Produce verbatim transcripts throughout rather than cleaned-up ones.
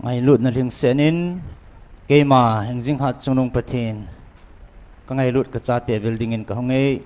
Ngailutna lhingsetnin, keima Hengjinghat Chungnung Pathen kangailut kachate vil dingin kahung e.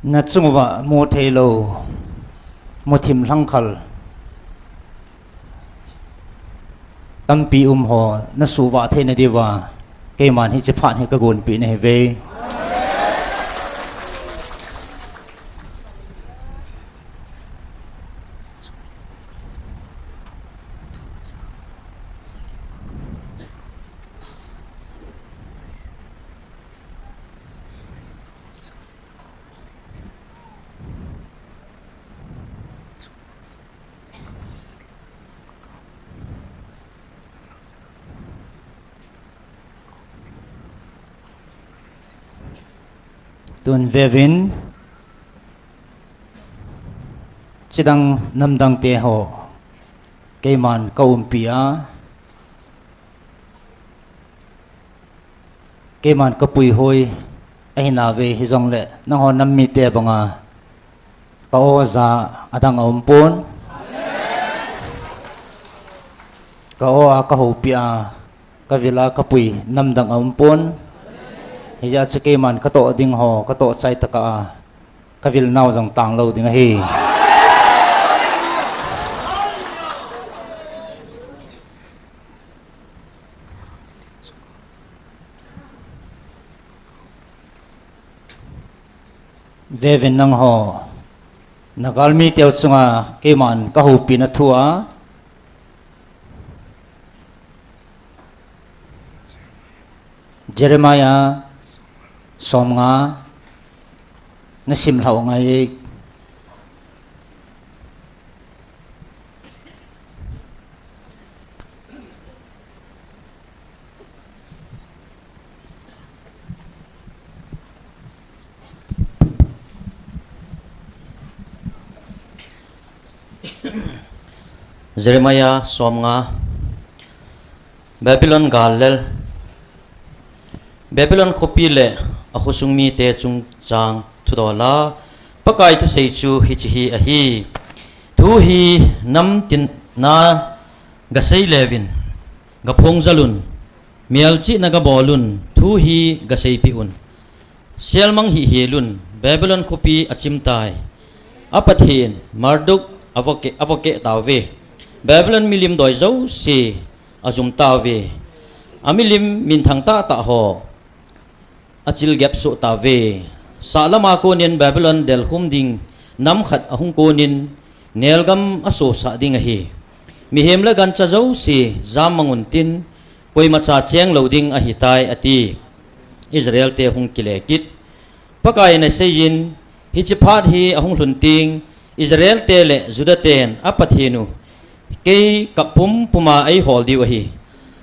Nachung uva mutheilou, muthim lhangkhal tampi umho nasuhvah theina diuva keiman hiche phat hi kagonpeh nahiuve. Tun veuvin, chidang namdang teho keiman kaumpi a, keiman kapuihoi ahinauve, hijongle nangho nam mite banga ka-o ja adang aumpon. Ka-o a kahoupi a, kavil a kapui namdang aumpon. Hijeh chun keiman katoh dingho katoh chai tokah a, kavilnau jong tanglou ding ahi. Veuvin nangho, nagalmi teu chunga keiman kahoupina thua, Jeremiah somnga, nasim lhau ngai. Jeremiah somnga. Babylon gal lel. Babylon khopi le akhosung mite chungchang thudola Pakai thusei chu hiche hi ahi. Thu hi namtina gasei leuvin, gaphong jalun, melchihna gabolun, thu hi gaseipeh un. Selmang hihhelun, Babylon khopi achimtai. Apathen Marduk avoke, avoke tauve. Babylon milim doi jouse ajum tauve. Amilim minthang tahtah ho achilgep soh tauve. Sahlama konin Babylon delkhum ding nam khat ahung konin nelgam asosah ding ahi. Mihem le gancha jouse jammang untin, koimacha chenglou ding ahitai, ati. Israel te hung kile kit. Pakaiyin aseiyin, hiche phat hi ahung lhun teng, Israel te le Juda ten aPathen u kei kap pumpuma eihol diu ahi.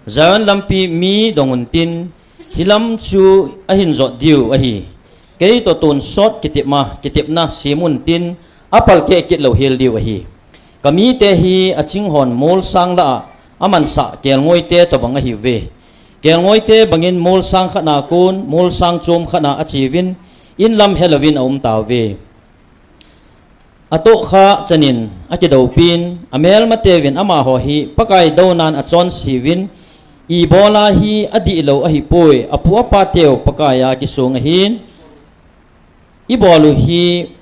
Zion lampi mi dong untin, hilam chu ahin jot diu ahi. Keitoh tonsot kitepma, kitepna sem untin, apalkeh kit louhel diu ahi. Kamite hi achinghon molsang lah a amansah kelngoite tobang ahiuve. Kelngoite bangin molsang khatna kon, molsang chom khatna acheuvin, inlam helouvin aumtauve. Atohkhah chanin akidoupin, amelmateuvin amaho hi Pakai dounan achonseuvin, ibola hi adihlou ahipoi, apu apateu Pakaiya kisong ahin, ibol u hi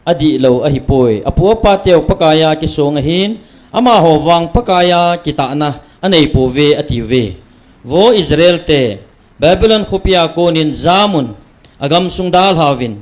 adihlou ahipoi, apu apateu Pakaiya kisong ahin, amaho vang Pakaiya kitahna aneipouve, atiuve. Vo Israel te, Babylon khopia konin jamun, agamsung dalhauvin,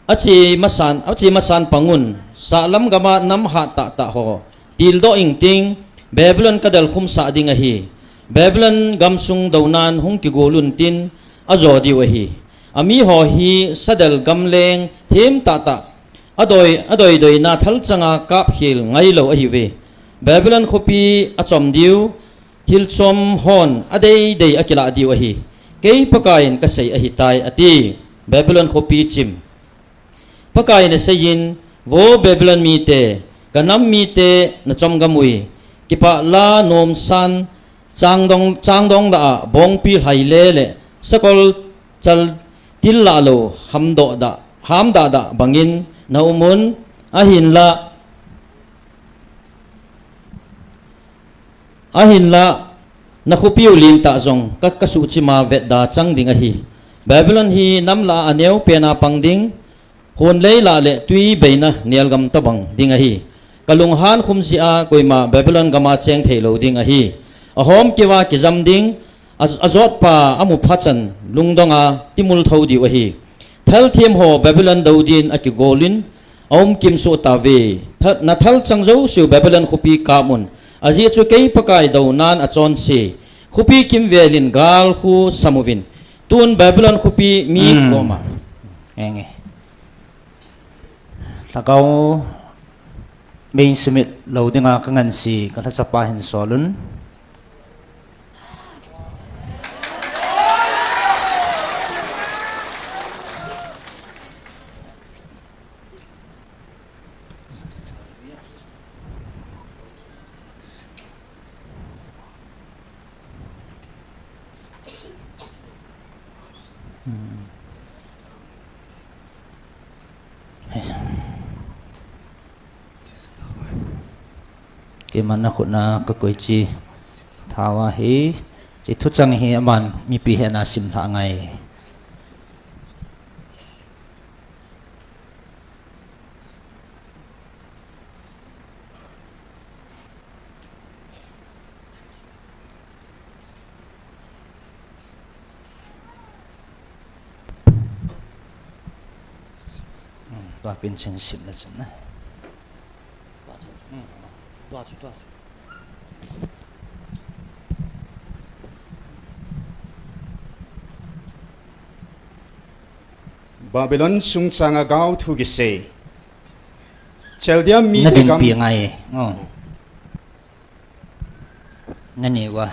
ache masan, ache masan pangun, sahlam gama nam hat tahtah ho tildoh ingting, Babylon kadelkhumsah ding ahi. Babylon gamsung dounan hung kigol untin, ajo diu ahi. Amiho hi sadel gamleng them tahtah adoi, adoidoina thalchanga kapkhel ngailou ahiuve. Babylon khopi achom diu, thilchom hon adeidei akilah diu ahi. Kei Pakaiyin kasei ahitai, ati. Babylon khopi chim. Pakaiyin aseiyin, Vo Babylon mite, kanam mite nachom gamui, kipah la nomsan, changdong, changdong lah a bongpi lhaile le sakol chal til lah lou hamdoh dah, hamdah dah bangin naumun, ahinla, ahinla, nakhopiu lentah jong ka, kasuhchima vetda chang ding ahi. Babylon hi nam lah a aneopen a pang ding, hunlei lah le twi beina nelgam tobang ding ahi. Kalunghan khum jeh a koima Babylon gama cheng theilou ding ahi. Ahomkeuva kijam ding, a, ajotpa amu phachan lungdonga timul thou diu ahi. Thalthem ho Babylon dou din akigolin, aumkim soh tauve. Tha-, nathalchang jouseu Babylon khopi kamun. Ajeh chu kei Pakai dounan achonse. Khopi kimvelin gal khu samuvin. Tun Babylon khopi mi koma. Enge. Lhagao mei sumit lou dinga kanganse, kalhachapa hin solun. Keiman nakhut na kakoichi thao ahi, hiche thuchang hi aman mipi hetna simlhah ngai. Tua pen chen simle chun na. Babylon chungchanga gaothu kisei. Chaldea mite gam. Nadinpi ngai. Oh. Nani wa.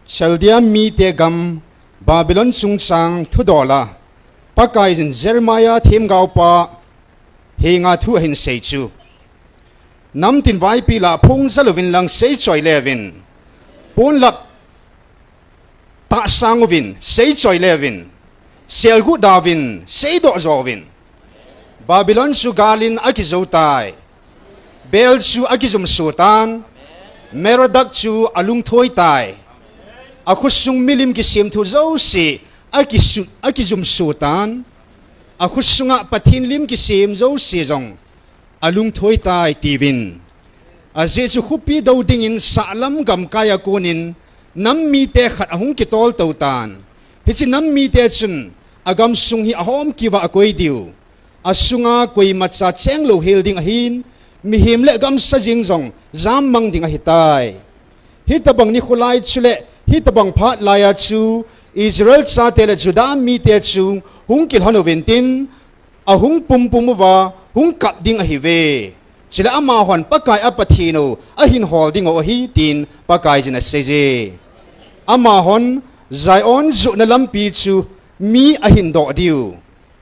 Chaldea mite gam Babylon chungchang thudola Pakaiyin Jeremiah themgaopa henga thu ahin sei chu. Namtin vaipi lah phung jal uvin lang seichoi leuvin. Ponlap tahsang uvin, seichoi leuvin, selguh dauvin, seidoh jouvin. Babylon chu galin akijou tai. Bel chu akijumso tan. Merodak chu alungthoi tai. Akhosung milim kisemthu jouse akisut, akijumso tan. Akhosunga Pathen lim kisem jouse jong alungthoi tai tiuvin. Ajeh chu khopi dou dingin sahlam gamkai a konin nam mite khat ahung kitol tou tan. Hiche nam mite chun agamsung hi ahomkeuva akoi diu. Asunga koimacha chenglou hel ding ahin, mihem le gamsa jeng jong jammang ding ahitai. Hitobang nikho lai chule hitobang phat laiya chu Israel chate le Judah mite chu hung kilhon uvin tin, ahung pumpum uva, hung kap ding ahiuve. Chule amahon Pakai a Pathen u ahin hol diu ahi, tin Pakaiyin aseije. Amahon Zion johna lampi chu mi ahin doh diu.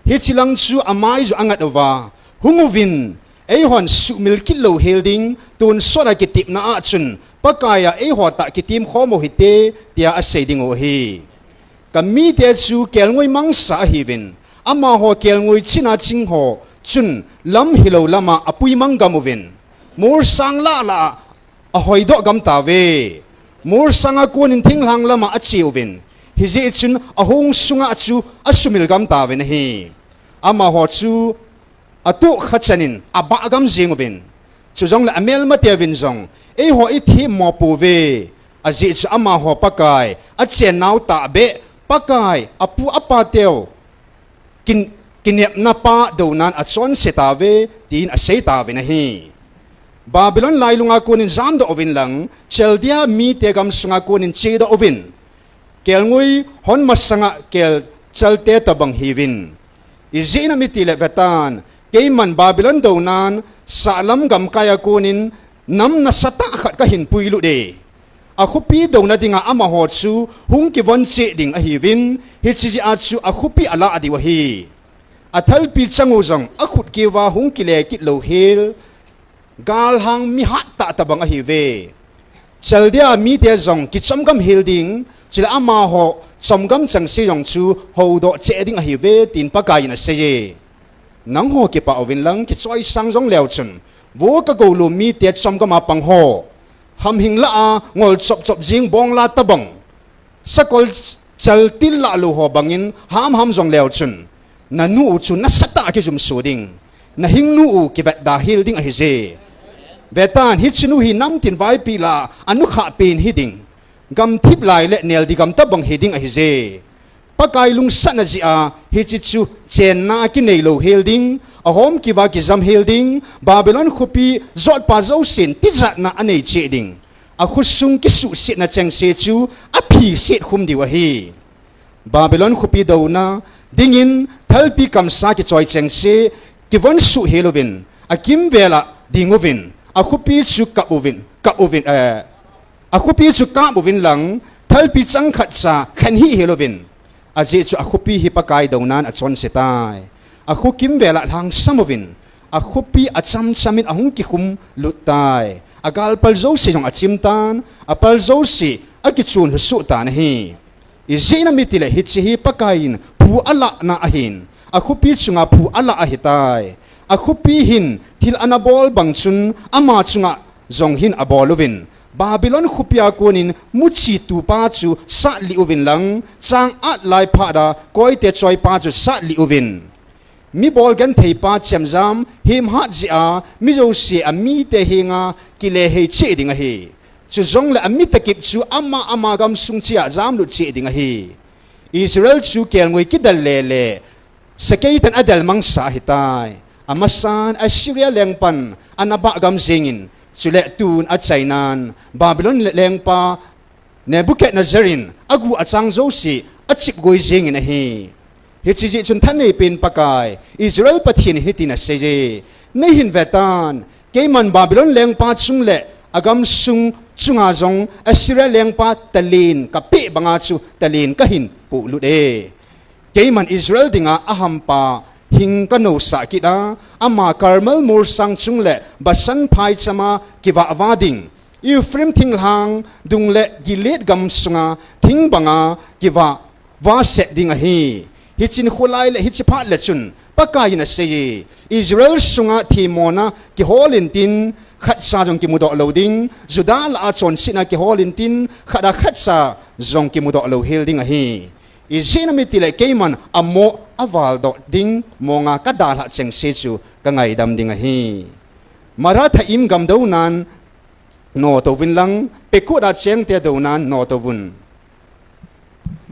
Hiche lang chu amai joh angat uva, hung uvin, eihon suhmil kit lou hel ding, tonsot a kitepna a chun, Pakai a eiho tah kitem khom u hite, tia asei diu ahi. Kamite chu kelngoi mangsa ahiuvin, amaho kelngoi china chingho chun lam hilou lama apui mang gam uvin, molsang lah lah a ahoidoh gam tauve. Molsang a konin thinglhang lama ache uvin, hijeh chun ahong sunga chu asumil gam tauvin ahi. Amaho chu atohkha chanin abah gam jeng uvin, chujongle amelmateuvin jong, eiho ithemmo pouve, ajeh chu amaho Pakai achennau tahbeh, Pakai apu apateu kin-, kinepna pa dounan achonse tauve, tin asei tauvin ahi. Babylon lailunga konin jamdoh uvin lang, Chaldea mite gamsunga konin chedoh uvin. Kelngoi hon masanga kel chalte tabang hiuvin. Ijeh inem itile vetan, keiman Babylon dounan, sahlam gamkai a konin, nam nasatah khat kahin puilut e. Akhopi douna dinga amaho chu hung kivon cheh ding ahiuvin, hiche jeh a chu akhopi alah diu ahi. Athalpi chang u jong akhut keuva hung kile kit louhel, galhang mi hattah tabang ahiuve. Chaldia mite jong kichomgam hel ding, chule amaho chomgam chengse jong chu houdoh cheh ding ahiuve, tin Pakaiyin aseiye. Nangho kipah uvin lang, kichoisang jong leu chun, vo kagolu mite chomgam a pang ho, hamhing lah a ngol chop chop jing bongla tabang, sakol chal til lah lou ho bangin hamham jong leu chun, nanu u chu nasatah a kijumso ding, nahingnu u kivetda hel ding ahije. Vetan, hiche nu hi namtin vaipi lah a anukhah pen hiding, gamthip lai le neldi gam tabang hiding ahije. Pakai lungsatna jeh a hiche chu chenna kinei louhel ding, ahomkiuva kijam hel ding, Babylon khopi jotpa jousen tijatna anei cheh ding, akhosung kisuhsetna chengse chu aphiset khum diu ahi. Babylon khopi douna dingin thalpi kamsa kichoi chengse kivon suh hel uvin, akimvel a ding uvin, akhopi chu kap uvin, kap uvin, eh, akhopi chu kap uvin lang, thalpi chang khatcha khen hih hel uvin. Ajeh chu akhopi hi Pakai dounan achonse tai. Akho kimvel a lhangsam uvin, akhopi achamchamin ahung kikhum lut tai. Agalpal jouse jong achim tan, apal jouse akichun lhusuh tan ahi. Ijeh inem itile hiche hi Pakaiyin phu alahna ahin, akhopi chunga phu alah ahitai. Akhopi hin thil anabol bang chun ama chunga jong hin abol uvin, Babylon khopia konin muchi tupa chu satlih uvin lang, chang at lai phat a koite choipa chu satlih uvin. Mibol gentheipa chemjam hemhat jeh a mi jouse amite henga kile hei cheh ding ahi. Chujongle amita kip chu ama ama gamsung cheh a jamlut cheh ding ahi. Israel chu kelngoi kidel lele, sakeitan adel mangsa ahitai. Amasan Assyria lengpan anabah gam jengin, chule tun achainan Babylon le-, lengpa Nebuchadnezzar in agu achang jouse achipgoi jengin ahi. Hiche jeh chun thaneipen Pakai Israel Pathen in hitin aseiye, neihin vetan, keiman Babylon lengpa chung le agamsung chunga jong Assyria lengpa talen kapeh banga chu talen kahin pohlut e. Keiman Israel dinga ahampa hing kanousah kit a, ama Carmel molsang chung le Bashan phaichama kivah vah ding, Ephraim thinglhang dung le Gilead gamsunga thing banga kivah vahset ding ahi. Hichun kholai le hiche phat le chun Pakaiyin aseiye, Israel sunga themmona kihol intin khatcha jong kimudoh lou ding, Judah lah a chonsetna kihol intin khat a khatcha jong kimudoh lou hel ding ahi. Ijeh inem itile keiman amo avaldoh ding monga kadalhah chengse chu kangaidam ding ahi. Marathahim gam dounan notouvin lang, Pekod a chengte dounan notouvun.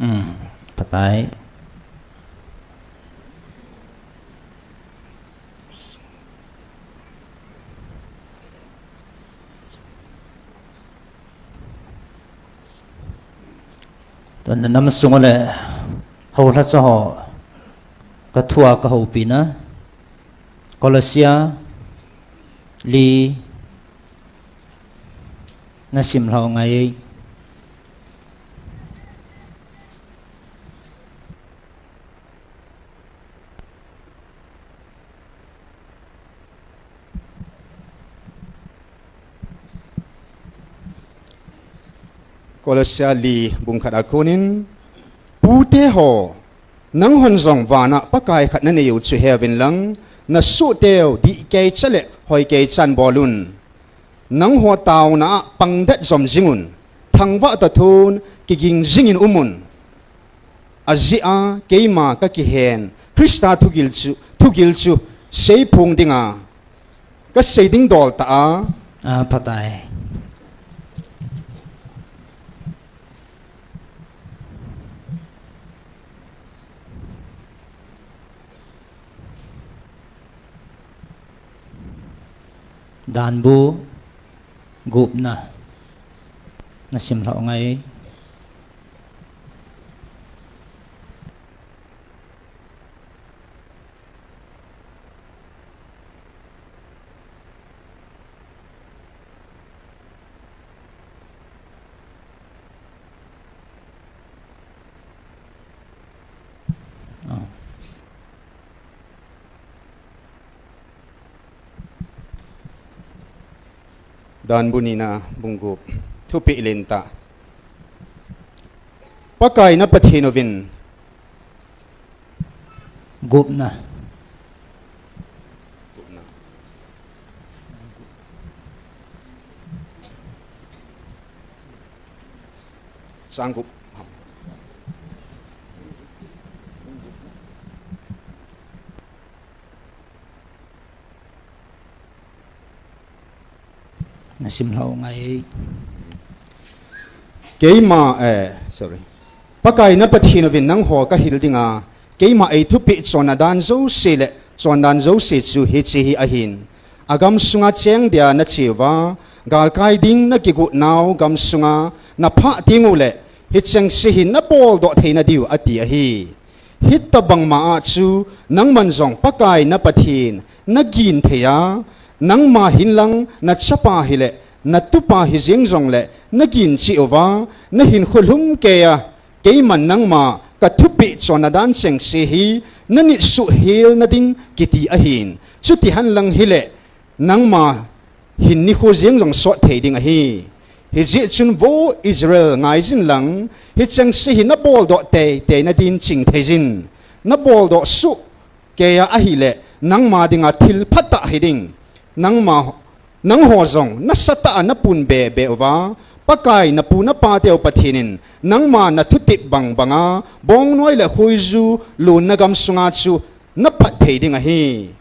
Um, phatai. Tun nam sung le houlhacha ho kathua kahoupina. Kolossia li nasim lhau ngai. Kolossia li bung khat a konin, pute ho, nanghon jong vana Pakai khat naneiu chu heuvin lang, nasohteu dihkeicha le hoikeichan bolun. Nangho taona a pangdet jom jingun, thangvah toh thon kiging jingin umun. Ajeh a keima kakihen Christa thugil chu, thugil chu seiphong dinga kasei ding dol tah a. A, phatai. Danbu gupna nasim lhau ngai. Dan bu nina bung gup. Thupeh lentah. Pakai na Pathen uvin. Gupna. Gupna. Chang gup. Na sim lhau ngai. Keima, eh, sorry. Pakai na Pathen uvin nangho ka hil dinga, keima ei thupeh chonna dan jouse le chondan jouse chu hiche hi ahin. Agam sunga cheng dia na cheuva, galkai ding na kigot nau gam sunga na phah teng uleh, hicheng se hi na boldoh theina diu ati ahi. Hitobang ma a chu nangman jong Pakai na Pathen na gin thei a, nangma hinlang na chapa hileh, na tupa hijeng jongleh, na gin cheh uva, na hinkho lhum kei a, keiman nangma ka thupeh chonna dan cheng se hi na nit suhhel na ding kiti ahin. Chuti henlang hileh, nangma hin nikho jeng jong sot thei ding ahi. Hijeh chun vo Israel ngaijin lang, hicheng se hi na boldoh teitei na din ching thei jin. Na boldoh suh kei a ahileh, nangma dinga thil phatah hi ding. Nangma, nangho jong nasatah a na pun bebe uva, Pakai na pu na pa teu Pathen in, nangma na thutep bang banga, bongnoi le khoiju lonna gam sunga chu na phat thei ding ahi.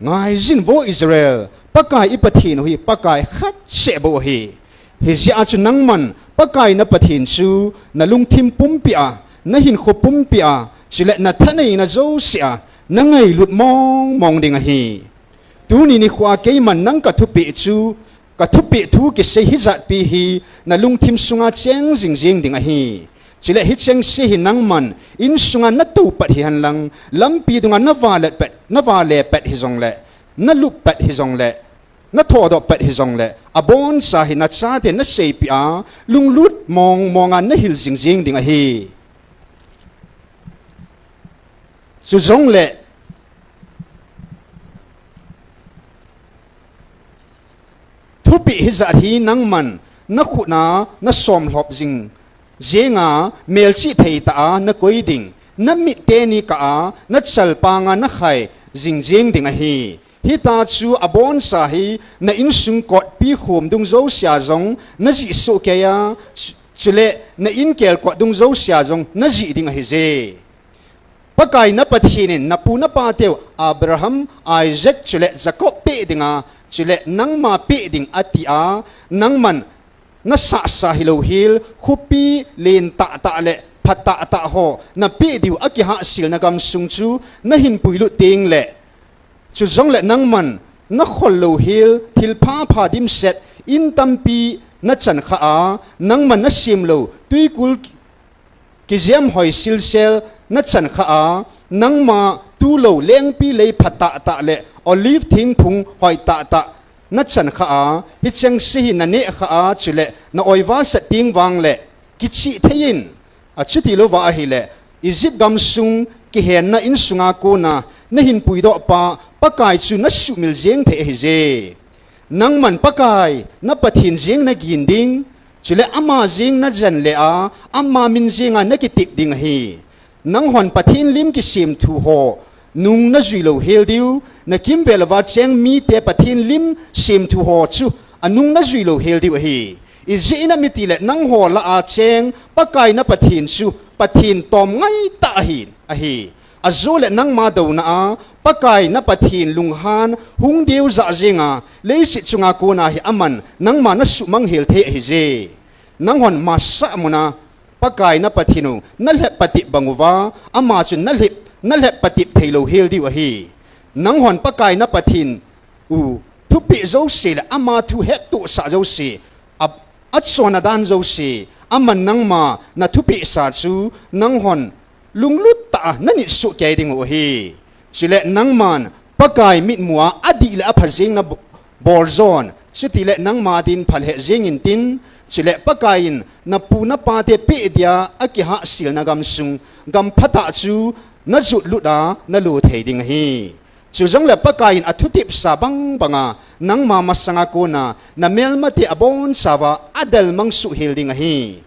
Ngaijin vo Israel, Pakai i Pathen u hi Pakai khat seh bou ahi. Hijeh a chu nangman Pakai na Pathen chu na lungthim pumpi a, na hinkho pumpi a, chuleh na thaneina jouse a, na ngailut mong mong ding ahi. Tuni nikho a keiman nang ka thupeh chu, ka thupeh thu kisei hijat pi hi na lungthim sunga cheng jing jing ding ahi. Chuleh hicheng se hi nangman insunga na tou pat hi henlang, lampi dunga na valet pat, na vale pat hijongleh, na lup pat hijongleh, na thodoh pat hijongleh, aboncha hi na chate na seipeh a, lunglut mong monga na hil jing jing ding ahi. Chujongleh, thupeh hijat hi nangman na khut a na somlhop jing jenga, melchih thei tah a na koi ding, na mit teni kah a na chalpanga na khai jing jing ding ahi. Hita chu aboncha hi na insung kotpi khom dung jousea jong na jih soh kei a, chu-, chuleh na inkel kot dung jousea jong na jih ding ahije. Pakai na Pathen in na pu na pa teu Abraham, Isaac chuleh Jacob peh dinga, chuleh nangma peh ding ati a, nangman na sahsa hilou hel, khopi len tahtah le pha tahtah ho na peh diu a kihahselna gamsung chu na hin puilut tengleh, chujongleh nangman na khol lou hel, thil phapha dimset in tampi na chan kha a, nangman na sem lou twikul kijem hoi silsel na chan kha a, nangma tulou lengpi lei pha tahtah le olive thingphung hoi tahtah na chan kha a, hicheng se hi na neh kha a, chuleh na oiva sat teng vangleh kichih thei in, achuti louva ahileh, Egypt gamsung kihenna insunga kona na hin puidoh pa Pakai chu na suhmil jeng thei ahije. Nangman Pakai na Pathen jeng na gin ding, chuleh ama jeng na jen le a, ama min jenga na kitep ding ahi. Nanghon Pathen lim kisemthu ho nung na jui lou hel diu, na kimvel uva cheng mite Pathen lim semthu ho chu anung na jui lou hel diu ahi. Ijeh inem itileh nangho lah a cheng Pakai na Pathen chu Pathen tomngai tah ahi, ahi. Ajou le nangma douna a, Pakai na Pathen lunghan hung deuja jenga, leiset chunga kona hi aman nangma na suhmang hel thei ahije. Nanghon masah muna Pakai na Pathen u na lhep patep bang uva, ama chu na lhep, na lhep patep thei lou hel diu ahi. Nanghon Pakai na Pathen u thupeh jouse le ama thu hettohsah jouse, a, achonna dan jouse, aman nangma na thupehsa chu nanghon lunglut tah a na nit soh kei ding u ahi. Chuleh nangman Pakai mitmu a adih le apha jeng na bo-, bol jon, chutileh nangma din phalheh jeng intin, chuleh Pakai in na pu na pate peh dia a kihahselna gamsung, gam phatah chu na jotlut a na lo thei ding ahi. Chujongle Pakaiyin athutepsa bang banga nangma masanga kona namelmate abonchauva adelmang suhel ding ahi.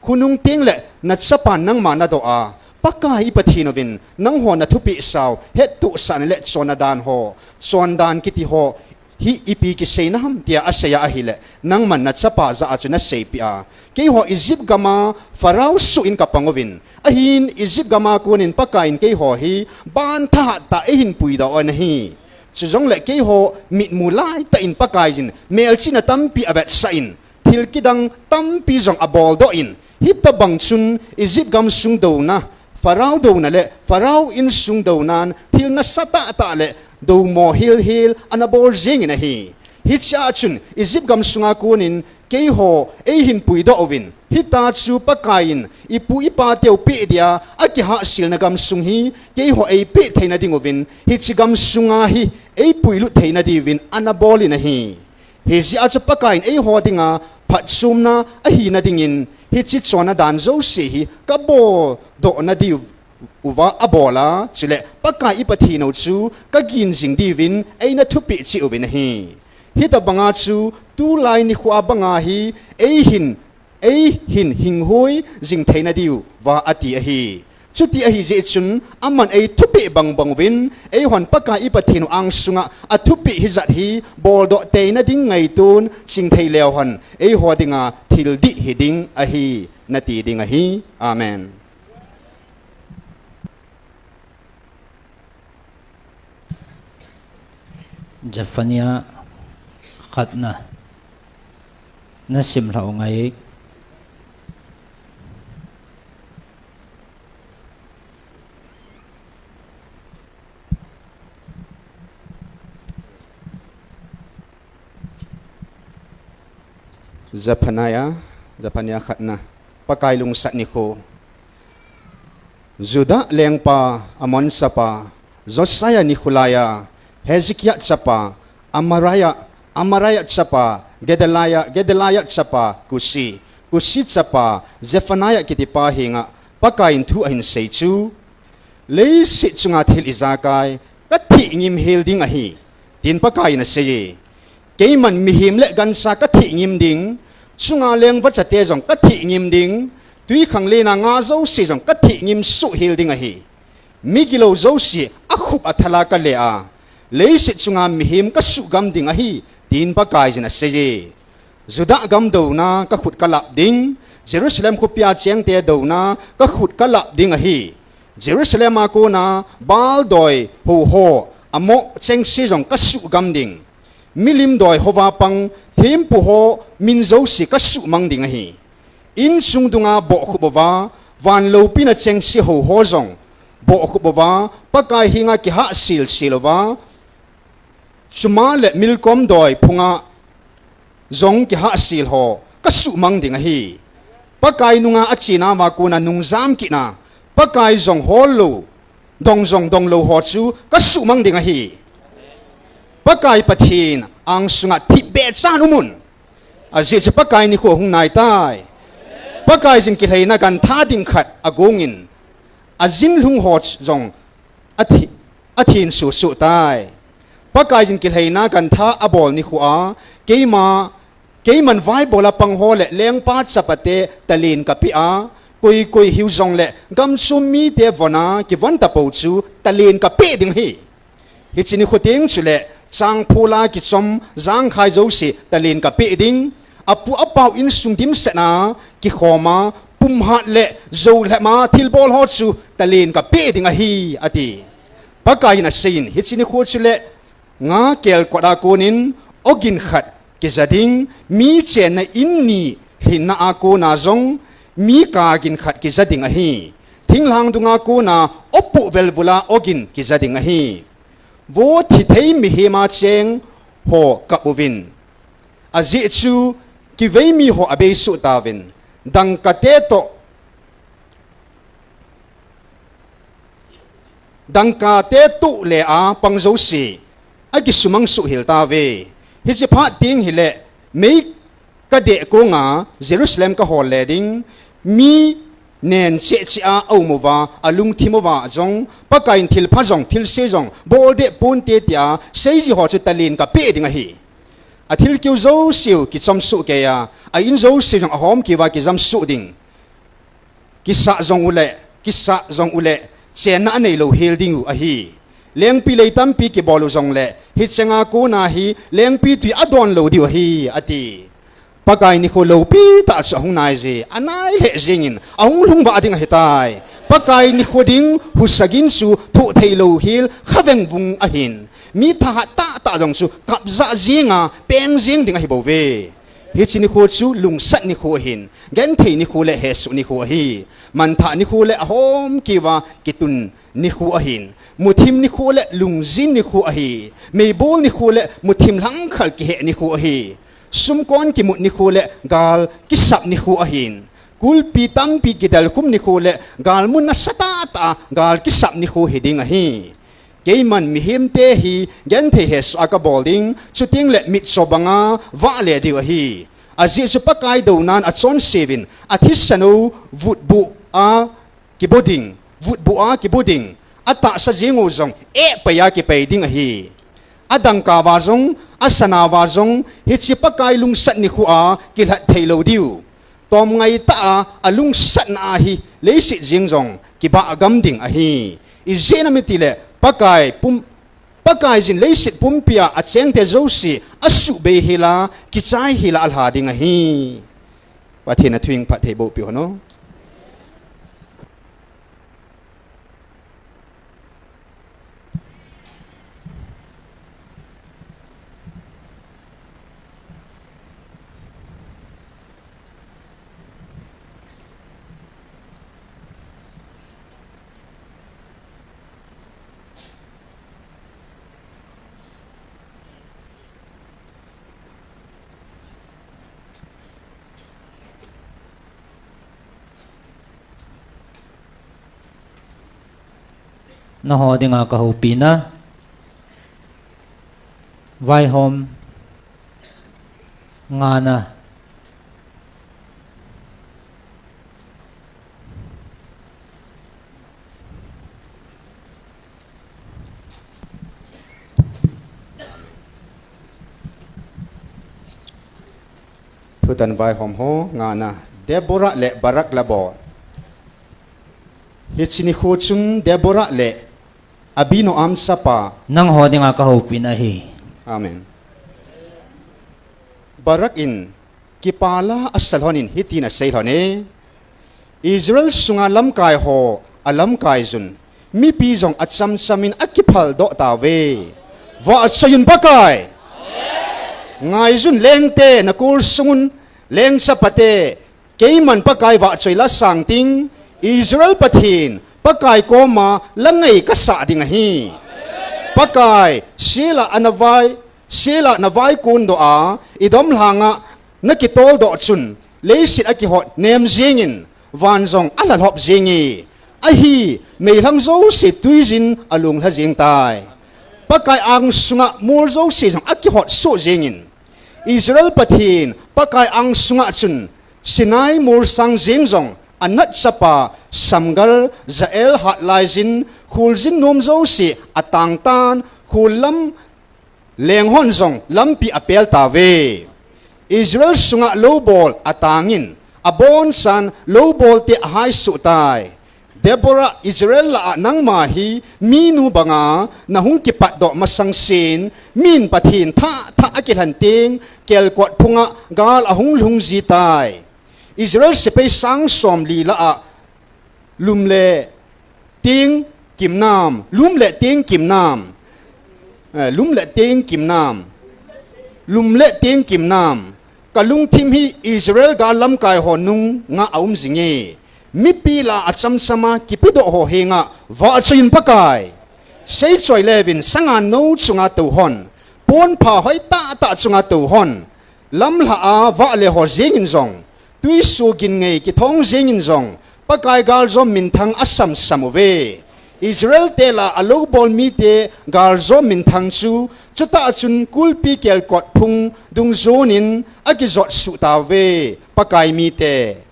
Khonung tengle nachapan nangma nadoh a, Pakai i Pathen uvin nangho nathupeh sau hettohsahna le chonna dan ho, chondan kiti ho hi ipi kiseina ham tia aseiya ahile, nangman nachapa jah a chu naseipeh a, keiho Egypt gama Pharaoh soh in kapang uvin, ahin Egypt gama konin Pakaiyin keiho hi ban thahat tah a eihin puidoh u ahi. Chujongle keiho mitmu laitah in Pakaiyin melchihna tampi avetsah in, thil kidang tampi jong aboldoh in, hitobang chun Egypt gamsung douna, Pharaoh douna le Pharaoh insung dounan thil nasatah tah le doumo helhel anabol jengin ahi. Hichea chun Egypt gamsunga konin keiho eihin puidoh uvin, hita chu Pakaiyin ipu ipateu peh dia akihahselna gamsung hi keiho eipeh theina dinguvin, hiche gamsunga hi eipuilut theina diuvin anabolin ahi. Hijeh a chu Pakaiyin eiho dinga phatchomna ahina dingin, hiche chonna dan jouse hi kaboldohna diuva abol a, chule Pakai i Pathen u chu kagin jing diuvin eina thupeh cheh uvin ahi. Hitobanga chu tulai nikhoa banga hi eihin, eihin hinghoi jing theina diuva ati ahi. Chuti ahijeh chun aman eithupeh bangbang uvin, eihon Pakai i Pathen u angsunga athupeh hijat hi boldoh teina ding ngaitun chingthei leuhen, eiho dinga thil dih hiding ahi, nati ding ahi. Amen. Zephaniah khatna nasim lhah u ngai. Zephaniah, Zephaniah khatna. Pakai lungsat nikho. Judah lengpa Amon chapa Josiah nikho laiya, Hezekiah chapa Amariah, Amariah chapa Gedaliah, Gedaliah chapa Cushi, Cushi chapa Zephaniah kitipa henga Pakaiyin thu ahin sei chu, leiset chunga thil ijakai katheh ngim hel ding ahi, tin Pakaiyin aseiye. Keiman mihem le gancha katheh ngim ding, chunga leng vachate jong katheh ngim ding, twikhanglen a nga jouse jong katheh ngim suhhel ding ahi. Migilou jouse akhup athal a kale a, leiset chunga mihem kasuhgam ding ahi, tin Pakaiyin aseiye. Judah gam douna kakhut kalap ding, Jerusalem khopia chengte douna kakhut kalap ding ahi. Jerusalem a kona Baal doi houho, amoh chengse jong kasuhgam ding. Milim doi houva pang thempuho min jouse kasuhmang ding ahi. Insung dunga bohkhup uva, van loupina chengse houho jong bohkhup uva, Pakai henga kihahselsel uva, Chuma le Milkom doi phunga jong kihahsel ho kasuhmang ding ahi. Pakai nunga achenna a kona nungjam kitna, Pakai jong hollou, dong jong donglou ho chu kasuhmang ding ahi. Pakai Pathen angsunga thipbeh chan umun. Ajeh chu Pakai nikho hung naitai. Pakaiyin kilhaina gantha ding khat agongin, ajinlhung ho jong athi, athin susuh tai. Pakaiyin kilhaina gantha abol nikhoa, keima, keiman vaibola pangho le lengpa chapate talen kapeh a, koi koi hiu jongle gamchom mite vona kivon tapou chu talen kapeh ding ahi. Hiche nikho teng chule changphola kichom jangkhai jouse talen kapeh ding, apu apau insung dimsetna kikhoma, pumhat le joulhema thilbol ho chu talen kapeh ding ahi, ati. Pakaiyin aseiyin, hiche nikho chule nga kelkot a konin ogin khat kija ding, mi chenna in ni lhinna a kona jong mi kagin khat kija ding ahi. Thinglhang dunga kona opoh velvula ogin kija ding ahi. Vo thithei mihema cheng ho kap uvin. Ajeh chu kivei miho abeisoh tauvin. Dangkate toh, dangkate toh le a pang jouse akisumang suhhel tauve. Hiche phat teng hile mei kadeh konga Jerusalem kahol le ding, mi nen cheh cheh a aum uva, alungthim uva jong, Pakaiyin thilpha jong, thilse jong, bol deh ponte tia, seiji ho chu talin kapeh ding ahi. Athil keu jouseu kichom soh kei a, a in jouseu jong ahom keuva kijam soh ding. Kisah jong uleh, kisah jong uleh, chenna anei lou hel ding u ahi. Lengpilei tampi kibol u jongleh, hicheng a kona hi, lengpitwi adon lou diu ahi, ati. Pakai nikho loupi tah chu ahung nai je, anai lheh jengin, ahung lhung vah ding ahitai. Pakai nikho ding, husa gin chu thoh thei lou hel, kha vengvung ahin. Mi thahat tah tah jong chu, kap jah jenga, peng jeng ding ahi bouve. Hiche nikho chu lungsat nikho ahin, genthei nikho le hesoh nikho ahi. Manthah nikho le ahom keuva kitun nikho ahin. Muthim nikho le lungjin nikho ahi. Meibol nikho le muthim langkhal kihe nikho ahi. Sumkon kimut nikho le gal kisap nikho ahin. Kulpi tampi kidelkhum nikho le galmun nasatah tah a gal kisap nikho hiding ahi. Keiman mihemte hi genthei hesoh a kabol ding, chuteng le mitcho banga vahle diu ahi. Ajeh chu Pakai dounan achonseuvin, athisan u vutbuh a kibu ding, vutbuh a kibu ding, atahsa jeng u jong ehpai a kipai ding ahi. Adangka uva jong, asana uva jong, hiche Pakai lungsat nikho a kilhat thei lou diu. Tomngai tah a, alungsatna a hi, leiset jeng jong, kibah gam ding ahi. Ijeh inem itile, Pakai pum, Pakaiyin leiset pumpia achengte jouse, asuhbei hela, kichai hela alha ding ahi. Pathen in athu phatthei boh peh hen. Nangho dinga kahoupina. Vaihom. Ngana. Thutan vaihom ho ngana, Deborah le Barak la bou. Hiche nikho chun Deborah le Abinoam chapa. Nangho dinga kahoupina ahi. Amen. Barak in kipah a asa lhonin hitin asei lhone. Israel sunga lamkai ho alamkai jun, mipi jong achamchamin akiphaldoh tauve. Vahchoiyun Pakai. Ngaiyun lengte, nakol sungun leng chapate, keiman Pakai vahchoi la sang ting, Israel Pathen, Pakai koma la ngai kasah ding ahi. Pakai, Selah a navai, Selah navai kondoh a, Edom lhanga nakitoldoh chun, leiset akihot nem jengin, van jong alhalhop jenge. Ahi, meilhang jouse twiyin alunglha jeng tai. Pakai ang sunga mol jouse jong akihot soh jengin, Israel Pathen, Pakai ang sunga chun, Sinai mol sang jeng jong, Anat chapa, Shamgar, Jael hat laiyin, kholjin nom jouse, atang tan, khollam, lenghon jong, lampi apel tauve. Israel sunga loubol atangin, abonsan loubolte ahai soh tai. Deborah, Israel lah a nangma hi minu banga nahung kipatdoh masangsen, min Pathen thah thah akilhen teng, kelkot phunga gal ahung lhung ji tai. Israel sepai sang somli lah a lum le teng kimnam, lum le teng kimnam. Eh, lum le teng kimnam. Lum le teng kimnam. Kalungthim hi Israel gal lamkai ho nunga aum jinge. Mipi lah a achamchama kipedoh ho henga vahchoiyun Pakai. Seichoi leuvin sangan nou chunga touhon. Ponpha hoi tah tah chunga touhon. Lamlha a vahle ho jengin jong, twiso gin ngei kithong jengin jong, Pakai galjom minthang asamsam uve. Israel te lah a loubol mite galjom minthang chu, chutah chun kulpi kelkot phung dungjunin akijot suh tauve, Pakai mite.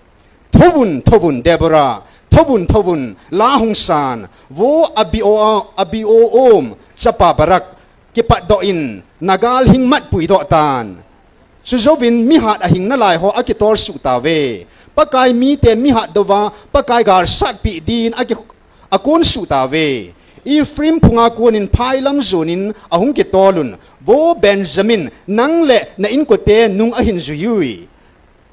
Thouvun, thouvun, Deborah, thouvun, thouvun, la hung san, vo abi o, abi o om, chapa Barak, kipatdoh in, na gal hing matpuidoh tan. Chujouvin mihat ahing nalai ho akitol suh tauve. Pakai mite mihat douva, Pakai galsatpi din aki, akon suh tauve. Ephraim phunga konin phailam jonin ahung kitolun, vo Benjamin, nang le na inkote nung ahin juiyui.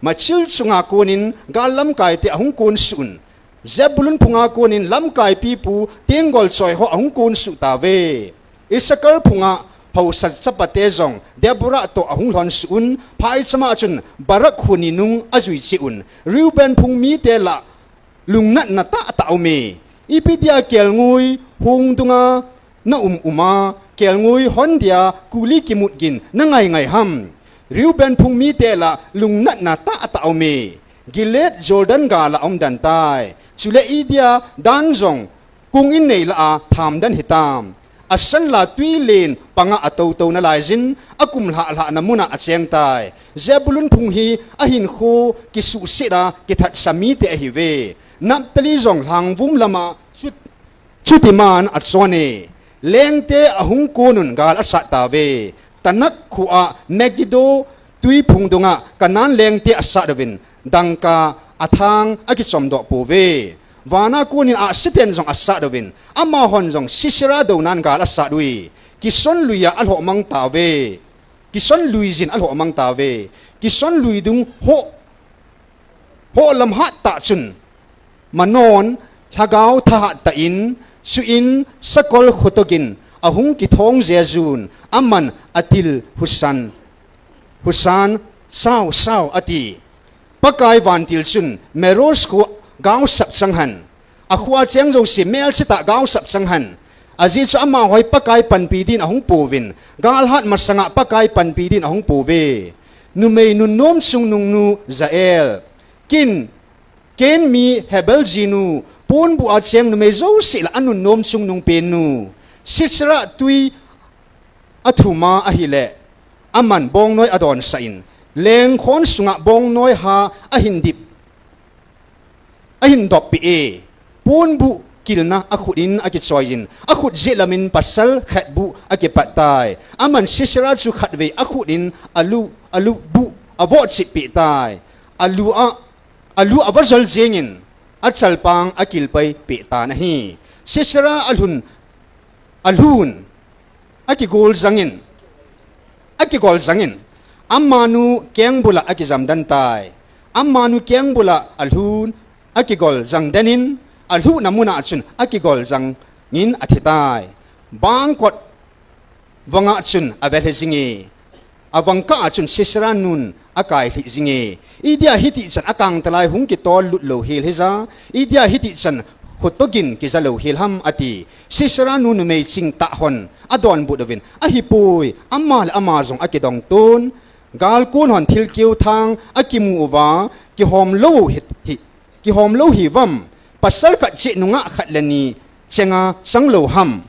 Machil chunga konin gal lamkaite ahung kon suh un. Zebulun phunga konin lamkai pipu tenggol choi ho ahung kon suh tauve. Issachar phunga haosa chapate jong Deborah toh ahung lhon suh un, phaichama chun Barak khuni nung ajui cheh un. Reuben phung mite lah lungnatna tahtah aume. Ipi dia kelngoi hung dunga na um uma, kelngoi hon dia kuli kimut gin na ngai ngai ham. Reuben phung mite lah lungnatna tahtah aume. Gilead Jordan gala aum den tai. Chule idia Dan jong kung innei lah a tham den hitam. Asan la tui len panga atou tou nalai jin, akum lhah lhah na muna acheng tai. Zebulun phung hi ahinkho kisuhset a kithatsa mite ahiuve. Naphtali jong lhangvum lama chu, chuti man achon e. Lengte ahung konun gal asat tauve. Tanak khoa Megiddo tui phung dunga Canaan lengte asat uvin, dangka athang akichomdoh pouve. Vana konin ahsi ten jong asat uvin, amahon jong Sisera dounan gal asat ui. Kison luia alhoh mang tauve. Kison lui jin alhoh mang tauve. Kison lui dung hoh, hoh lam hattah chun Manon lhagao thahat tah in, chuin sakol khotogin ahung kithong jejun, aman atil husan, husan, sao, sao, ati. Pakai vantil chun Meroz khu gaosap chang hen. Akhoa cheng jouse melsetah gaosap chang hen. Ajeh chu amaho hi Pakai panpi din ahung pouvin, galhat masanga Pakai panpi din ahung pouve. Numei nunnom chungnungnu Jael, Ken, Ken mi Heber jinu, ponbuh a cheng numei jouse lah a nunnom chungnung pennu. Sisera tui athuma ahile, aman bongnoi adonsah in, lengkhon sunga bongnoi ha ahin dip, ahin doppeh e. Ponbuh kilna akhut in akichoiyin, akhut jeh lamin pasal khat buh akipat tai. Aman Sisera chu khatvei akhut in alu, alu buh avohchip peh tai. Alu a, alu avajol jengin, achalpang akilpai peh tan ahi. Sisera alhun, alhun, akigol jangin, akigol jangin, amanu kengbula akijam den tai. Amanu kengbula alhun, akigol jang denin, alhuhna muna chun akigol jangin athi tai. Bangkot vanga chun avelhi jinge. Avangkah a chun Sisera nun akailhih jinge. Idia hitichan akangtalai hung kitol lut lou hel hija, idia hitichan khotogin kija lou hel ham ati. Sisera nu numei chingtah hon adonbut uvin, ahipoi, ama le ama jong akidong ton. Galkon hon thilkeu thang akimu uva, kihom lou hi, hi, kihom lou hiuvam, pasal khat cheh nungah khat le ni chenga chang lou ham.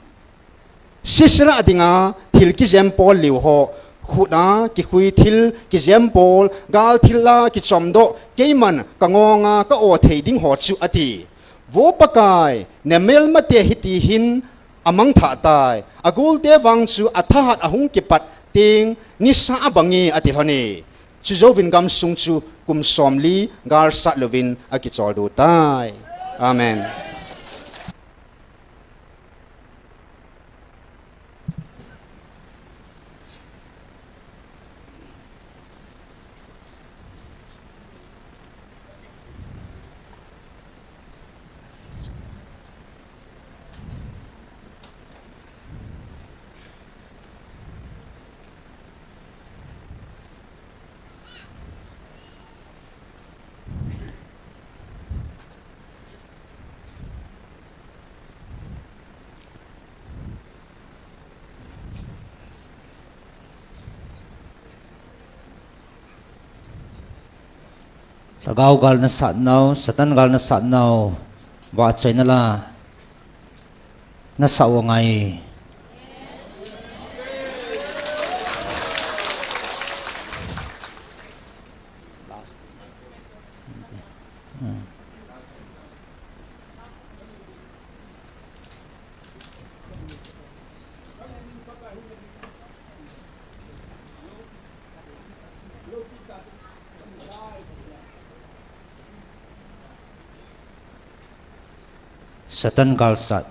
Sisera dinga thil kijempol liu ho, khut a kikhui thil kijempol, gal thil a kichomdoh, keiman kangonga ka-o thei ding ho chu ati. Vo Pakai, namelmate hiti hin amangthah tai. Agolte vang chu athahat ahung kipat teng nisa abange ati lhon e. Chujouvin gamsung chu kum somli galsat louvin akicholdo tai. Amen. Lhagao gal nasat nau, Satan gal nasat nau, vahchoi nala, nasah u angai. Satan galsat.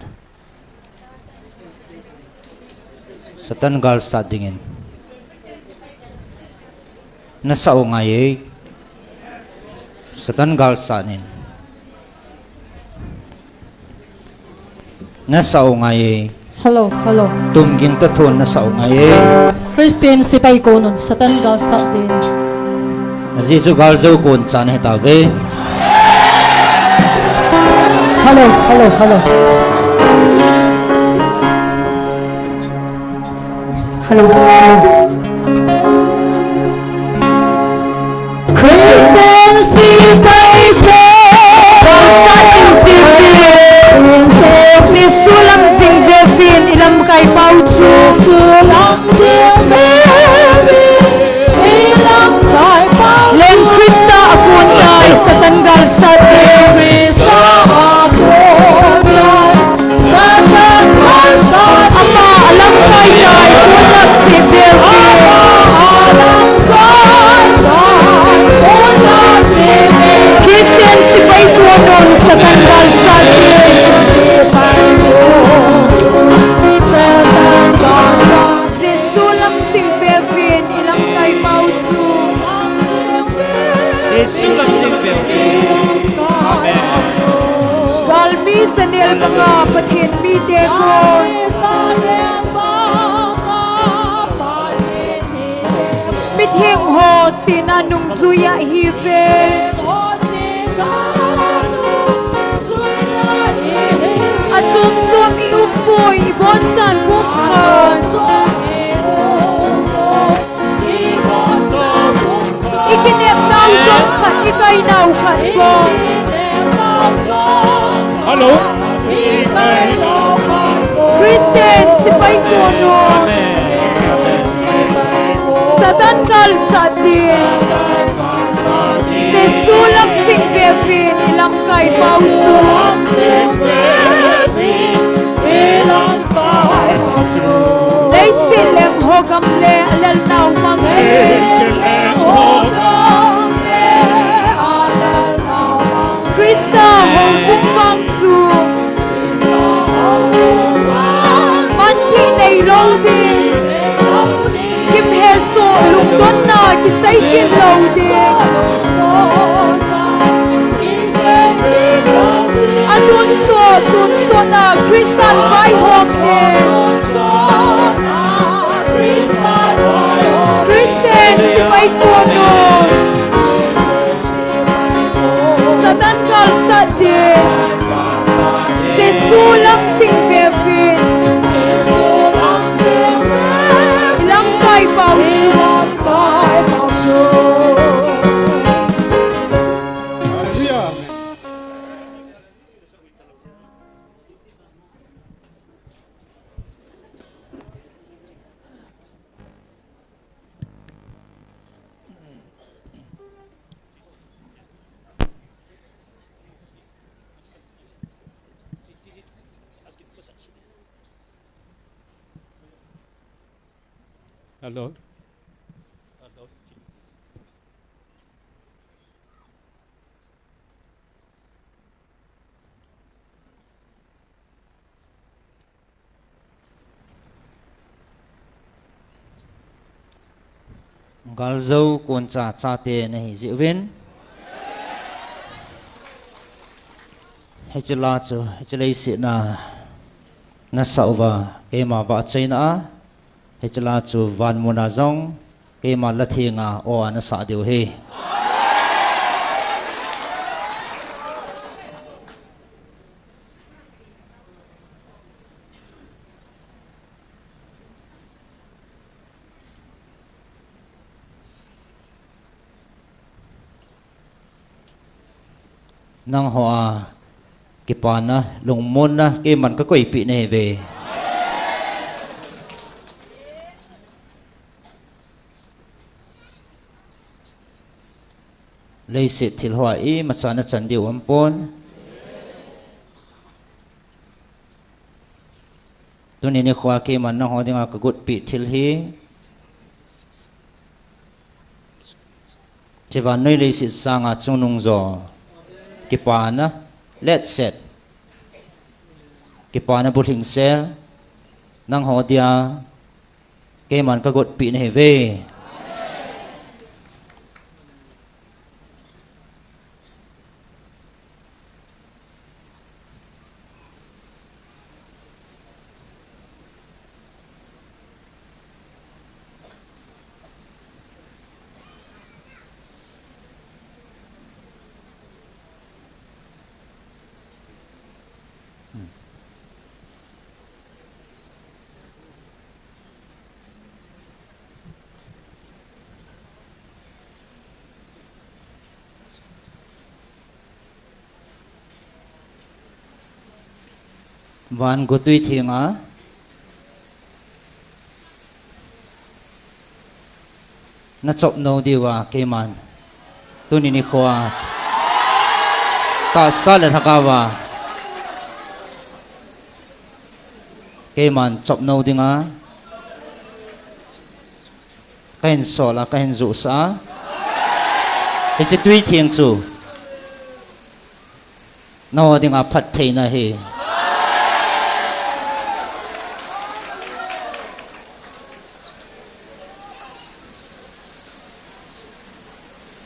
Satan galsat dingin. Nasah u ngai e. Satan galsat in. Nasah u ngai e. Hello, hello. Tumging ta thon nasah u ngai e. Christian sepai kon un, Satan galsat din. Jesu gal jou kon chan he ta ve. Hello, hello, hello. Hello, hello. Christian sepai kon. Jesu lam jing vevin, ilamkai pau chu. Leng Christa a kon tai, Satan galsat te. Ama alamkai tai, kon lam jing vevin. Christian sepai kon un, Satan galsat te. Jesu lam jing vevin, ilamkai pau chu. Jesu lam jing vevin. Amen. Galmi sanel manga Pathen mite kon. Mitheng ho chena nungjui ahi ve. Achom chom i um poi, i bonchan pum khan. I kinep nau jong khat, i kai nau khat bou. Hello. Christian sepai kon un. Satan galsat te. Jesu lam jing vevin, ilamkai pau chu. Leiset leng ho gam le alel nau mang e. Christa hou pum vang chu. Manthei nei lou ding. Kimhesoh lungdonna kisei kit lou ding. Atonsot, tonsot a Christan vaihom ding. Christian sepai kon un. Satan galsat te. Jesu lam jing vevin. Ilamkai pau chu. Hallelujah. Hello. Galjou koncha chate nahi jeh uvin. Hiche la chu, hiche leiset a nasah uva, keima vahchoina a, hiche la chu vanmun a jong, keima la thenga o a nasah diu ahi. Nangho a kipana, lungmonna, keiman kakoipeh nahiuve. Leiset thil hoa imacha nachan diu aumpon. Tuni nikhoa keiman nangho dinga kagotpeh thil hi, hiche vannoi leiset sanga chungnung jo, kipana, letset. Kipana bulhing sel, nangho dia keiman ka gotpi nahi ve. Van gotui thenga na chop nou diuva keiman tuni nikhoa tahsa le lhagaova keiman chop nou dinga kahin sol a, kahin juhsah a. Hiche tui theng chu nangho dinga phattheina ahi.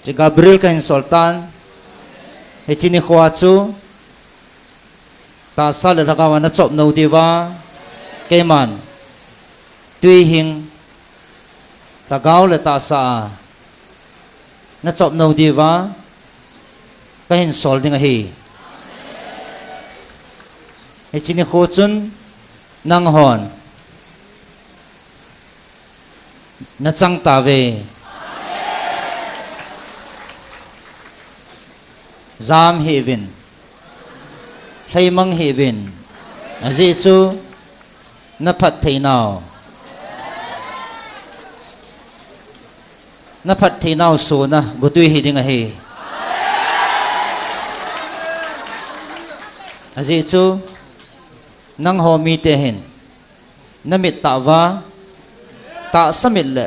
Hiche Gabriel kahin sol tan. Hiche nikhoa chu tahsa le lhagaova na chop nou diuva keiman tui hing lhagao le tahsa a na chop nou diuva kahin sol ding ahi. Hiche nikho chun nanghon na chang tauve. Jam hih uvin, lheimang hih uvin, ajeh chu na phattheinau, na phattheinau sona gotui hiding ahi. Ajeh chu nangho mite hin na mit tah uva tahsa mit le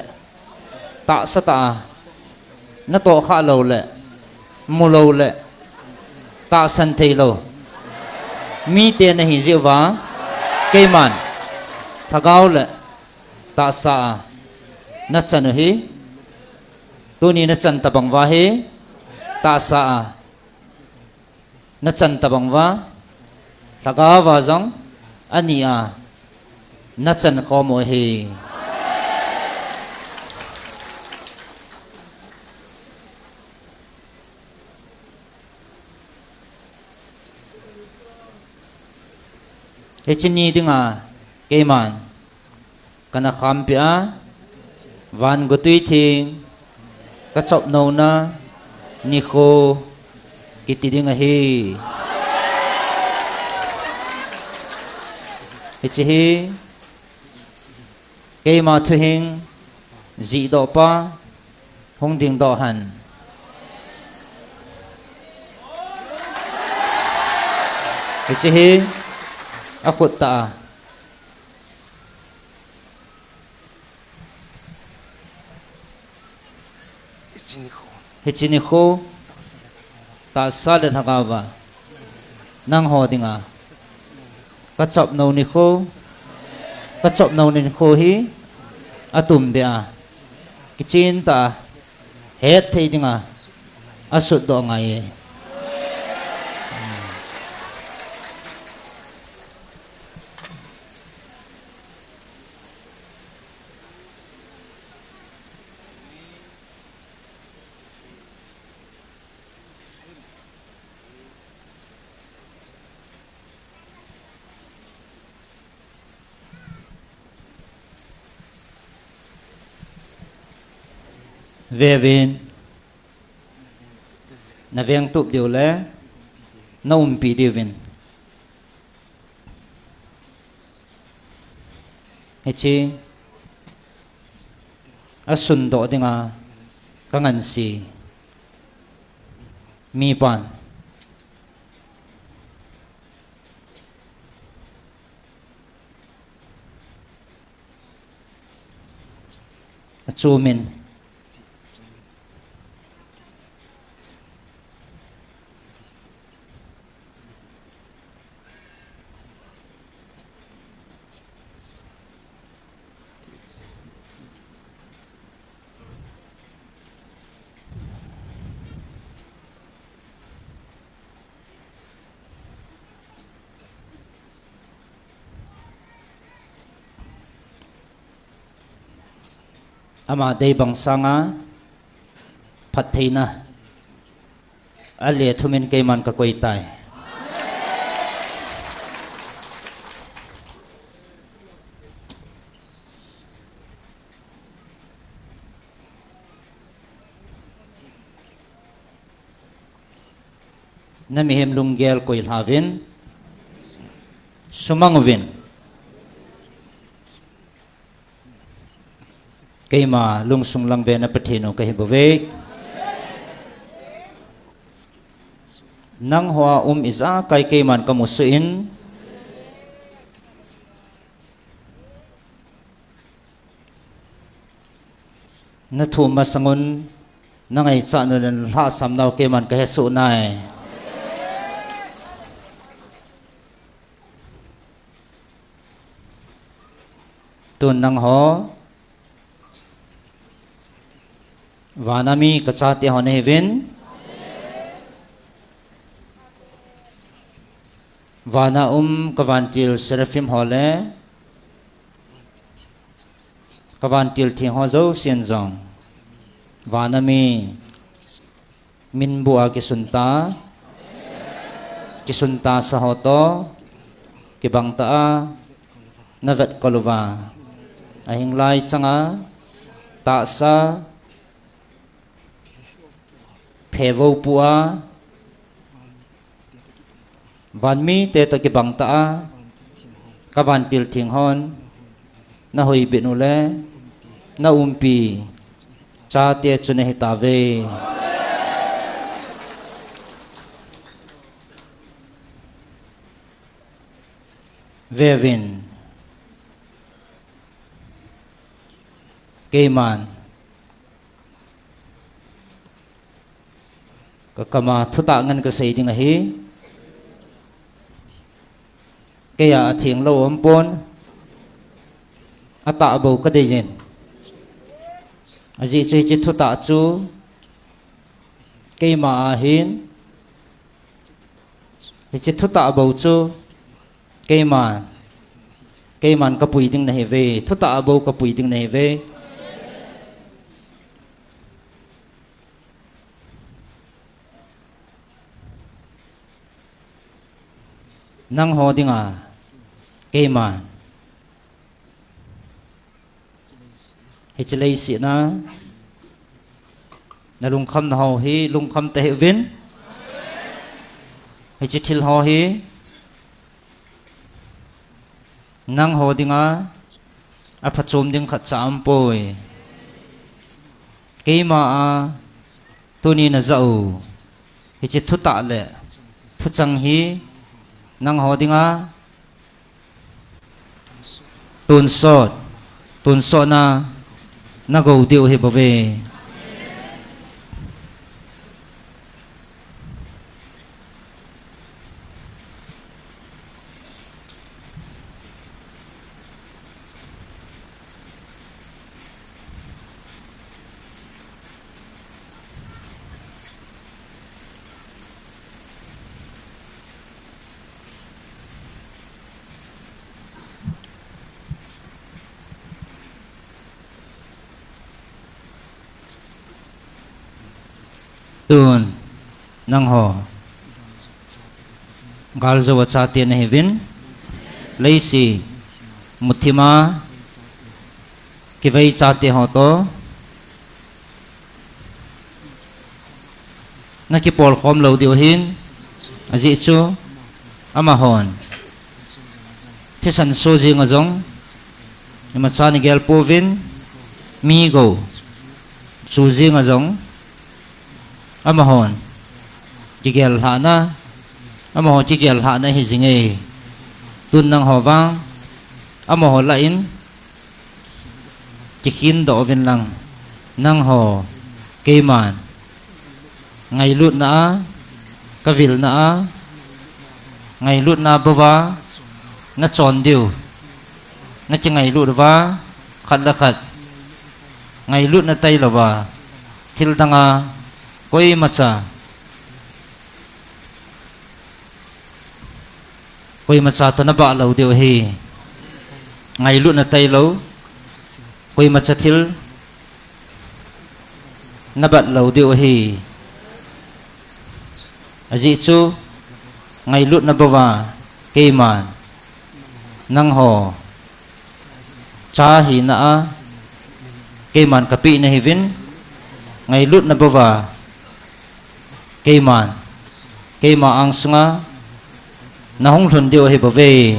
tahsa tah a na tohkhah lou le, mu lou le, tahsan thei lou mite nahi jeh uva keiman lhagao le tahsa a na chan u hi, tuni na chan tabang uva hi tahsa a na chan tabang uva, lhagao uva jong ani a na chan khom u ahi. Hiche ni dinga keiman kana khampeh a, van gotui theng ka chop nouna nikho kiti ding ahi. Hiche hi keima thuhing jihdoh pa hung dingdoh hen. Hiche hi akhut tah a. Hiche nikho tahsa le lhagao va nangho dinga ka chop nou nikho, ka chop nou nikho hi atum beh a, kichen tah a het thei dinga asutdoh ngai e. Ve uvin, na vengtup diu le na umpi diuvin. Hiche asundoh dinga ka ngansi mipan achumin. Ama dei bang sanga phattheina a le thumin keiman ka koi tai. Na mihem lunggel koi hlavin, sumang uvin. Keima lungsung lang ve na Pathen u ka hi bou ve. Nangho a um ijakai keiman ka musuh in, na thu masang un, na ngaichat un, lhahsam nau keiman ka hesoh nai. Tun nangho, vana mi ka chate ho na hiuvin. Vana um ka vantil seraphim ho le ka vantil theng ho jousen jong, vana mi min bu a kisunta, kisunta sa ho toh kibang tah a na vetkol uva, ahinglai changa tahsa phevo pu a, van mite toh kibang tah a, ka vantil theng hon na hoibit u le na umpi chate chu na hi tauve. Veuvin, keiman ka kama thutah ngen ka sei ding ahi. Keia atheng lou um pon, atah bou ka dei jin. Ajeh chu hiche thutah chu keima a hin, hiche thutah bou chu keima, keiman ka pui ding na hiuve, thutah bou ka pui ding na hiuve. Nangho dinga keiman hiche leiset a na lungkhamna ho hi lungkham tahih uvin. Hiche thil ho hi nangho dinga aphachom ding khatcha aumpoi. Keima a tuni na jah u hiche thutah le thuchang hi nangho dinga tonsot, tonsot na na gou diu ahi bouve. Tun, nangho galjou a chate nahiuvin, leiset muthim a kivei chate ho toh nakipolkhom lou diu ahin, ajeh chu amahon thisan so jeng a jong imacha nagel pouvin, mi gou chu jeng a jong amahon kigel lhahna, amaho kigel lhahna ahi jinge. Tun nangho vang amaho lah in kikhin doh uvin lang, nangho keiman ngailutna a, kavilna a, ngailutna bouva nachon diu, nakingailut uva khat le khat ngailutna tailouva thil danga koimacha koimacha toh nabah lou diu ahi. Ngailutna tailou, koimacha thil nabat lou diu ahi. Ajeh chu ngailutna bouva keiman nangho cha hina a keiman kapeh nahiuvin, ngailutna bouva keiman keima angsunga nahung lhun diu ahibouve.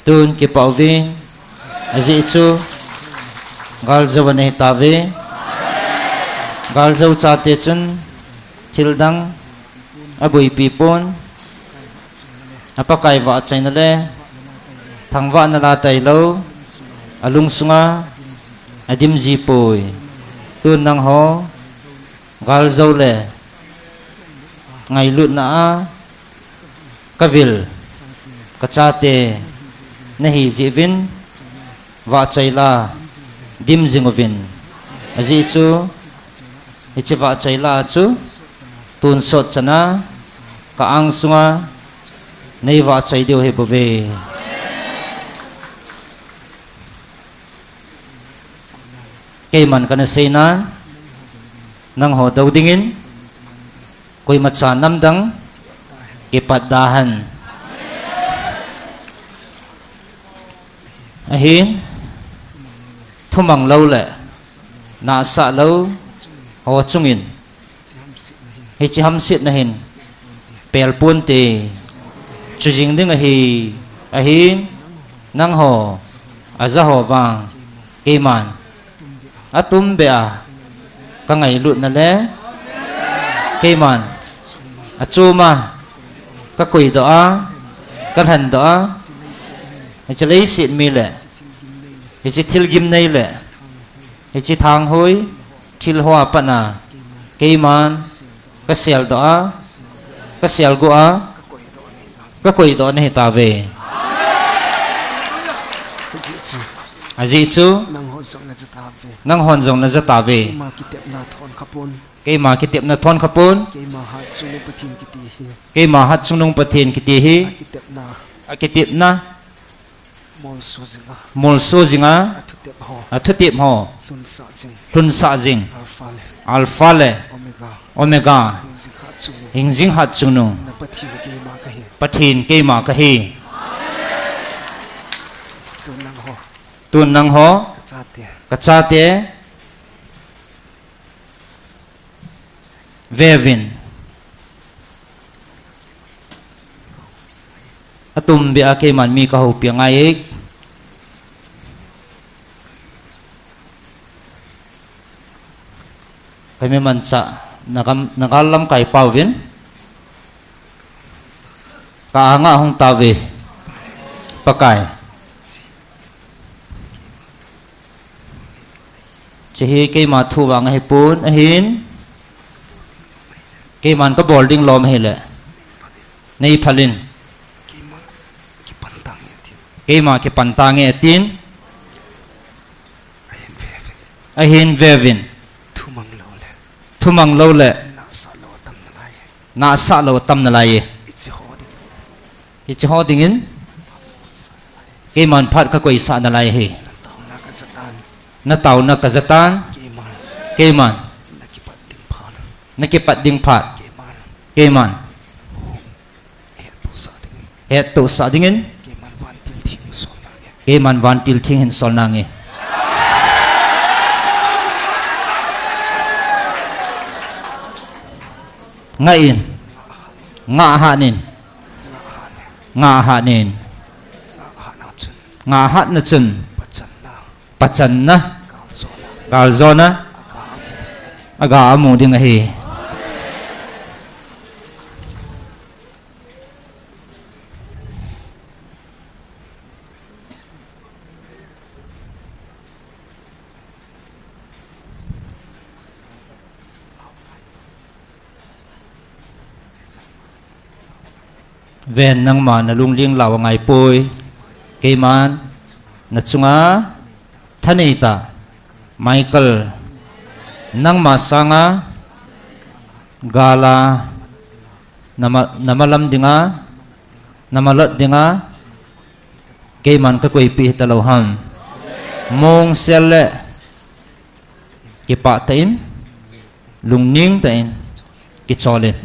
Tun kipah uvin, ajeh chu galjou anahitauve. Galjou chate chun thildang aboipi pon, aPakai vahchoina le thangvahna la tailou, alungsunga adim jipoi. Tun nangho galjou le ngailutna a kavil kachate nahi jeh uvin, vahchoi la dim jing uvin. Ajeh chu hiche vahchoi la chu tonsot chana ka angsunga neivahchoi diu ahibouve. Keiman kana seinan, nangho dou dingin koimacha namdang kipat da hen. Ahin, thumang lou le nahsah lou ho chungin hiche hamsetna hin pel ponte, chu jing ding ahi. Ahin, nangho ajaho vang keiman atumbeh a kangailutna le keiman achom a kakoidoh a, kalhendoh a, hiche leiset mi le hiche thil gimnei le hiche thanghoi thilho a pat a keiman kaseldoh a, kaselguh a, kakoidoh nahitauve. Ajeh chu nanghon jong najatauve. Keima kitepna thon khapon. Keima hatchungnung Pathen kiti hi akitepna, molso jinga athutep ho lhunsah jing, Alpha le Omega, hingjing hatchungnung Pathen keima kahi. Tun nangho kachate veuvin. Atumbeh a keiman mi kahoupi angaiye. Kami manchah, nagam, nagal lamkai pauvin ka anga hung tauve. Pakai, hiche hi keima thu vang ahipon, ahin keiman kabol ding lom ahile neiphalin, keima kipan tange atin. Ahin veuvin, thumang lou le nahsah lou atam nalaiye. Hiche ho dingin keiman phat kakoisah nalai ahi. Nataona kajatan, keiman nakipat ding phat keiman hettohsah dingin keiman vantil theng hin sol nange. Ngah in, ngah hat in, ngah hat in, ngah hatna chun pachanna, galjona aga amu ding ahi. Ven, nangma nalungling lau angaipoi. Keiman nachunga thaneitah Michael, nangma sanga gala nama, namalam dinga Namalot dinga keiman kakoipeh hitalou ham? Mongsel le kipah tah in, lungning tah in, kichol in.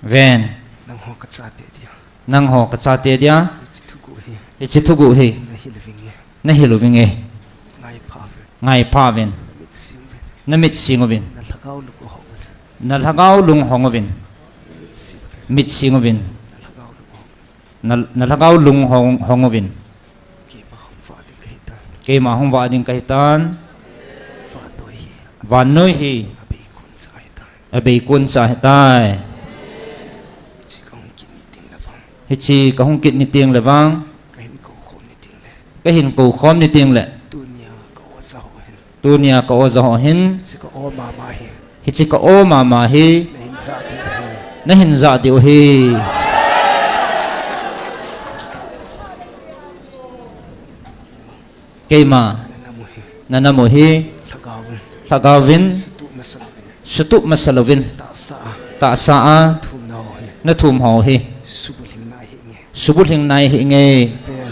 Ven. Nangho kachate dia. Nangho kachate dia. Hiche thuguh hi. Hiche thuguh hi. Nahil uvinge. Nahil uvinge. Ngaipha uvin. Ngaipha uvin. Namit sing uvin. Namit sing uvin. Nalhagao lung hong uvin. Nalhagao lung hong uvin. Namit sing uvin. Namit sing uvin. Nalhagao lung hong uvin. Na, nalhagao lung hong, hong uvin. Keima hung vah ding kahitan. Keima hung vah ding kahitan. Vannoi hi. Vannoi hi. Abeikun cha ahitai. Abeikun cha ahitai. Hiche kahung kit ni teng le vang. Hiche kahung kit ni teng le vang. Kahin kou khom ni teng le. Kahin kou khom ni teng le. Tunia ka oja ho hin. Tunia ka oja ho hin. Hiche ka o mama hi. Hiche ka o mama hi. Nahin jah diu hi. Nahin jah diu hi. Keima. Nanam u hi. Nanam u hi. Lhagao uvin. Lhagao uvin. Sutup masa louvin. Sutup masa louvin. Tahsa a. Tahsa a. Nathum ho hi. Nathum ho hi. Subulhing nai hinge. Subulhing nai hinge. Ven.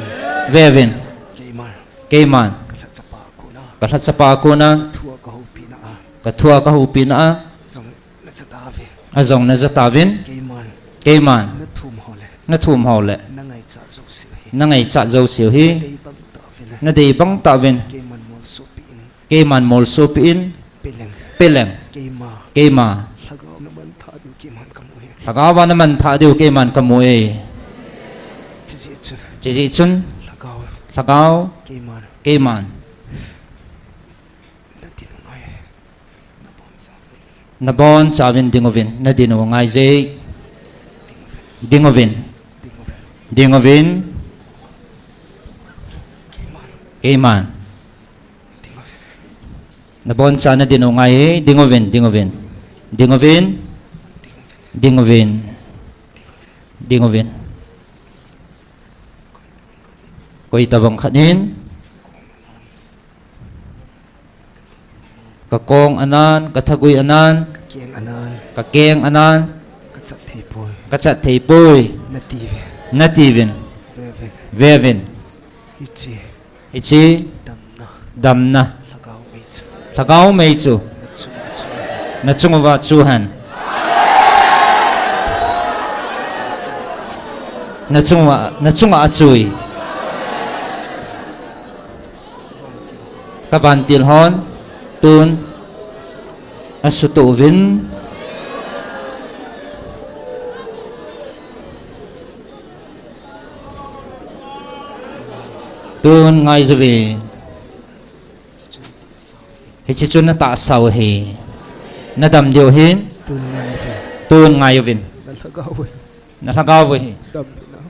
Ve uvin. Keiman. Keiman. Kalhachapa a kona. Kalhachapa a kona. Kathua kahoupi na a. Kathua kahoupi na a. Jong naja tauvin. Ajong naja tauvin. Keiman. Keiman. Nathum ho le. Nathum ho le. Nangaichat jouseu hi. Nangaichat jouseu hi. Nadei bang tauvin. Nadei bang tauvin. Keiman molsopeh in. Keiman molsopeh in. Peleng. Peleng. Keima. Keima. Lhagao namanthah diu keiman kamu hi. Lhagao a namanthah diu keiman kamu e. Chujeh chun. Chujeh chun. Lhagao. Lhagao. Keiman. Keiman. Nadin u ngai. Nabonchauvin ding uvin. Nadin u ngai jeh. Ding uvin. Ding uvin. Keiman. Naboncha nadin u ngai e, ding uvin, ding uvin. Ding uvin. Ding uvin. Ding uvin. Koi tabang khat in. Ka kong anan, ka thagui anan. Ka keng anan. Ka keng anan. Ka chat thei poi. Ka chat thei poi. Nati uvin. Nati uvin. Ve uvin. Ve uvin. Hiche. Hiche. Damna. Damna. Lhagao mei chu. Lhagao mei chu. Na chung uva chu hen. Na chung uva chu hen. Na chung uva, na chung uva achui. Ka vantil hon. Tun. Asutoh uvin. Tun ngai uvin. Hiche chu na tahsa u ahi. Na dam diu ahin. Tun ngai uvin. Tun ngai uvin. Na lhagao u ahi. Na lhagao u ahi. Dam hinam.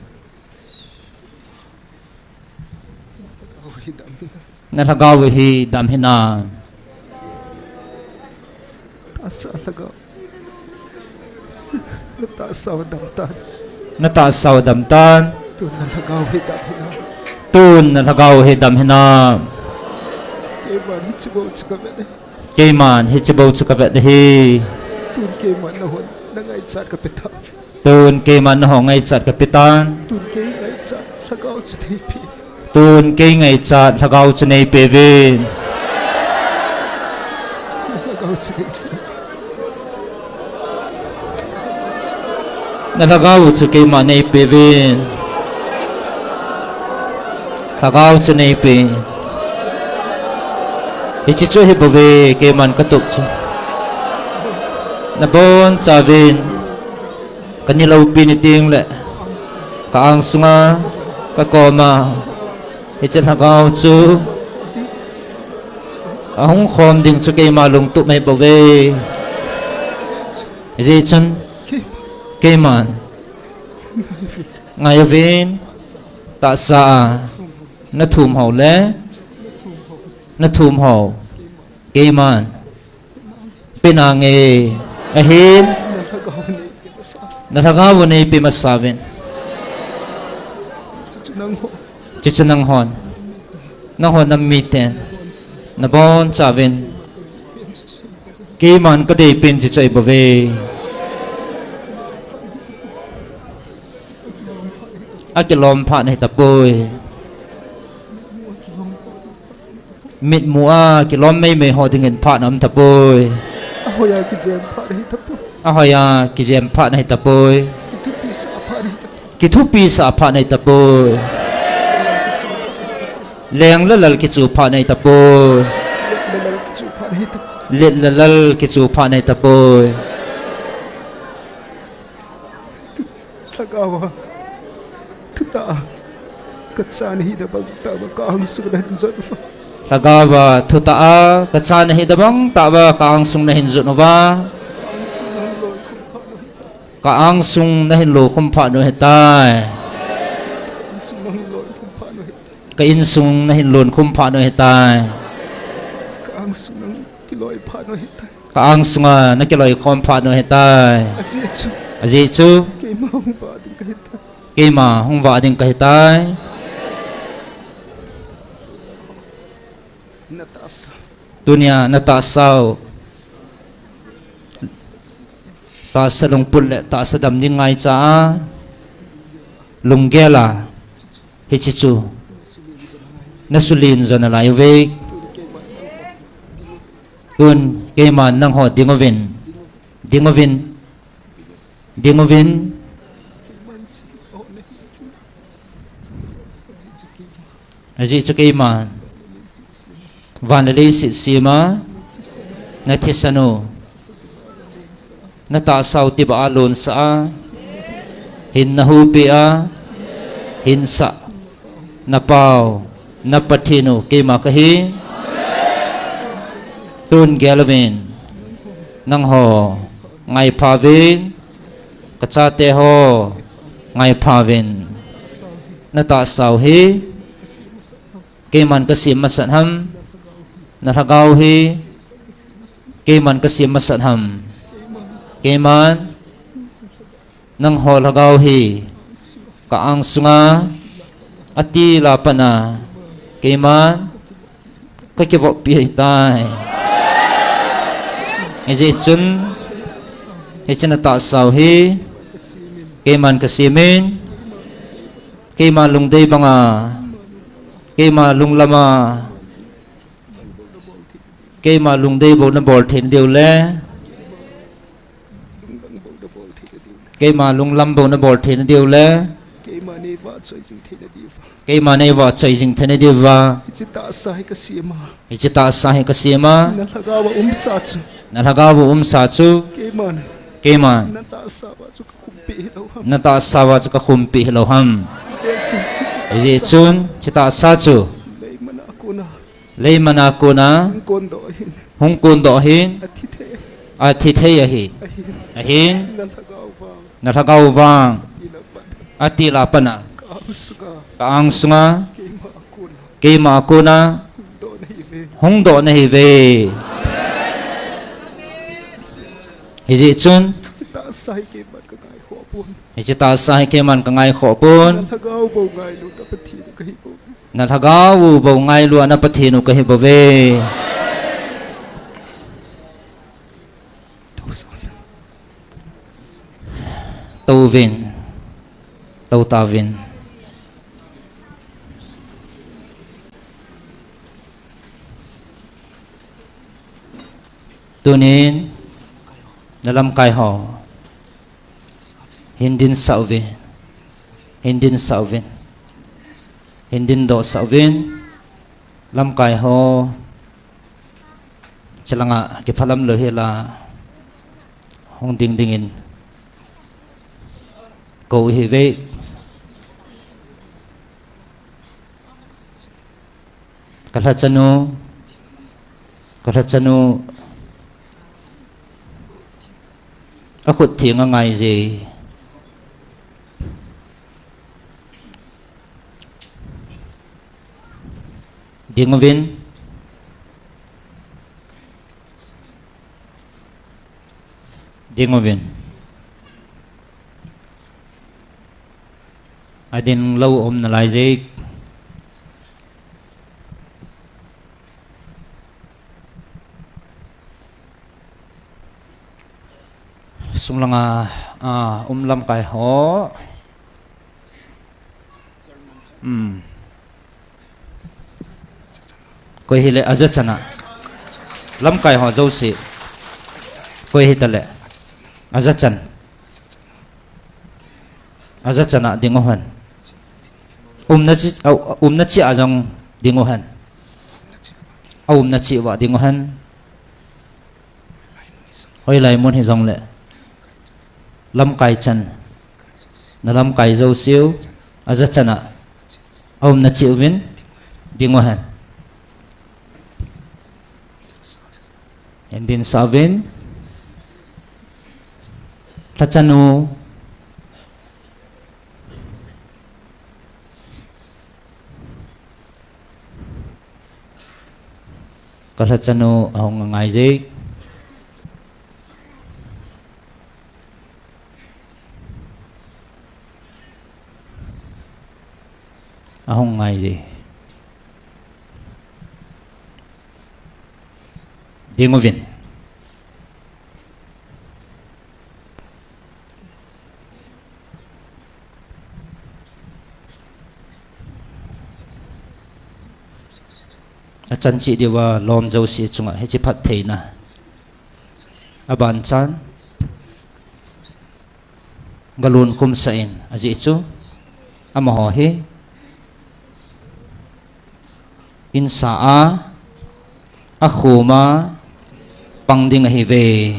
Na lhagao u hi dam hinam. Tahsa lhagao. Na tahsa u dam tan. Na tahsa u dam tan. Tun na lhagao u hi dam hinam. Tun na lhagao u hi dam hinam. Keiman hiche bou chu ka vet e. Keiman hiche bou chu ka vet e hi. Tun keiman nahon na ngaichat ka pe tan. Tun keiman nahon ngaichat ka pe tan. Tun kei ngaichat lhagao chu nei pe. Tun kei ngaichat lhagao chu nei pe uvin. Lhagao chu nei pe. Na lhagao chu keima nei pe uvin. Lhagao chu nei pe. Hiche chu ahi bouve, keiman ka tup chu. Na boncha uvin. Ka ni loupi ni teng le, ka angsunga, ka koma, hiche lhagao chu ahung khom ding chu keima lungtup ahi bouve. Hijeh chun, keiman, ngai uvin, tahsa a, na thum ho le, na thum ho, keiman, pe nange, ahin, na lhagao u nei pe masa uvin. Hiche chu nanghon, nanghon nam miten, na boncha uvin, Keiman kadei pen chu chu ahi bouve. Akilom phat nahi tapoi. Mitmu a kilom meimei ho dingin phat aum tapoi. Ahoiya kijem phat nahi tapoi. Ahoiya kijem phat nahi tapoi. Kithupisah phat nahi tapoi. Kithupisah phat nahi tapoi. Leng le lal kichu phat nahi tapoi. Let le lal kichu phat nahi tapoi. Let le lal kichu phat nahi tapoi. Lhagao a thutah a kacha nahi tobang tah uva ka angsung nahin jot uva. Lhagao a thutah a kacha nahi tobang tah uva ka angsung nahin jot uva. Ka angsung nahin loikhum phat nahi tai. Ka angsung nahin loikhum phat nahi tai. Ka angsung nahin loikhum phat nahi tai. Ka insung nahin loikhum phat nahi tai. Ka angsung nang kiloi phat nahi tai. Ka angsunga nakiloi khom phat nahi tai. Ajeh chu. Ajeh chu. Keima hung vah ding kahi tai. Keima hung vah ding kahi tai. Na tahsa. Tunia na tahsa u. Tahsa lungput le tahsa dam ding ngaicha a. Lunggel a. Hiche chu. Na sulin jo nalai uve. Tun keiman nangho ding uvin. Ding uvin. Ding uvin. Ajeh chu keiman van le leiset sem a, na thisan u, na tahsa u tibah a lonsah a, hinna huhpi a, hinsah, na pau, na Pathen u keima kahi. Tun gel uvin, nangho ngaipha uvin, ka chate ho ngaipha uvin. Na tahsa u hi keiman kasem masat ham? Na lhagao u hi keiman kasem masat ham? Keiman nangho lhagao u hi ka angsunga atil a pat a keiman kakivoppi ahitai. Hijeh chun hiche na tahsa u hi keiman kasem in, keima lungdei banga, keima lunglam a, keima lungdei bou nabol theina diu le, keima lunglam bou nabol theina diu le, keima neivahchoi jing theina diuva, keima neivahchoi jing theina diuva. Hiche tahsa hi kasem a. Hiche tahsa hi kasem a. Na lhagao a umsa chu. Na lhagao a umsa chu. Keiman. Keiman. Na tahsa uva chu kakhumpi hilou ham? Na tahsa uva chu kakhumpi hilou ham? Hijeh chun, hiche tahsa chu. Hijeh chun, hiche tahsa chu. Leiman a kona. Leiman a kona. Hung kondoh ahin. Hung kondoh ahin. Athi thei. Athi thei ahi. Ahin. Ahin. Na lhagao vang. Na lhagao vang. Atil a pat a. Atil a pat a. Ka angsunga. Ka angsunga. Keima a kona. Keima a kona. Hung doh nahi uve. Hung doh nahi uve. Hijeh chun. Hiche tahsa hi keiman kangaikhoh pon. Hiche tahsa hi keiman kangaikhoh pon. Na lhagao u bou ngailu na Pathen u kahi bou. Na lhagao u bou ngailu a na Pathen u kahi bouve. Touvin. Tou tauvin. Tunin, na lamkai ho. Hin dinsah uvin. Hin dinsah uvin. Hin dindohsah uvin. Lamkai ho. Chalanga kiphalam lou hela. Hung ding dingin. Kou hi ve. Ka lhachanu, ka lhachanu, akhut theng angai je. Ding uvin. Ding uvin. Adin lou um nalai je. Langa, ah, um lamkai ho. Hmm. Koi hile ajachan a. Lamkai ho jouse. Koi hitale. Ajachan. Ajachan a ding uhen. Umna chi, a, umna chi a jong ding uhen. A umna chi uva ding uhen. Hoilai mun hijongle. Lamkai chan. Na lamkai jouseu. Ajachan a. A umna chi uvin. Ding uhen. Hin dinsah uvin. Lhachanu. Ka lhachanu ahung angai je. Ahung ngai je. Ding uvin. Achan cheh diuva lom jouse chunga hiche phattheina. Abanchan. Galun kumsah in ajeh chu. Amaho hi. Insa a. Akhum a. Pang ding ahiuve.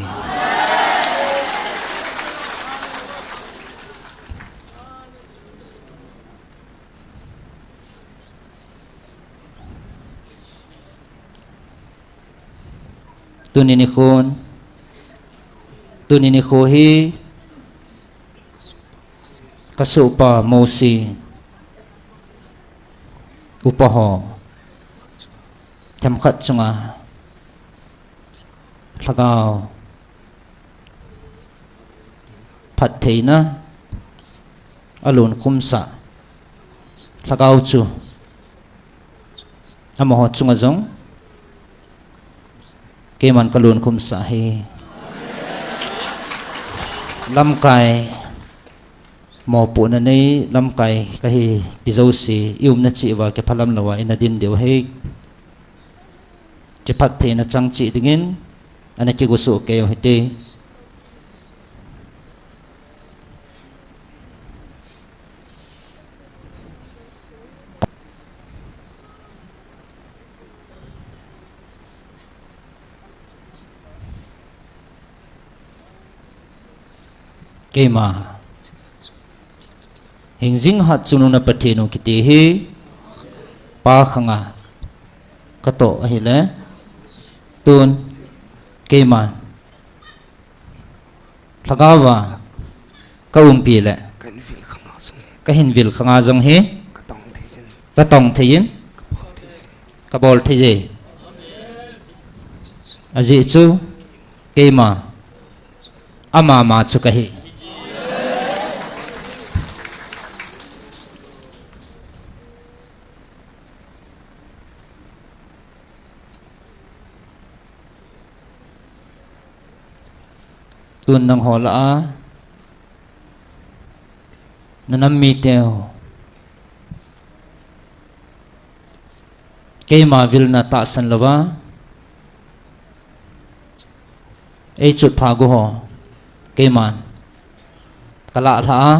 Tuni nikhon, tuni nikho hi, kasohpa Mosi, upa ho, themkhat chunga, lhagao, phattheina, alun kumsah, lhagao chu, amaho chunga jong, keiman kalun kumsah ahi. Lamkai, mopohna nei, lamkai kahi ti jouse, i umna cheh uva kiphalam louva, ina din diu ahi. Kiphattheina chang cheh dingin, ana kigosoh kei u hite. Keima. Hingjing Hatchungnung na Pathen u kiti hi. Pa khanga. Katoh ahile. Tun. Keima. Lhagao va. Ka umpi le. Kahin vil khanga jong hi. Katong thei in. Kabol thei je. Ajeh chu. Keima. Amama chu kahi. Tun nangho lah a. Na nam mite ho. Keima vilna tahsan louva. Ei chutpha gu ho. Keiman. Kalah lha a.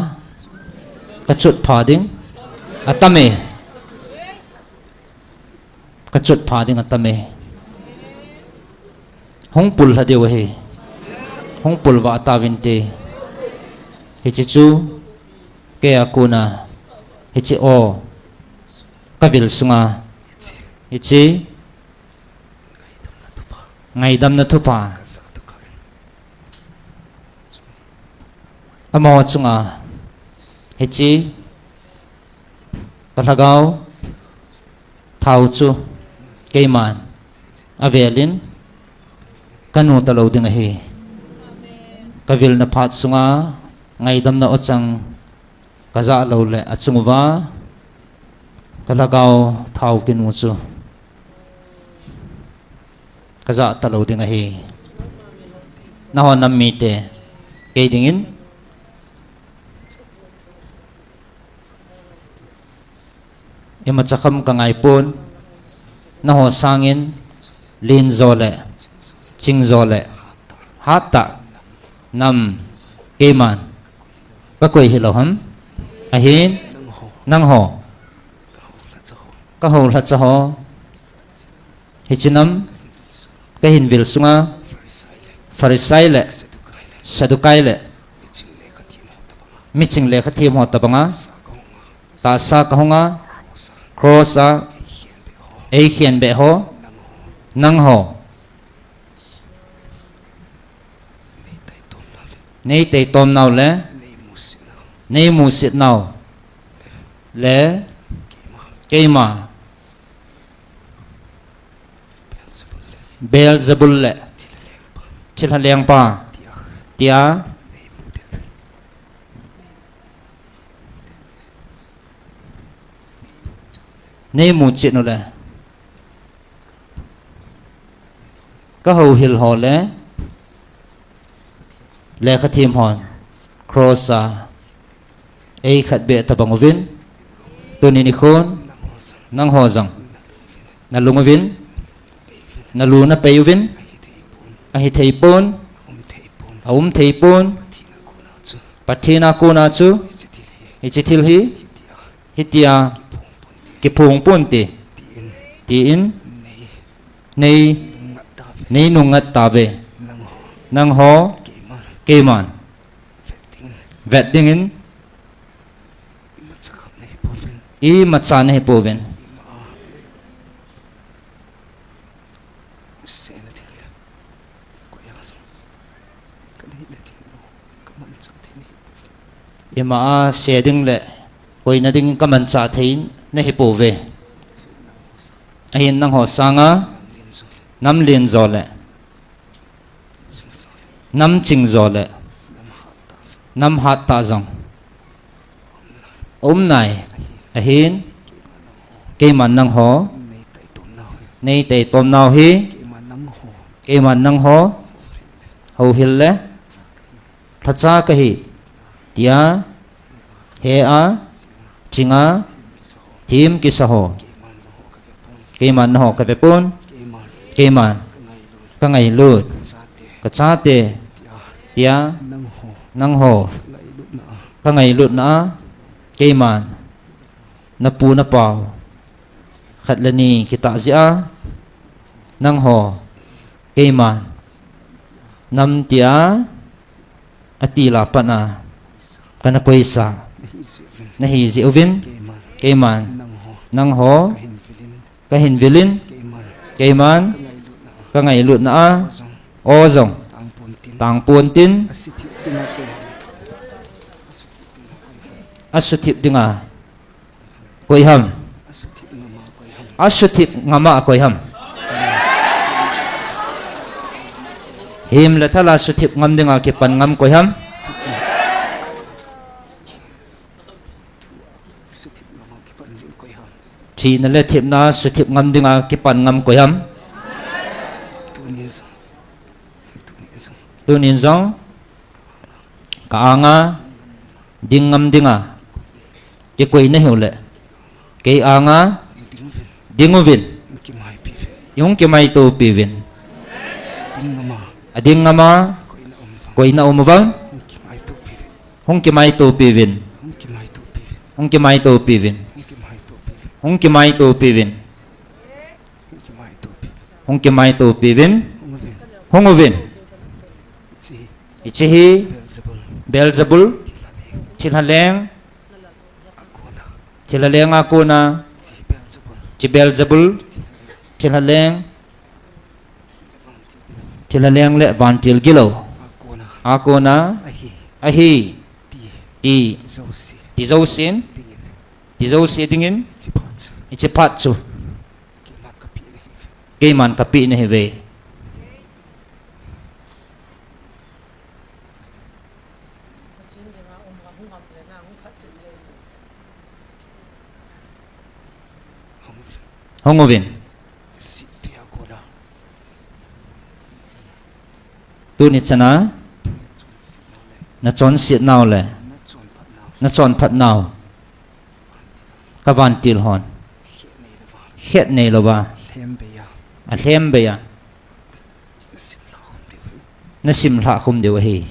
Kachutpha ding. Atam e. Kachutpha ding atam e. Hung pul lha diu ahi. Hung pul va tauvinte. Hiche chu. Kei a kona. Hiche o. Kavil sunga. Hiche. Ngaidamna thupha. Amaho chunga. Hiche. Kalhagao. Thao chu. Keiman. Avelin. Kanu talou ding ahi. Kavilna phat sunga. Ngaidamna o chang. Kajah lou le achung uva. Kalhagao thao kinu chu. Kajah talou ding ahi. Nahon nam mite. Kei dingin imacha kham ka ngai pon, nangho sangin len jo le, ching jo le, hat tah nam keiman ka koi hilou ham. Ahin, nangho, ka houlhacha ho, hiche nam ka hin vil sunga Pharisai le Saddukai le miching le khathem ho tobanga tahsa ka hunga, cross a ei khenbeh ho, nangho nei taitom nau le nei musit nau le keima Beelzebul le thilha lengpa tia nei muchet nau le ka houhil ho le lekhathem hon cross a ei khatbeh tobang uvin, tuni nikhon nangho jong nalung uvin, nalu napei uvin, ahithei pon, aumthei pon, Pathen a kona chu hiche thil hi hitia kiphong ponte, tin nei nungngat tauve. Nangho keiman vet dingin imacha nahipouvin. Ima a se ding le koina ding kamanchah thei nahipouve. Ahin nangho sanga nam len jo le nam ching jo le nam hat tah jong aum nai. Ahin keiman nangho nei taitom nau hi keiman nangho houhil le lhacha kahi tia he a, ching a, them kisa ho keiman nangho kave pon, keiman kangailut kachate tia nangho kangailutna a keiman napu napau khat le ni kitah jeh a nangho keiman nam tia atil a pat a kana koisa nahi jeh uvin, keiman nangho kahin vilin, keiman kangailutna a o jong tang pontin asuthip dinga koi ham? Asuthip ngam a koi ham? Hem le thal a suthip ngam dinga kipan ngam koi ham? Thina le thepna suthip ngam dinga kipan ngam koi ham? Tunin jong ka anga ding ngam dinga kikoi nahiu le kei anga ding uvin, ihung kimaitopi uvin. Ading ngam a koina um uvem? Hung kimaitopi uvin. Hung kimaitopi uvin. Hung kimaitopi uvin. Hung kimaitopi uvin. Hung uvin. Hiche hi Beelzebul, thilha leng, thilha leng a kona, hiche Beelzebul, thilha leng, thilha leng le vantil gilou a kona ahi ti, ti jousen, ti jouse dingin hiche phat chu keiman kapeh nahiuve. Hung uvin. Tuni chana Na chonset nau le. Na chonphat nau. Ka vantil hon. Khet nei lova. A lhem bei a. Na sim lha khum diu ahi.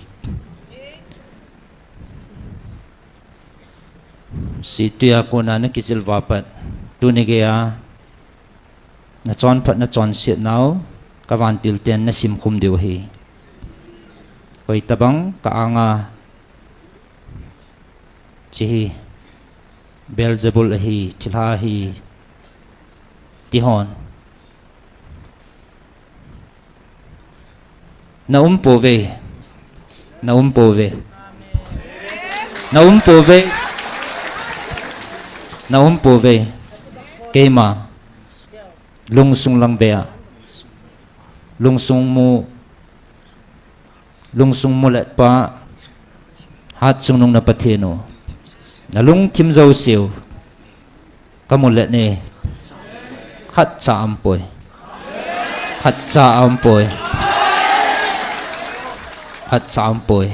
Situi a kona na kijil va pat. Tuni gei a. Na chonphat na chonset nau. Ka vantil ten na sim khum diu ahi. Koi tabang ka anga. Chi hi. Beelzebul ahi. Thilha ahi. Ti hon. Na um pouve. Na um pouve. Na um pouve. Na um pouve. Keima. Lungsung lang ve a. Lungsung mu. Lungsung mu le pa. Hatchungnung na Pathen u. Na lungthim jouseu. Ka mu le ni. Khatcha um poi. Khatcha um poi. Khatcha um poi.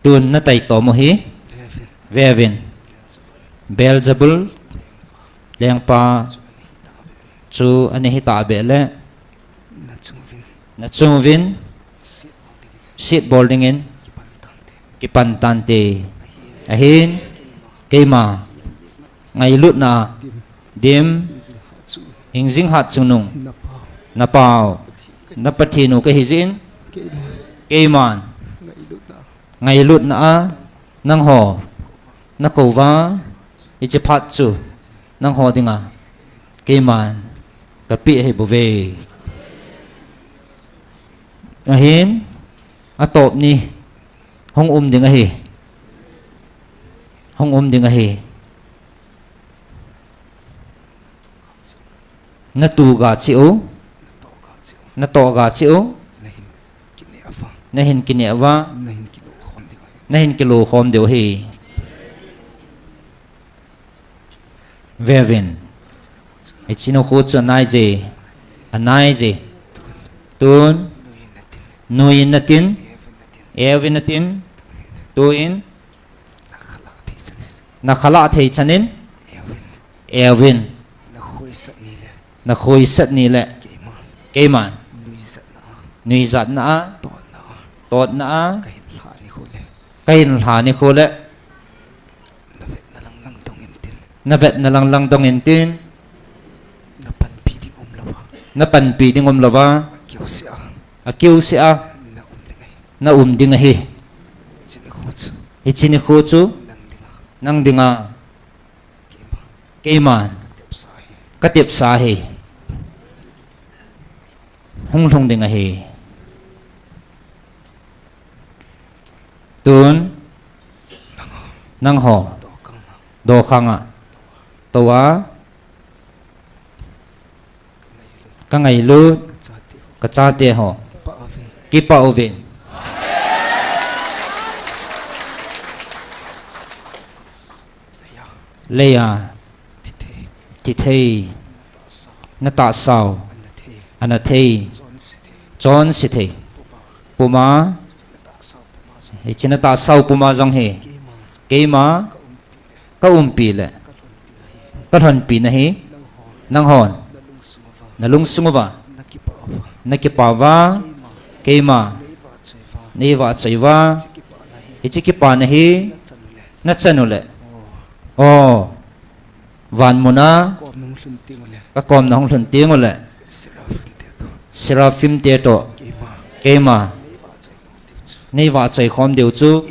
Tun na tai to mo hi. Vevin. Beelzebul. Lengpa. Chu ani hi ta be le. Na chungvin. Sit bol dingin. Kipan tante. Ahin. Keima. Ngailutna. Dim. Hingjing Hatchungnung. Na pau. Na Pathen u kahi jin. Keiman. Ngailutna a. Nangho. Na kouva. Hiche phat chu. Nangho dinga. Keiman. Ka pe ahi bouve. Ahin. Atop ni. Hung um ding ahi. Hung um ding ahi. Na tu ga chi u. Na to ga chi u. Na hin kine va. Na hin kilo khom diu ahi. Vevin. Hiche nikho chu anai je. Anai je. Tun. Nuiyin natin. Euvin natin. Tuin. Na khalah thei chanin. Euvin. Na khoisat ni le. Keiman. Nuijatna a. Totna a. Ka hin lha nikho le. Na vetna lang lang dong intin. Na panpi ding um louva. Akiu se a. Na um ding ahi. Hiche nikho chu. Nang dinga. Keiman. Ka tepsa ahi. Hung lhung ding ahi. Tun. Nangho. Dokhanga. Toa. Ka ngailut. Ka chate ho. Kipah uvin. Leiya. Tithei. Natahsau. Anathei. Chonse thei. Puma. Hiche natahsau puma jong hi. Keima. Ka umpi le. Ka lhonpi nahi. Nanghon. Nalungsung uva. Nakipah uva. Keima. Neivahchoi uva. Hiche kipana hi. Nachan u le. O. Van muna. Ka komna hung lhun teng u le. Seraphim te toh. Keima. Neivahchoi khom diu chu.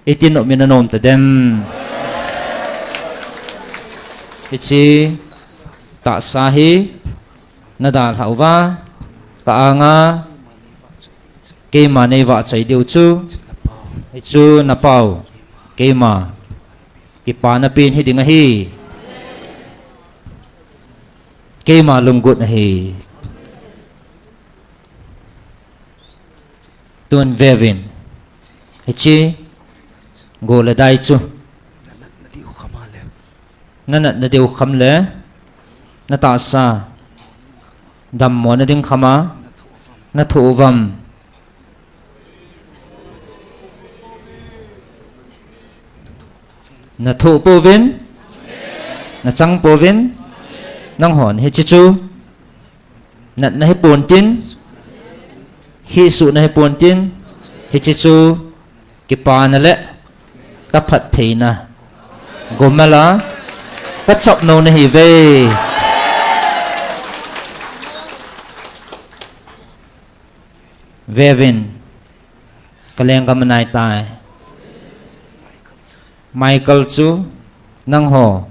Iti nom in anom tadem. Hiche tahsa hi nadalhah uva, ka anga, keima neivahchoi diu chu, hichu napau, keima, kipana pen hiding ahi, keima lunggot ahi. Tun vevin. Hiche. Go le dai chu. Nanatna diu kham le. Natahsa. Dammona ding khama. Na thoh uvam. Na thoh pouvin. Na chang pouvin. Nanghon hiche chu. Natna hi pontin. Hisuhna hi pontin. Hiche chu. Kipana le. Ka phattheina. Gomala. Ka chapnouna hive. Vevin. Ka lenggam anaitai. Michael chu nangho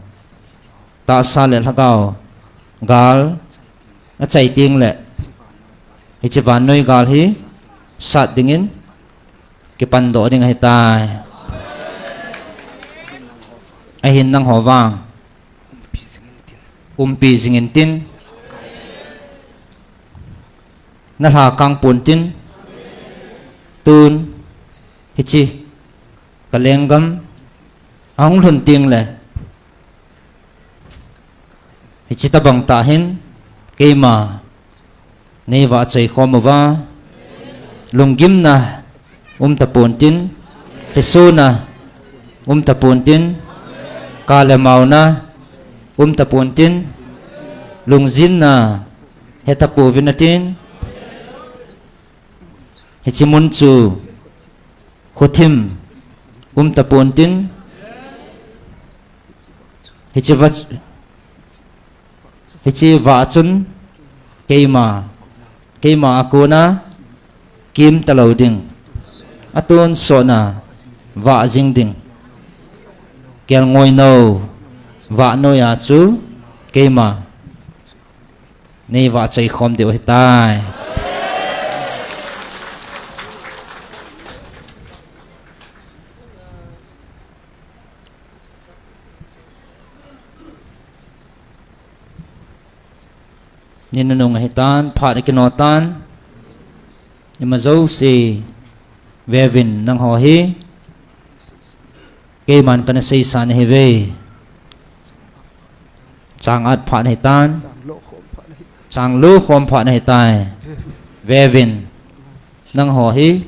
tahsa le lhagao gal achai tengle hiche vannoi gal hi sat dingin kipandoh ding ahitai. Ahin nangho vang umpi jingin tin. Na lhakang pontin. Tun hiche ka lenggam ahung lhun tengle hiche tabang tah hin keima nei vahchoi khom uva lunggimna um tapontin, lhisona um tapontin, kalemauna um tapontin, lungjinna heta pouvin atin. Hiche mun chu khothim um tapontin. Hiche vah, hiche vah chun keima, keima a kona kim talou ding. Atonsotna vah jing ding. Kelngoi nou vah noiya chu keima nei vahchoi khom diu ahitai. Ni nunung ahitan, phat akino tan. Ima jouse vevin nangho hi. Keiman kana seisa nahiuve. Chang at phat ahitan. Chang lo khom phat ahitai. Vevin. Nangho hi.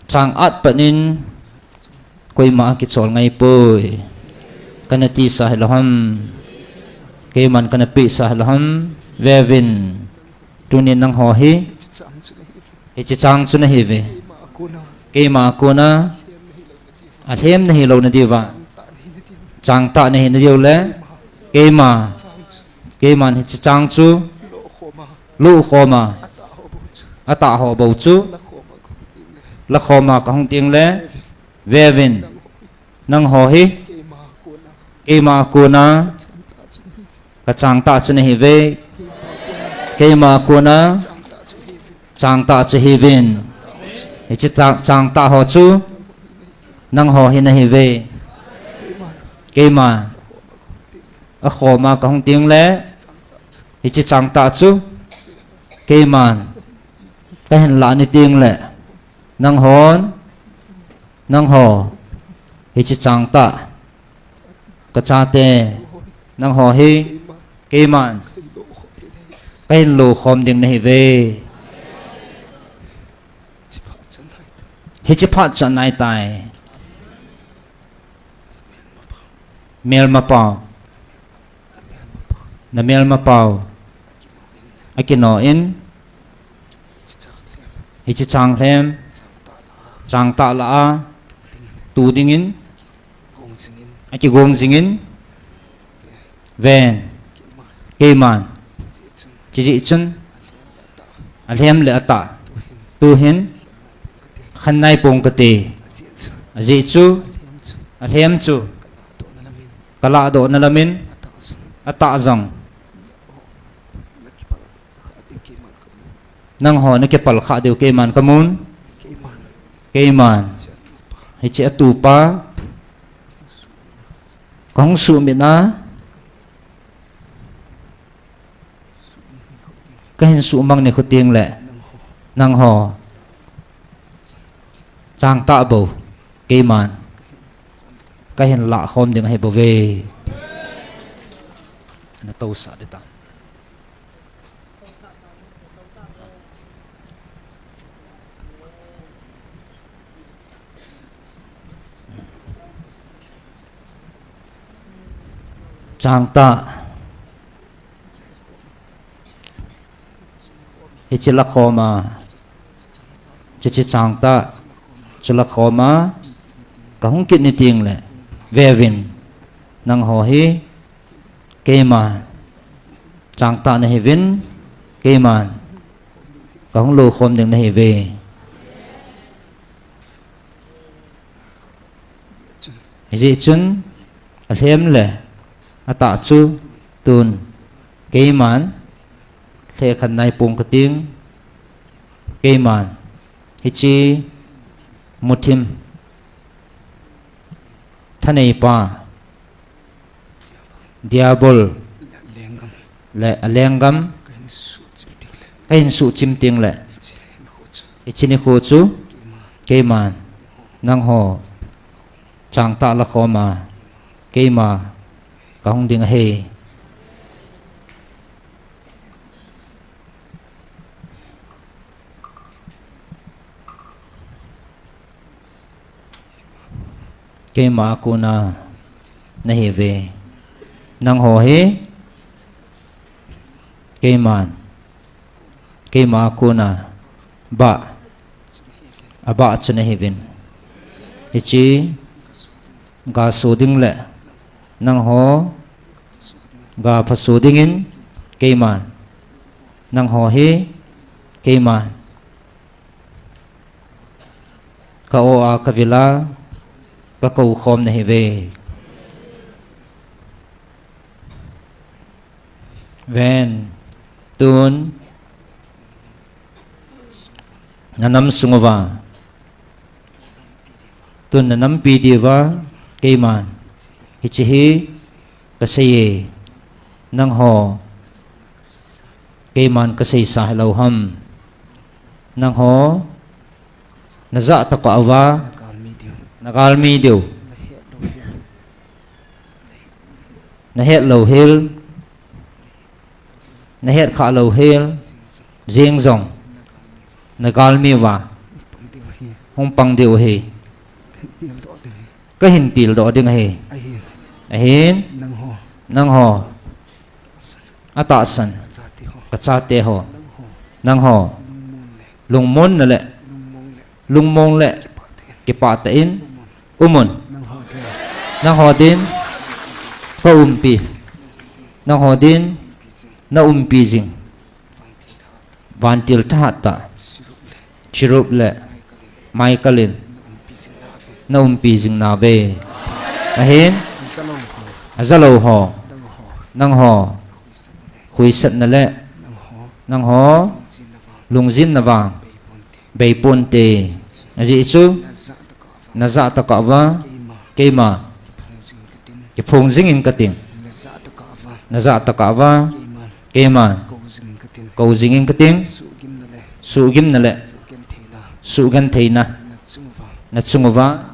Chang at panin koima kichol ngaipoi. Kana tisa hilou ham. Keiman kana pehsa hilou ham. Vevin. Tunin nangho hi. Hiche chang chu nahiuve. Keima a kona. Alhem nahilou nadiuva. Changtah nahina diu le. Keima. Keiman hiche chang chu. Lo khoma. Atah ho bou chu. Lakhoma kahung tengle. Vevin. Nangho hi. Keima a kona. Kachangtah chu nahiuve. Keima a kona. Changtah chu hiuvin. Hiche chang, changtah ho chu. Nangho hi nahiuve. Keima. Akhoma kahung tengle. Hiche changtah chu. Keiman. Kahin lah ni tengle. Nanghon. Nangho. Hiche changtah. Kachate. Nangho hi. Keiman. Kahin lo khom ding nahiuve. Hiche phat chu anaitai. Melmapao. Na melmapao. Akino in. Hiche chang lhem. Changtah lah a. Tu dingin. Akigong jingin. Ven. Keiman. Chujeh chun. Alhem le atah. Tuhin. Khan nai pong kate. Ajeh chu. Alhem chu. Kalahdohna lamin. Atah jong. Nangho nakipal khah diu keiman kamun. Keiman. Hiche atupa. Kahung suhmit na. Kahin suhmang ni khu tengle. Nangho. Changtah bou. Keiman. Kahin lah khom ding ahibouve. natousah ding ta. Changtah. Hiche lakhom a, chuche changtah chu lakhom a kahung kit ni tengle, veuvin, nangho hi keima changtah nahiuvin, keiman kahung loukhom ding nahiuve. Hijeh chun alhem le atah chu tun keiman lhekhat naipong kating, keiman hiche muthim thaneipa Diabol le alenggam kahin suhchim tengle, hiche nikho chu keiman nangho changtah lakhom a keima kahung ding ahi. Keima a kona nahiuve. Nangho hi keiman, keima a kona bah, abah chu nahiuvin, hiche gaso ding le nangho gaphah so dingin keiman, nangho hi keiman ka-o a kavil a kakoukhom nahiuve. Ven, tun nanam sung uva, tun nanampi diuva keiman hiche hi kaseiye, nangho keiman kaseisa hilou ham? Nangho najah tokah uva nagalmi diu, nahet louhel, nahet khah louhel jeng jong nagalmi uva hung pang diu ahi. Kahin tildoh ding ahi. Ahin, nangho, atahsan kachateho, nangho lungmonna le lungmong le kipah tah in umun. Nangho din kaumpi, nangho din naumpi jing vantil thahat tah Chirup le Michael in naumpi jing nauve. Ahin, ajalou ho, nangho khuisatna le nangho lungjinna vang beiponte. Ajeh chu najah tokah uva keima kiphong jingin kating, najah tokah uva keiman kou jingin kating, suhgimna le suhgentheina nachung uva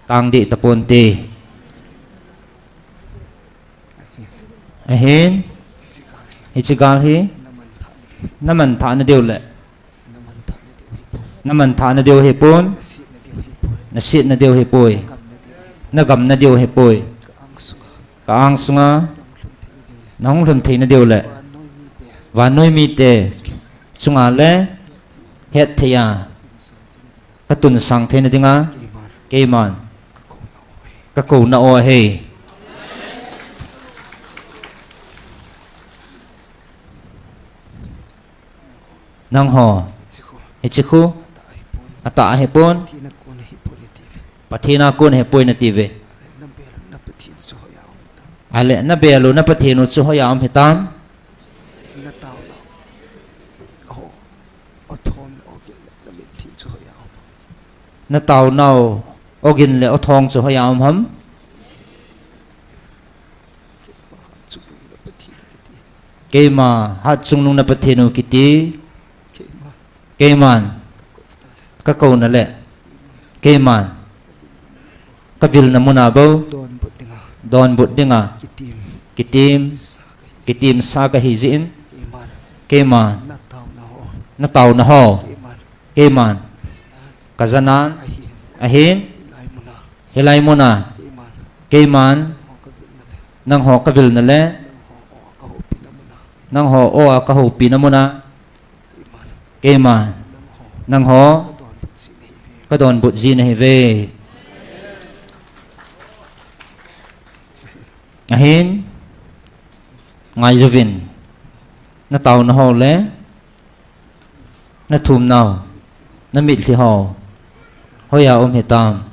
tangdeh taponte. Ahin, hiche gal hi namanthah nadiu le namanthah nadiu hipon, nasetna diu hipoi, nagamna diu hipoi. Ka-ang sunga nahung lhun theina diu le vannoi mite chunga le hetthei a katunsang theina dinga keiman kakouna o ahi. Nangho, hiche khu atah ahipon, Pathen a kon ahipoi natiuve. Ale nabel u naPathen u chu hoiya um hitam? Nataonau ogin le othong chu hoiya um ham? Keima hatchungnung na Pathen u kiti, keiman kakouna le keiman kavilna muna bou donbut dinga kitim kitimsa kahi jeh in, keiman, keiman, nataona ho, nataona ho, keiman, keiman, kajanan, ahin, ahin, hilai muna, hilai muna, keiman, keiman, nangho kavilna le, nangho o a kahoupina muna, nangho o a kahoupina muna, keiman, keiman, nangho, nangho, kadonbut ji nahiuve, kadonbut ji nahiuve. Ahin, ngaijuvin, nataona ho le, nathumnau, namitlhi ho, hoiya um hitam.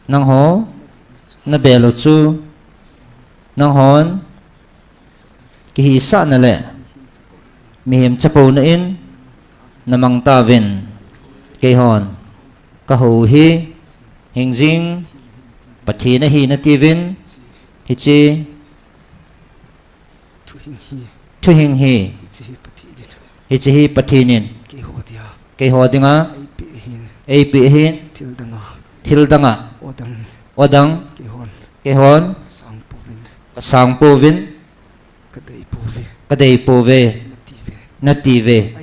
Nangho, nabel u chu, nanghon, kihisahna le, mihem chapouna in, namang tauvin, keihon, kahou hi, hingjing, Pathen ahi natiuvin, hiche, thuhing hi, thuhing hi, hiche hi Pathen in, hiche hi Pathen in, keiho dinga, keiho dinga, eipeh ahin, eipeh ahin, thil danga, thil danga, odang, odang, keihon, keihon, kasang pouvin, kasang pouvin, kadei pouve, kadei pouve, natiuve, natiuve.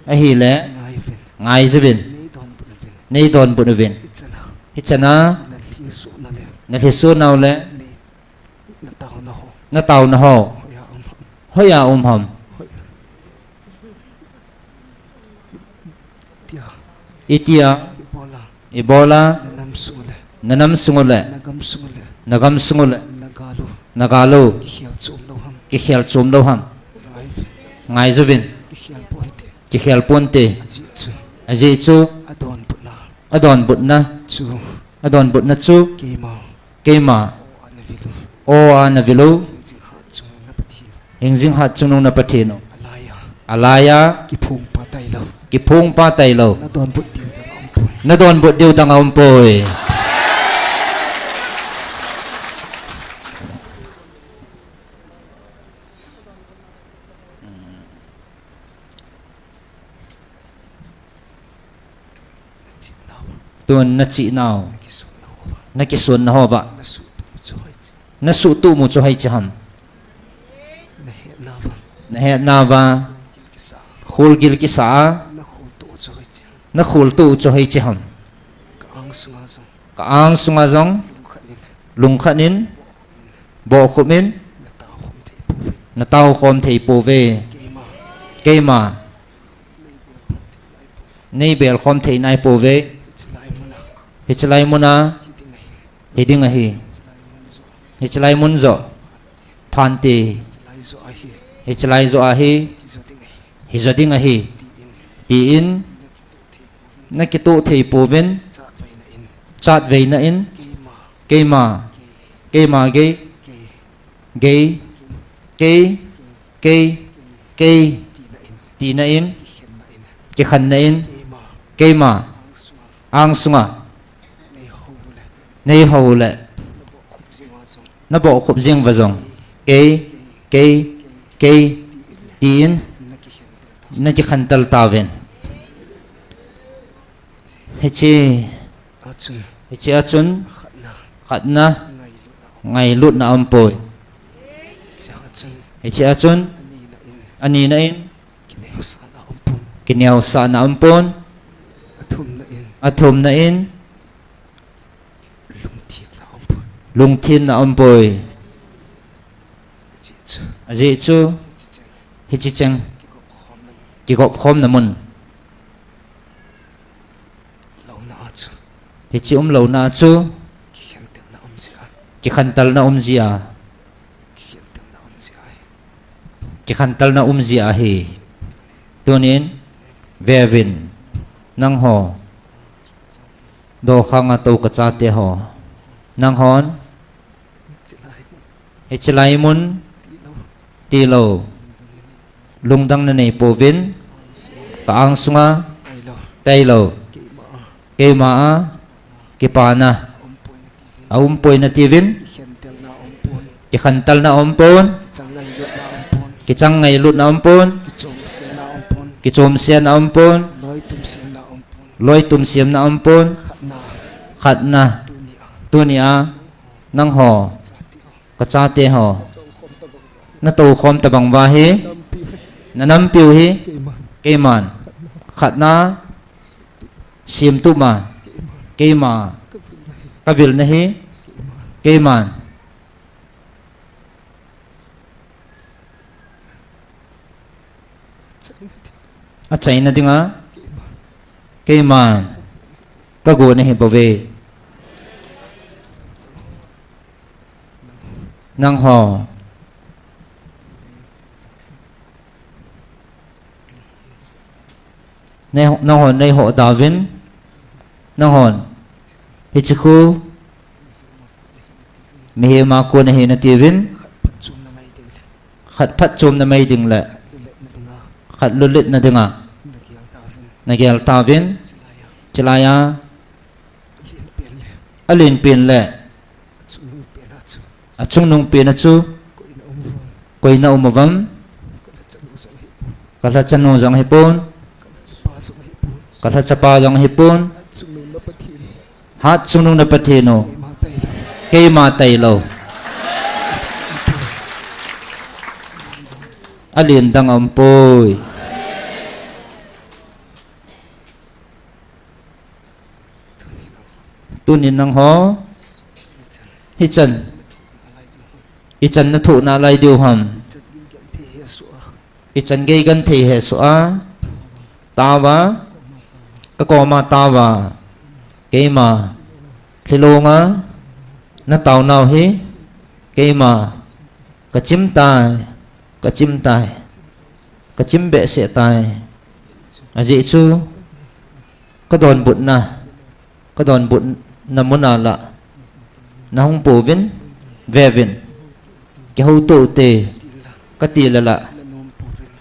Ahile, ahile, ngaijuvin, ngaijuvin, neidonbut uvin, neidonbut uvin. Hichana, hichana, nalhi sohnau le, nalhi sohnau le, nei, nataona ho, nataona ho, hoiya um ham, hoiya um ham. Hoi. Itia, itia, ibola, ibola, nanam sung u le, nanam sung u le, nagam sung u le, nagam sung u le, nagal u, nagal u, kikhel chom lou ham, kikhel chom lou ham. Ngai, ngaijuvin, kikhel ponte, kikhel ponte. Ajeh chu, ajeh chu, adonbutna, adonbutna chu, adonbutna chu, keima, keima, o a navil u, o a navil u, hingjing hatchungnung na Pathen u, hingjing hatchungnung na Pathen u, alaiya, alaiya, kiphong pa tailou, kiphong pa tailou, nadonbut diu dang aumpoi, nadonbut diu dang aumpoi. Tun nachihnau, nakisunnau hova, nasuhtuhmu chu hoiche ham? Nahetnauva, khulgil kisa a, nakhultuh u chu hoiche ham? Ka-ang sunga jong, lungkhat in, bohkhup in, nataokhom thei pouve. Keima, neibelkhom thei naipouve. Hichelai muna, hiding ahi. Hichelai mun joh, phante. Hichelai joh ahi, hijo ding ahi, tin, nakitoh thei pouvin, chatveina in, keima, keima gei, gei, kei, kei, kei, tina in, kikhenna in, keima, angsunga, neihou le, nabohkhup jeng uva jong, kei, kei, kei, tin, nakikhentel tauvin. Hiche, hiche a chun, khatna, ngailutna aumpoi. Hiche a chun, anina in, kineosahna aumpon. Athumna in, lungthenna aumpoi. Ajeh chu, hiche cheng, kigopkhomna mun, hiche umlouna a chu, kikhentelna umji a, kikhentelna umji ahi. Tunin, veuvin, nangho, dokhanga tou kachate ho, nanghon, hichelai mun, tilou, lungdang nanei pouvin, ka-ang sunga, tailou, keima a, kipana, aumpoi natiuvin, kikhentelna aumpon, kichang ngailutna aumpon, kichomsetna aumpon, loitum semna aumpon, khatna, tunia, nangho, kachate ho, Na tou khom tabang uva hi. Nampi u hi. Na nampi u hi. Keiman. Keiman. Khatna. Khatna. Simtup ma. Keiman. Keima. Ka vil na hi. Ka vil na hi. Keiman. Keiman. Achaina dinga. Keiman. Keiman. Ka go na hi bou ve. Nangho. Nei, nanghon nei ho dauvin, nanghon, hiche khu, mihem a kon ahi natiuvin, khat phatchomna mai ding le, khat lulhitna dinga, nagel tauvin, chulaiya, alen pen le, achungnung pen a chu, koi na um uvam, kalhachanu jong ahipon, kalhachapa jong ahipon, hatchungnung na Pathen u, keima tailou. Alen dang aumpoi. Tunin nangho, hichan, ichan nathoh nalai diu ham. Ichan gei genthei hesoh a, taova, kakoma taova, keima, lhilonga, nataonau hi, keima, kachim tai, kachim tai, kachim behseh tai. Ajeh chu, kadonbutna, kadonbutna muna la, nahung pouvin, veuvin. Kihoutoh ute, kati le la,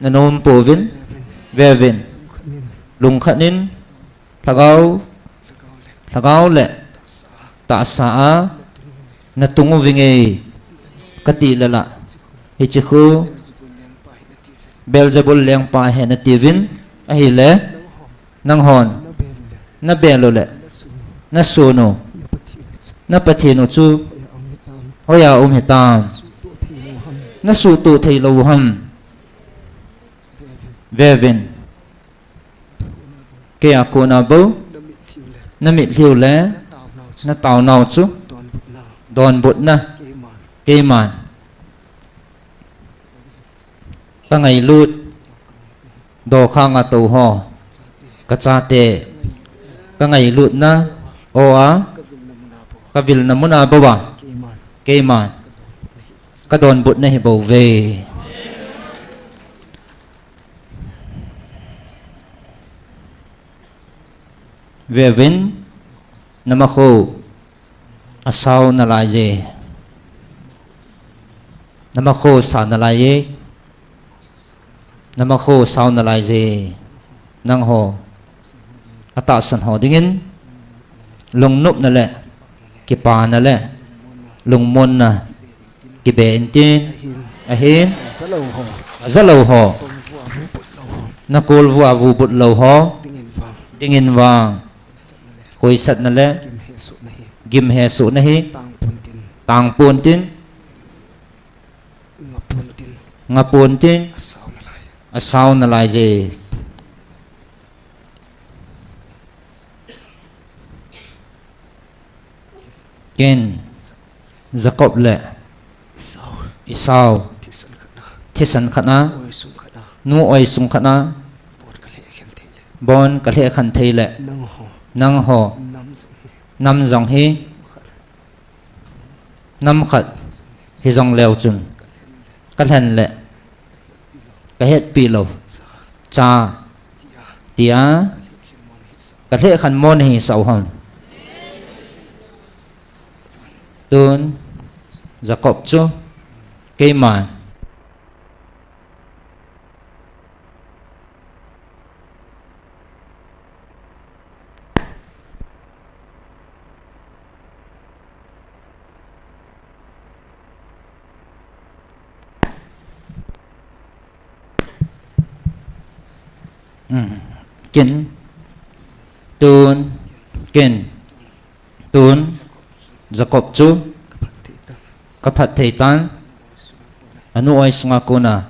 nanom pouvin, veuvin. Lungkhat in, lhagao, lhagao le, tahsa a, natung uvinge, kati le la. Hiche khu, Beelzebul lengpa ahi natiuvin, ahile, nanghon, nabel u le, nasun u, na Pathen u chu, hoiya um hitam. Nasuhtoh theilou u ham. Veuvin. Keia kona bou, namitlhi u le, nataonau chu, donbutna, keiman. Kangailut, dokhanga tou ho, kachate, kangailutna, o a, kavilna muna bouva, keiman, kadonbutna hibouve. Veuvin, namakho asao nalaiye. Namakho sao nalaiye. Namakho sao nalaiye. Nangho atahsan ho dingin, lungnopna le, kipana le, lungmonna, kibe intin, ahin, ajalou ho, nakolvua vubut lou ho, dingin vang, koisatna le, gimhesohna hi, tangpontin, ngapon tin, asao nalaiye. Ken, Jacob le Esau, thisan khatna, nu oi sung khatna, bon kalhekhen theile, nangho, nam jong hi, nam khat hijongleu chun, kalhen le, kahetpi lou, cha, tia, kalhekhen mo nahisah u ham. Tun, Jacob chu, keiman, Ken, tun, ken, tun, Jacob chu, kaphatthei tan, Anu oi sunga kona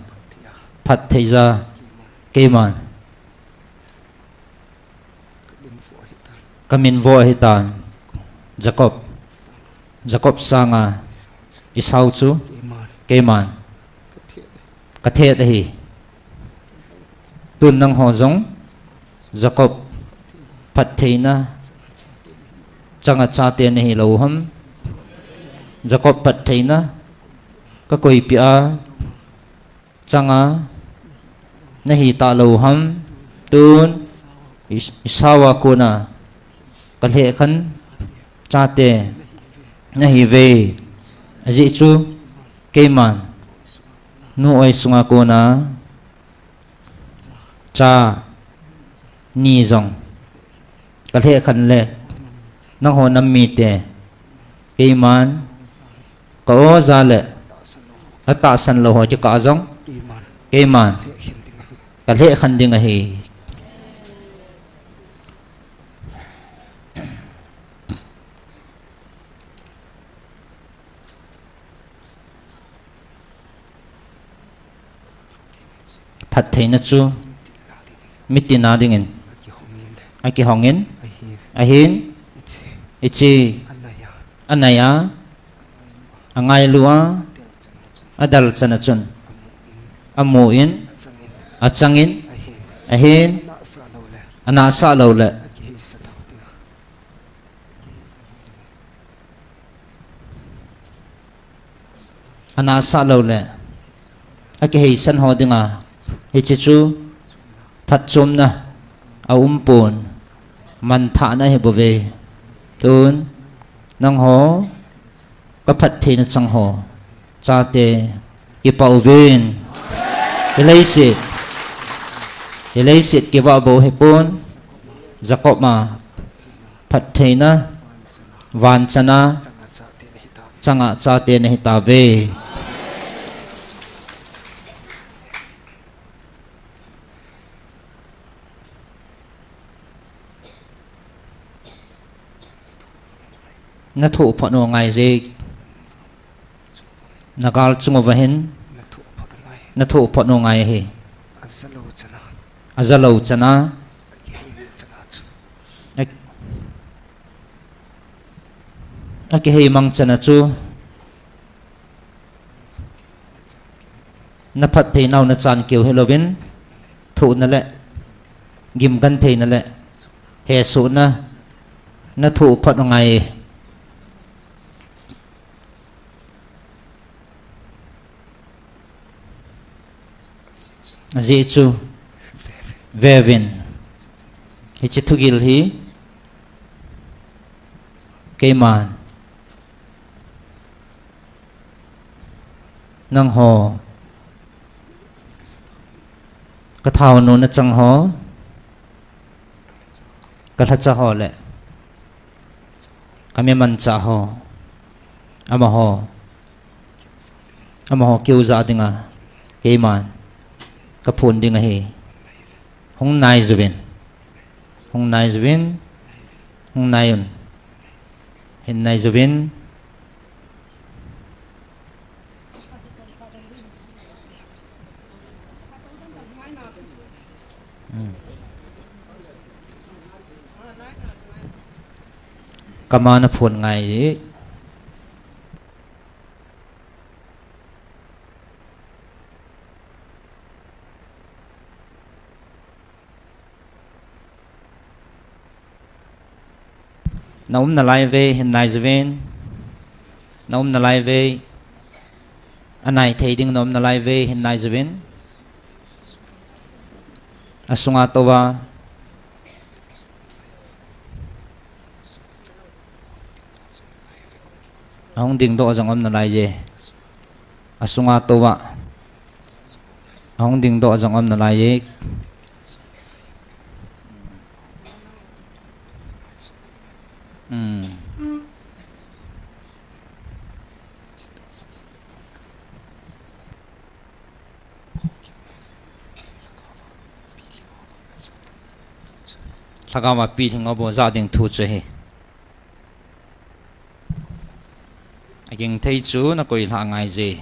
phattheija keiman kamin vo ahitan. Jacob, Jacob sanga Esau chu keiman kathet ahi. Tun nangho jong Jacob phattheina changa chate nahilou ham? Jacob phattheina kakoipeh a changa nahi talou ham? Tun Is-, Esau a kona kalhekhen chate nahiuve. Ajeh chu keiman nu oi sunga kona cha ni jong kalhekhen le nangho nam mite keiman ka-o ja le atahsan lou ho kikah a jong keiman kalhekhen ding ahi. Phattheina chu mitin a dingin akihongin, ahin, ichi anaiya, angailu a, adalchan a chun amun, achangin, ahin, anahsah lou le anahsah lou le akiheisan ho dinga hiche chu phatchomna aumpon, manthahna ahibouve. Tun nangho kaphattheina chang ho chate kipah uvin. Hileiset, hileiset kivah bou hipon, Jacob a phattheina vanchana changa chate nahitauve. Nathoh phot u angaije. Nagal chung uva hin nathoh phot u angai ahi. Ajalou chana, a, akihei mang chana chu naphattheinau nachan keu hilouvin, thohna le gimgentheina le hesohna nathoh phot u angai. Ajeh chu veuvin, hiche thugil hi keiman nangho, kathaonu nachang ho, kalhacha ho le kamimanchah ho, amaho, amaho keu jah dinga keiman kaphon ding ahi. Hung naiuvin, hung naiuvin, hung naiuvin, hin naiuvin. Kama naphon ngai. Naum nalai uve, hin naiuvin. Naum nalai uve. Anai thei ding naum nalai uve, hin naiuvin. Asunga touva ahung dingdoh jong um nalaiye. Asunga touva ahung dingdoh jong um nalaiye. Lhagao a pilhing a bou ja ding thu chu ahi. Aging thei chu nakoi lhah ngai je.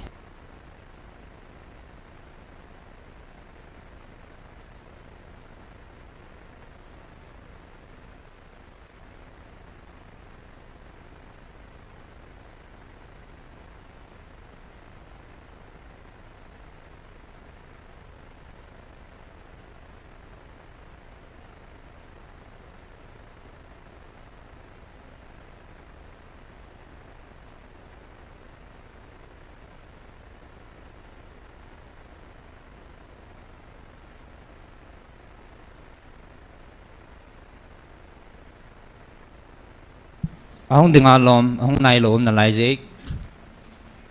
Ahung dinga lom, ahung nailou um nalai jeh.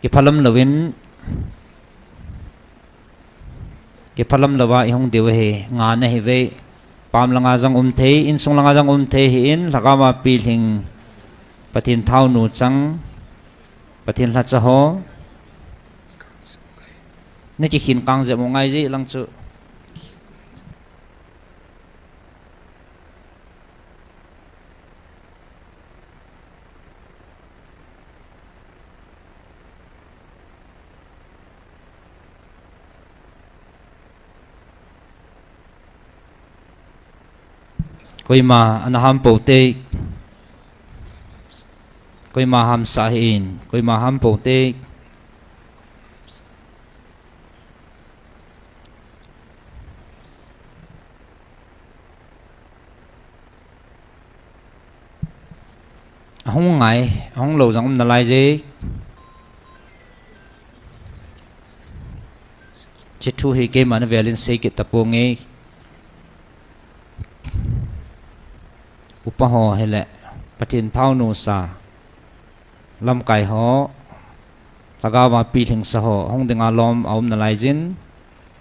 Kiphalam louvin, kiphalam louva ihung diu ahi, nga nahi ve. Pam langa jong um thei, insung langa jong um thei ahin, lhagao a pilhing, Pathen thaonu chang, Pathen lhacha ho. Nakikhin kang jep u ngai jeh lang chu. Koima ana ham pou te. Koima hamsa hih in. Koima ham pou te. Ahung ngai, ahung lou jong um nalai jeh. Hiche thu hi keima navelin sei kit taponge. Upa ho hile, Pathen thaonu sa, lamkai ho, lhagao a pilhing sa ho, hung dinga lom aum nalai jin,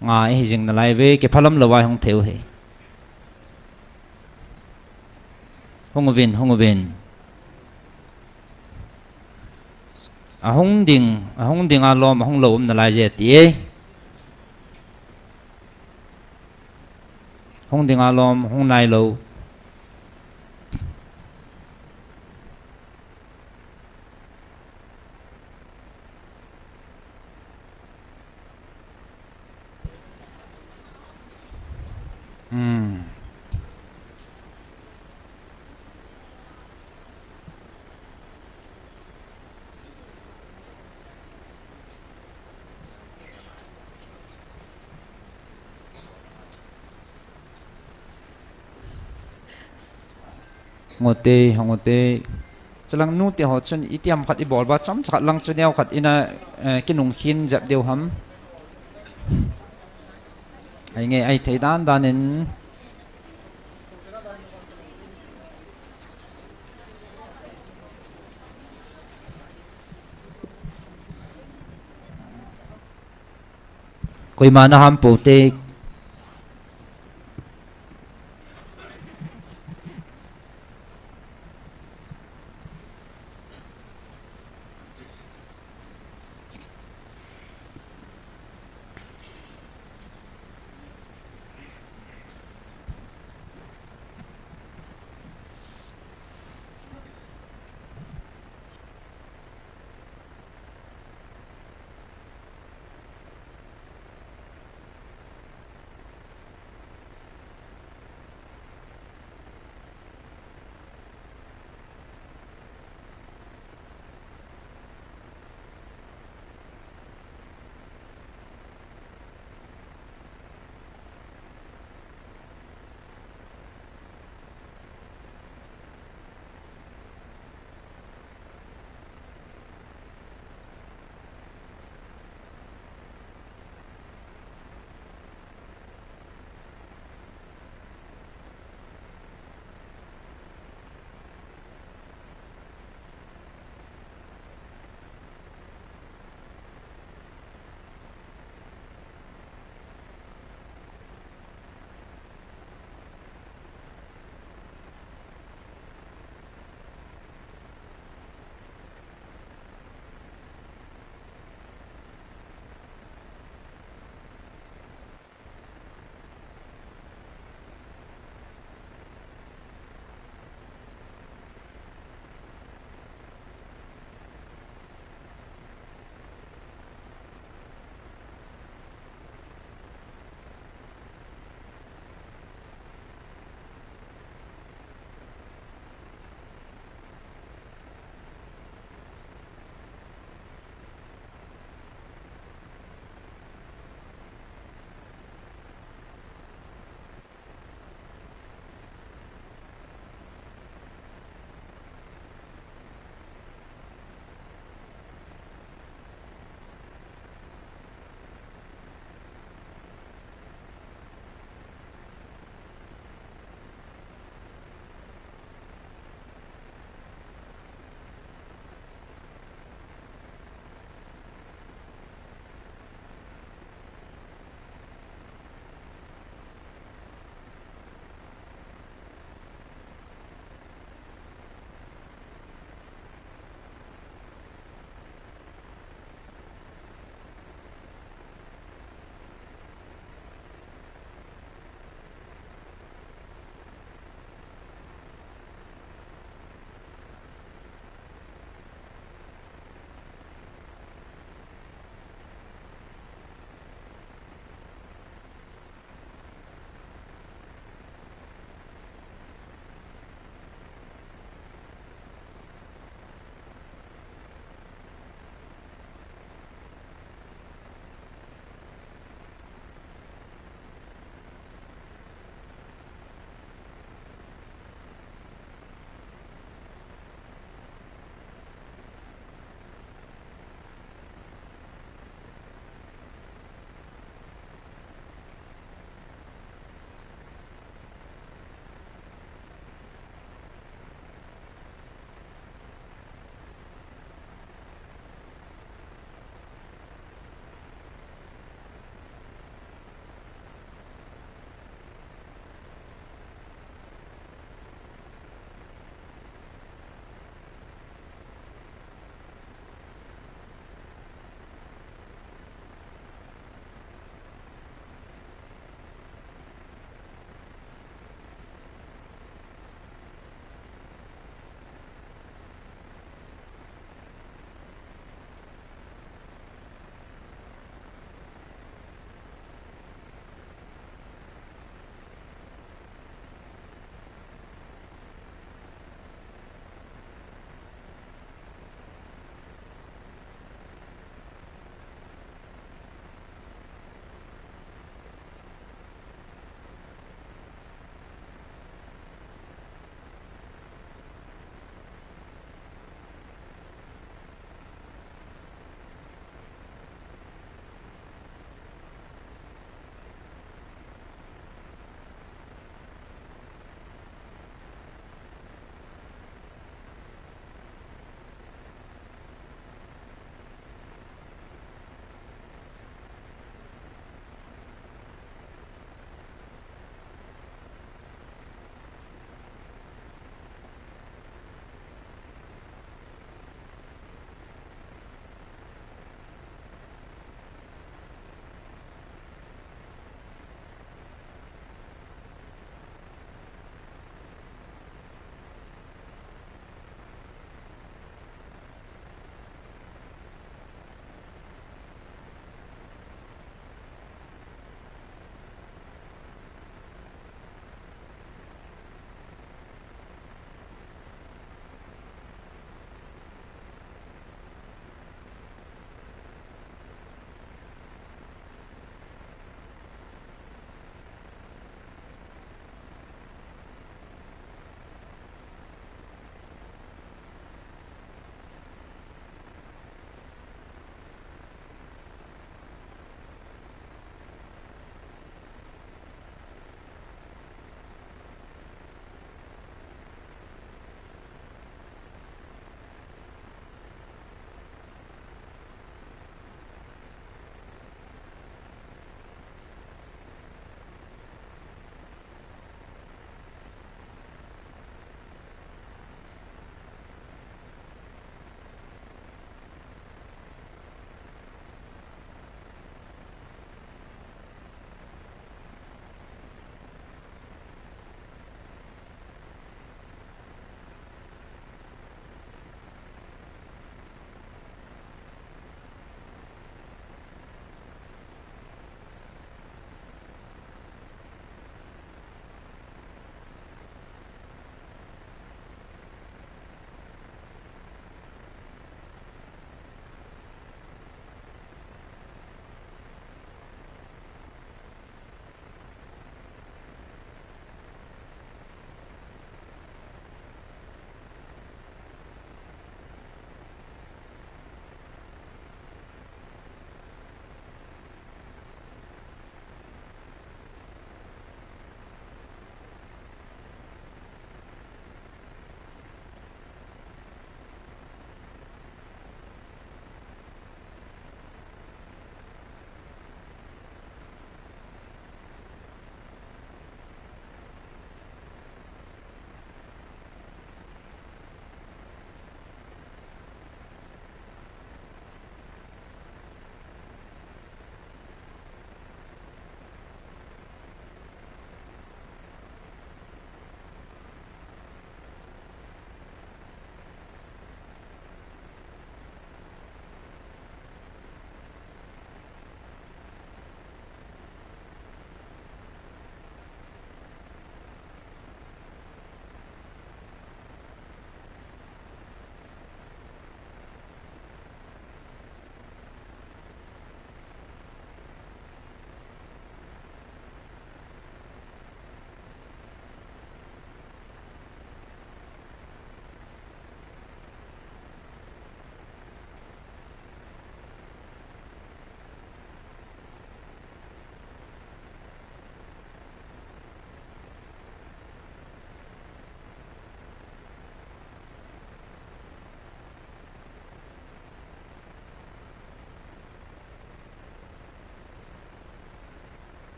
nga ihi jing nalai ve, kiphalam louva hung thei u ahi. Hung uvin, hung uvin. Ahung ding, ahung dinga lom, ahung lou um nalai je ti e. Hung dinga lom, hung nailou. Hmm. Ngote, ngote. Chulang nute ho chun itiham khat ibol uva, chomcha khat lang chu neo khat ina, eh, kinung khin jep diu ham. Ai nge, ai thei dan dan in. Koima na ham pou te.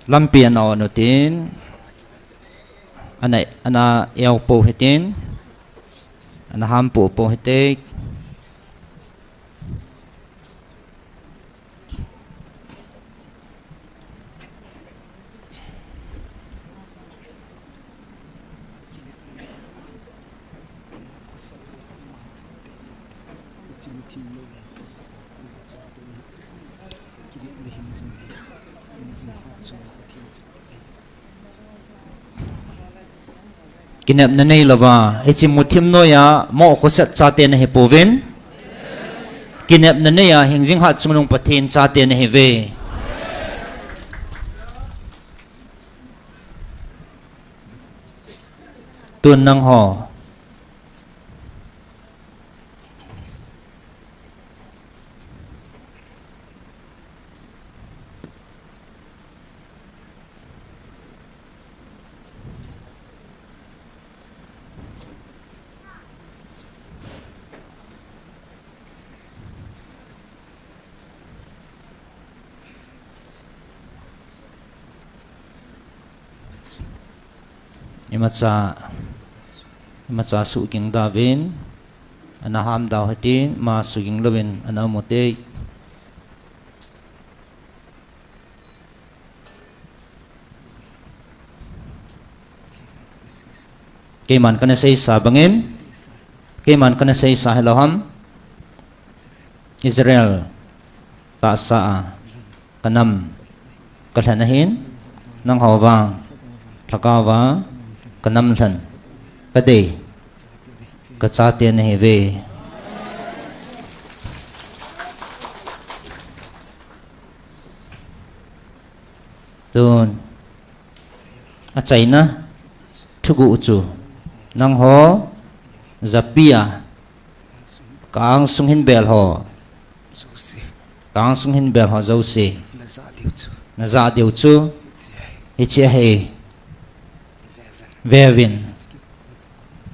Lampi ana on utin, ana, ana eo po hitin, ana ham po po hite. Kinepna neilouva, hiche muthim noiya mo khosat chate nahi pouvin. Kinepna neiya hingjing hatchungnung Pathen chate nahiuve. Tun nangho. Imacha, imacha suhging dauvin, ana ham dau hitin, ima suhging louvin, ana um ute. Keiman kana seisa bangin, keiman kana seisa hilou ham, Israel tahsa a kanam kalhen ahin, nangho vang lhagaova kanam lhen, kadei, kachate nahiuve. Tun, achaina thuguh chu, nangho japi a ka angsung hin bel ho, ka angsung hin bel ho jouse najah diu chu hiche ahi. Veuvin,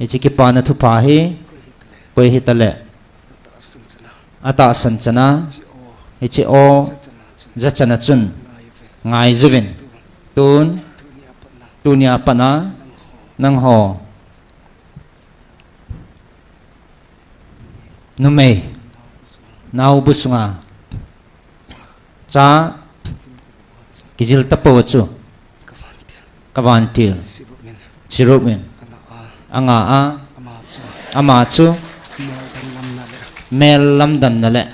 hiche kipana thupha hi koi hitale atahsan chana, hiche o jachana chun ngaijuvin. Tun, tunia patna nangho numei naobu sunga cha kijil tapou chu kavantil Cherubim in anga a, ama chu mel lamdanna le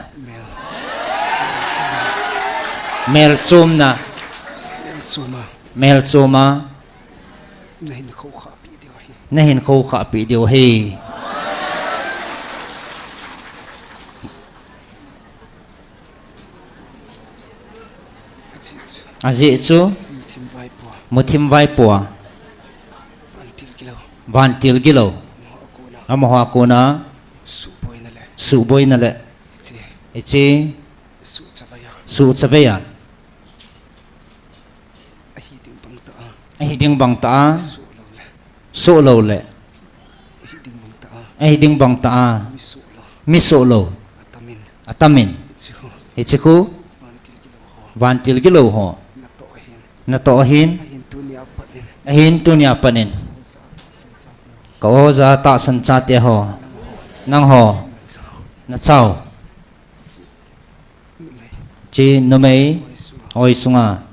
mel chomna, mel choma nahin khoukhahpeh diu ahi. Ajeh chu muthim vaipoa, vantil gilou, amaho a kona suhboina le hiche suhchaveiya ahi ding bangtah a, sohlou le ahi ding bangtah a, mi sohlou atamin, hiche khu vantil gilou ho natoh ahin, ahin tunia panin ka o ja tahsan chate ho, nangho nachao, hiche numei oi sunga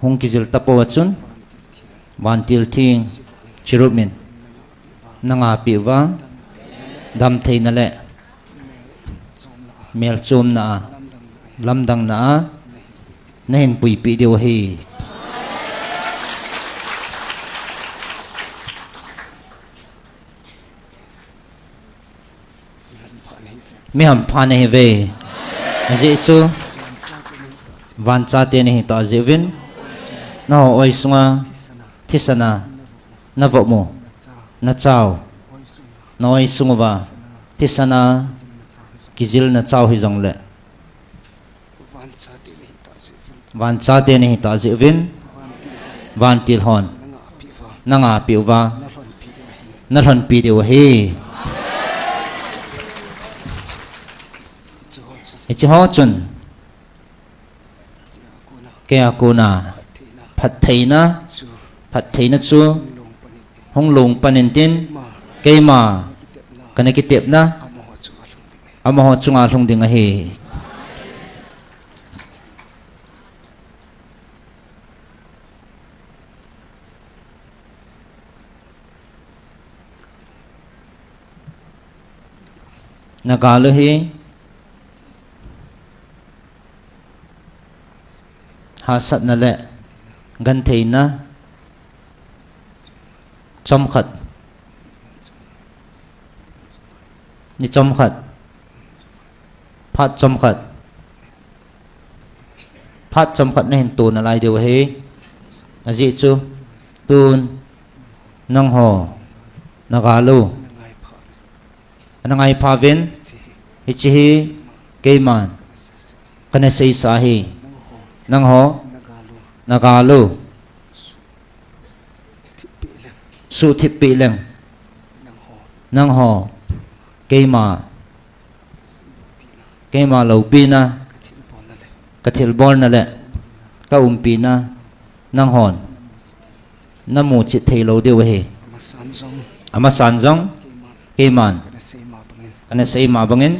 hung kijil tapou a chun vantil theng Cherubim in nangapeh uva, damtheina le mel chomna a, lamdanna a nahin puipeh diu ahi. Mi hampha nahiuve. Ajeh chu vanchate nahi tah jeh uvin, nangho oi sunga thisana navop u, nachao, na oi sung uva thisana kijil nachao hijongle vanchate nahi tah jeh uvin, vantil hon nangapeh uva, nalhonpi diu ahi. Hiche ho chun Keia kona phattheina, phattheina chu hung long pan intin, keima kana kitepna amaho chunga lhung ding ahi. Nagal u hi hahsatna le gentheina chomkhat, ni chomkhat, phat chomkhat, phat chomkhat nahin to nalai diu ahi. Ajeh chu tun nangho nagal u ana ngai pha uvin, hiche hi keiman kana seisa ahi. Nangho nagal u suhthip peh leng, nangho keima, keima loupina, kathilbolna le kaumpina nanghon namuchet theilou diu ahi. Amasan jong keiman kana sei ma bangin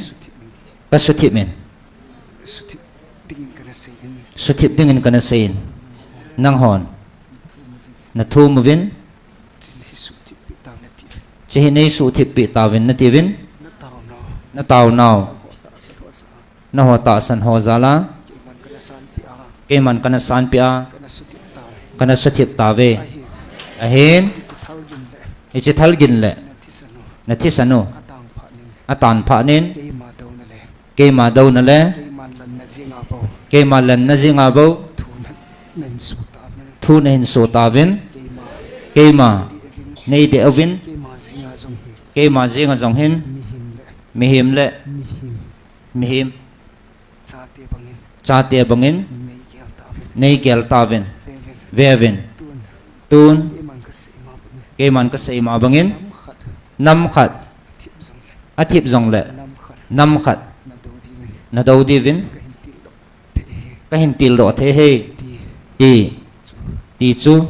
kasuthip in, suthip dingin kana seiyin, nanghon nathum uvin, hiche hi neisuhthip peh tauvin natiuvin, nataonau, naho tahsan ho jal a keiman kana sanpeh a kana suthip tauve. Ahin hiche thalgin le nathisan u atan phatnin, keima douna le keima lenna jeng a bou thu nahin so tauvin, keima neideh uvin, keima jenga jong hin mihem le mihem chate bangin neigel tauvin, veuvin. Tun keiman kasei ma bangin nam khat athip jongle nam khat nadou diuvin kahin tildoh thei ahi, ti, ti chu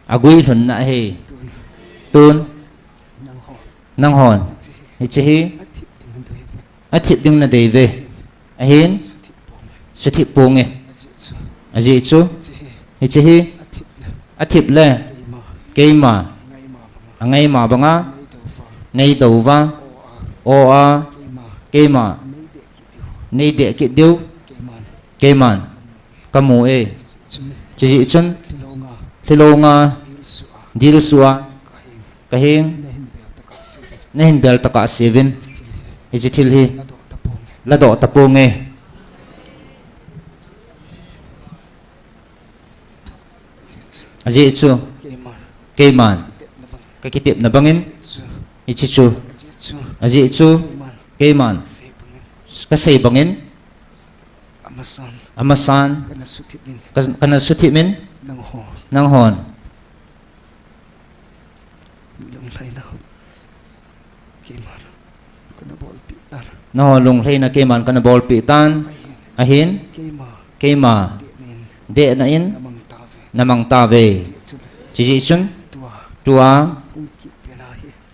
aguilhunna ahi. Tun nanghon hiche hi athip ding nadeiuve. Ahin suthip ponge. Ajeh chu hiche hi athip le keima angaima banga neidou uva, o a keima neideh kit diu keiman kamu e. Chujeh chun lhilonga dilsuh a kaheng nahin bel tokah seuvin, hiche thil hi ladoh taponge. Ajeh chu keiman kakitepna bangin hiche chu, ajeh chu keiman kasei bangin amasan kana suthip in, nanghon nangho lunglhaina keiman kana bolpeh tan, ahin keima dehna in namang tauve. Chujeh chun tua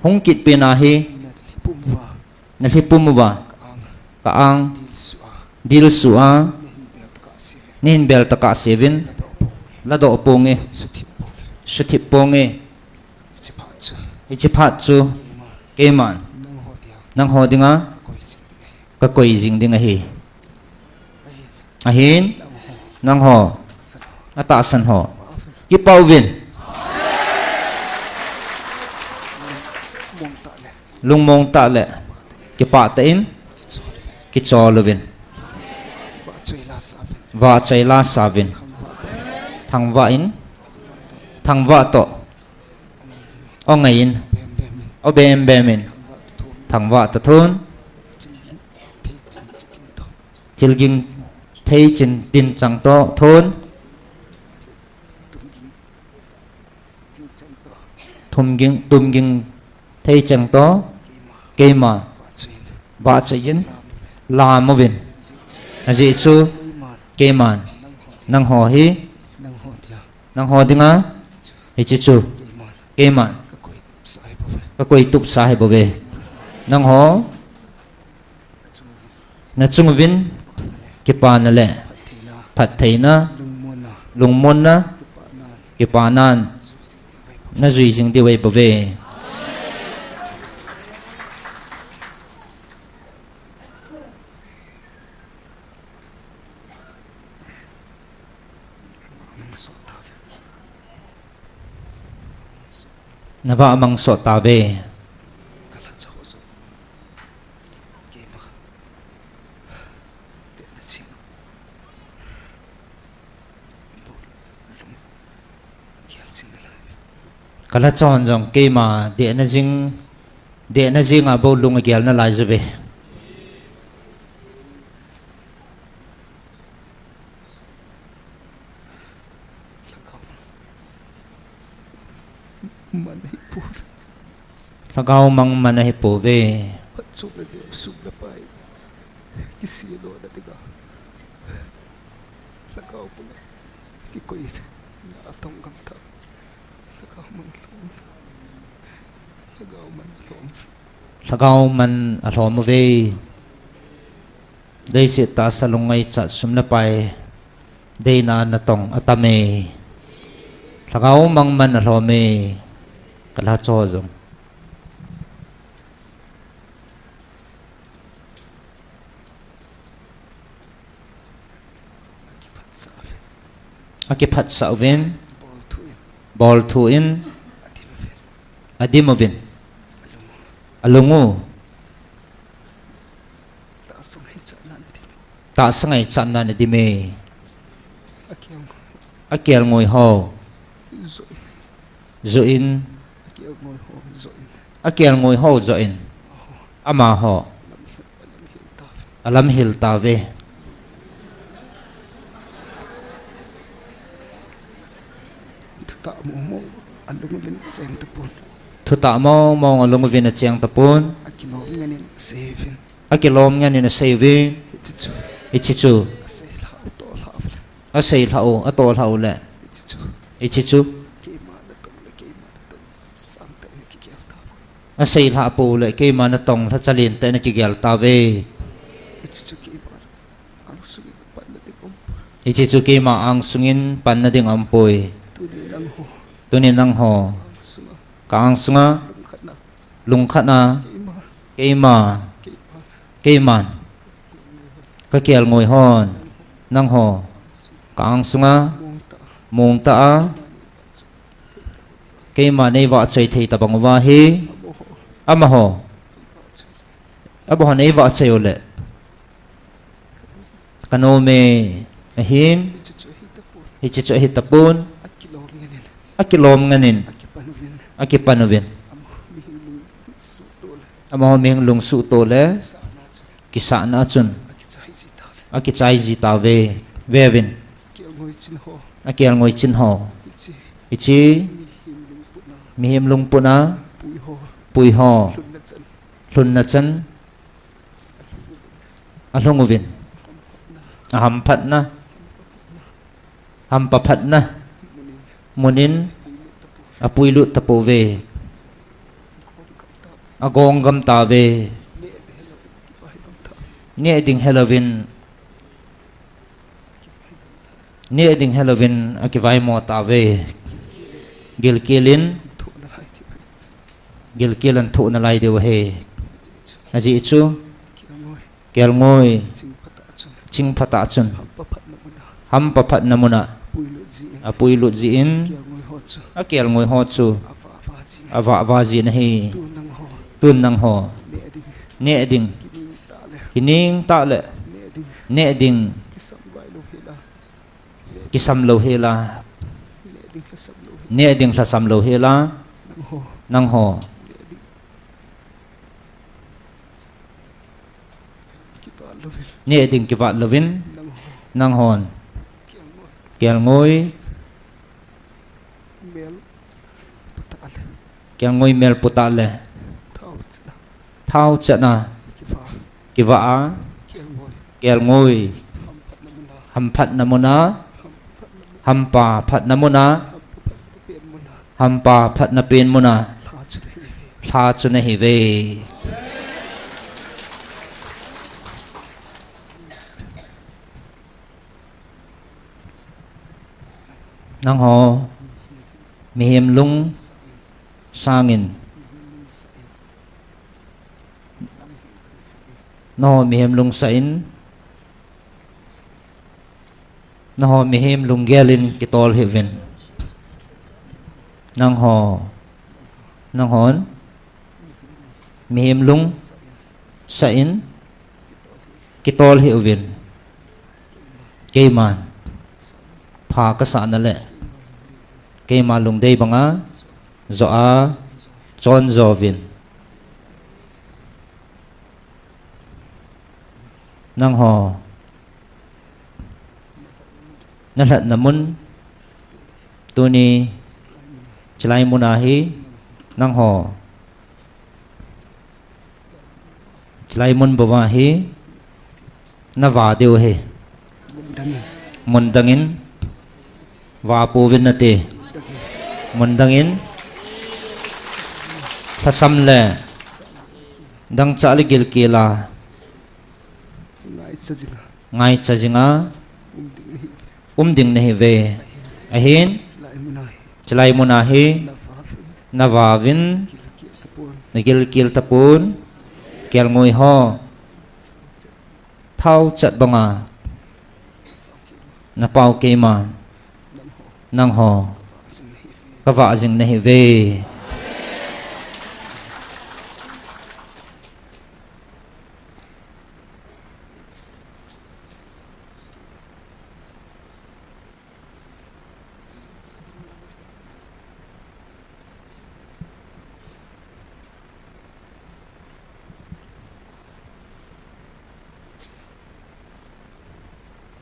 hung kit pena hi nalhi pum uva ka-ang dilsuh a nahin bel tokah seuvin ladoh ponge, suthip ponge. Hiche phat chu keiman nangho dinga kakoi jing ding ahi. Ahin nangho atahsan ho kipah uvin, lungmong tah le kipah tah in kichol uvin, vahchoi la sa uvin, thangvah in, thangvah toh o ngei in, o bembem in, thangvah toh thon, thilging thei chin tin chang toh thon, thumging, tumging thei chang toh keima vahchoi in lam uvin. Ajeh chu keiman Nangho hi. Nangho dia. Nangho dinga. Hiche chu. Keiman. Keiman. Ka koi tup sa hi bou ve. Ka koi tup sa hi bou ve. Nangho. Nachung uvin. Kipana le. Phattheina. Lungmonna. Kipanan. Najui jing diu ahi bou ve. Navah mang sot tauve. Kalhacha hon jong keima dehna jing, dehna jinga bou lung agel nalai jiuve. Lhagao mang man ahipouve. Lhagao mang alhom. Lhagao man alhom uve. Leiset tahsa lung ngaichat sum le pai deina natong atame. Lhagao mang man alhome. Kalhacha ho jong. Akiphatsah uvin. Bolthu in. Adim uvin. Alung u. Tahsa ngaichatna nadime. Akelngoi ho. Joh in. Akelngoi ho joh in. Amaho. Alamhil tauve. Thutah mongmong alung uvin acheng tapon. Thutah mongmong alung uvin acheng tapon. Akilom ngen in asei uvin. Akilom ngen in asei uvin. Hiche chu. Hiche chu. Asei lhah u toh lhah ule. Asei lhah u, atoh lhah ule. Hiche chu. Hiche chu. Keima natong le keima natong sangtah in akigel tauve. Asei lhah pou le keima natong lhacha lentah in akigel tauve. Hiche chu keima angsungin panna ding aumpoi. Hiche chu keima angsungin panna ding aumpoi. Tuni nangho. Tuni nangho. Ka angsunga. Lungkhatna. Lungkhatna. Keima. Keima. Keima. Keiman. Kakelngoi hon. Nangho. Ka angsunga. Mongtah a. Keima neivahchoi thei tobang uva hi. Amaho. Amaho neivahchoi uleh. Kanome ahin. Hiche chu ahitapon. Akilom ngen in. Akipan uvin. Amaho mihing lungsuh tole. Kisahna a chun. Akichai ji tauve. Veuvin. Akelngoi chin ho. Hiche. Mihem lungput a. Pui ho. Lhunna chan. Alhung uvin. Ahamphatna. Hampaphatna. Munin. Apuilut tapouve. Agong gam tauve. Neh ding helouvin. Neh ding helouvin akivaimo tauve. Gilkel in. Gilkel in thoh nalai diu ahi. Ajeh chu. Kelngoi. Chingphatah chun. Hampaphatna muna. Apuilut jin. Akelngoi ho chu. Avahva jin ahi. Tun nangho. Neh ding. Kining tah le. Neh ding. Kisam lou hela. Neh ding lhasam lou hela. Nangho. Neh ding kivat louvin. Nanghon. Kelngoi. Kelngoi mel putah le. Thao chatna. Kivah a. Kelngoi. Hamphatna muna. Hampa phatna muna, hampa phatna pen muna, lha chu nahi ve. Nangho mihem lung sangin, nangho mihem lung sangin, nangho mihem lunggelin kitol hih uvin. Nangho, nanghon mihem lung sangin kitol hih uvin. Keiman pha kasah nale, keima lungdei banga jo a chon jo uvin. Nangho nalhatna mun tuni chilai muna hi, nangho chilai mun bou a hi nava diu ahi. Mun dangin va pouvin nate. Mun dangin lhasam le dangchah le gilkel a ngaicha jinga um ding nahi ve. Ahin chilai muna hi nava uvin, nagilkel tapon, kelngoi ho thao chat banga napao keima, nangho kavah jing nahi ve.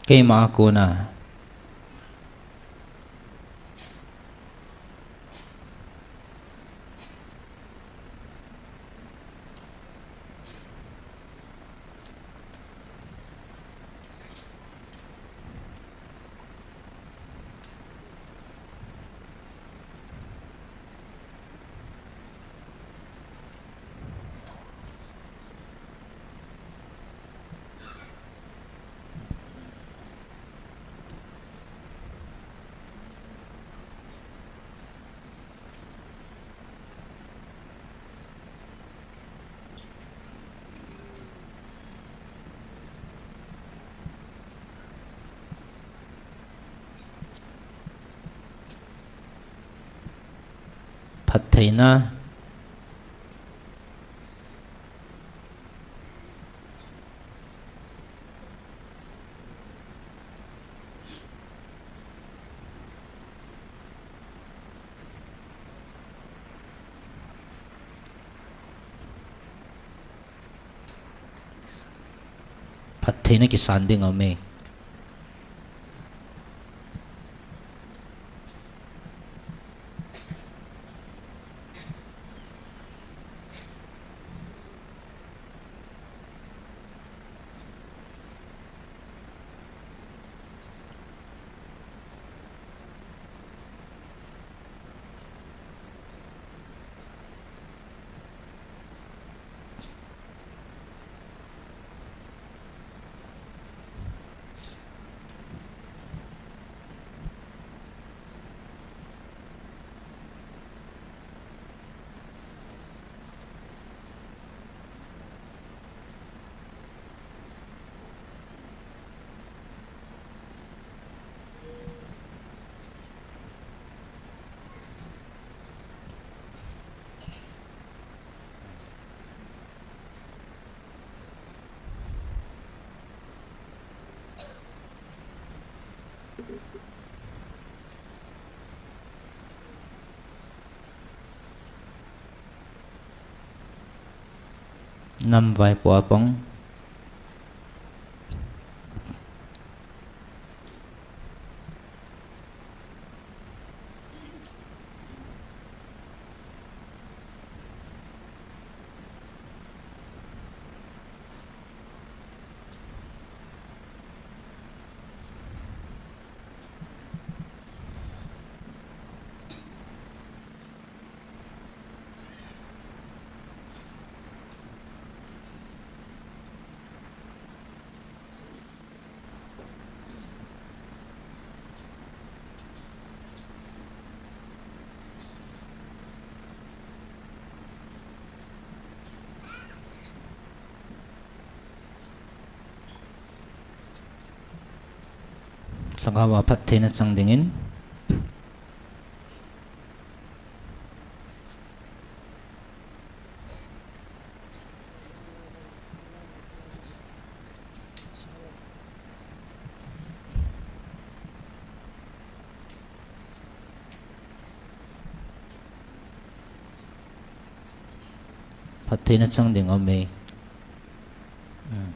Keima a kona Phattheina. Phattheina kisan ding aume. Nam vaipo a pang. Lhagao a phattheina chang dingin. Phattheina chang ding um e. Hmm.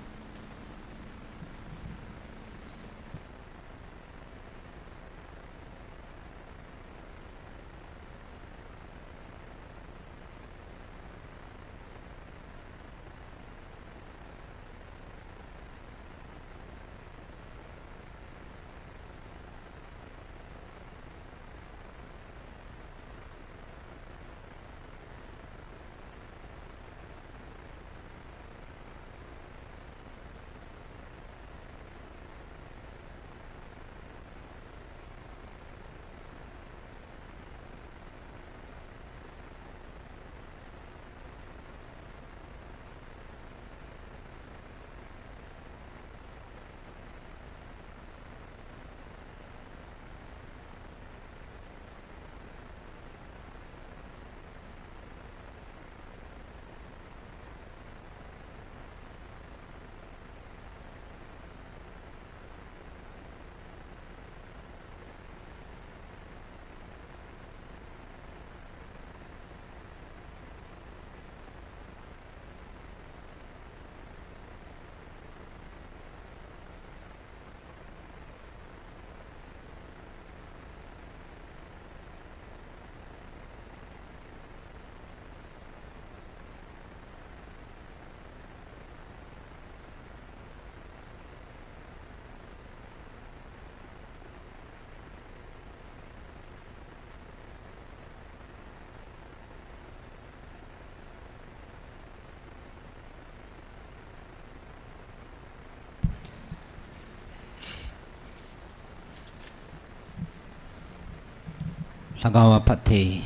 Lhagao a phatthei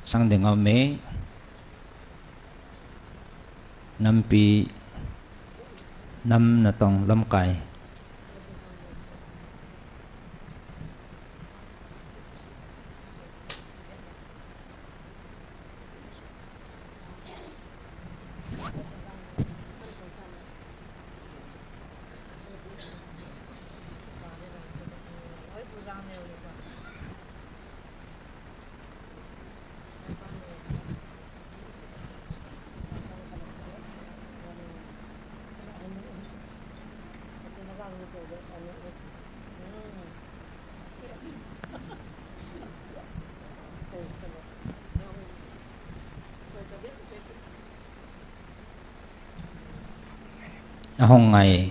chang ding um e. Nampi, nam natong lamkai. Ahung ngai.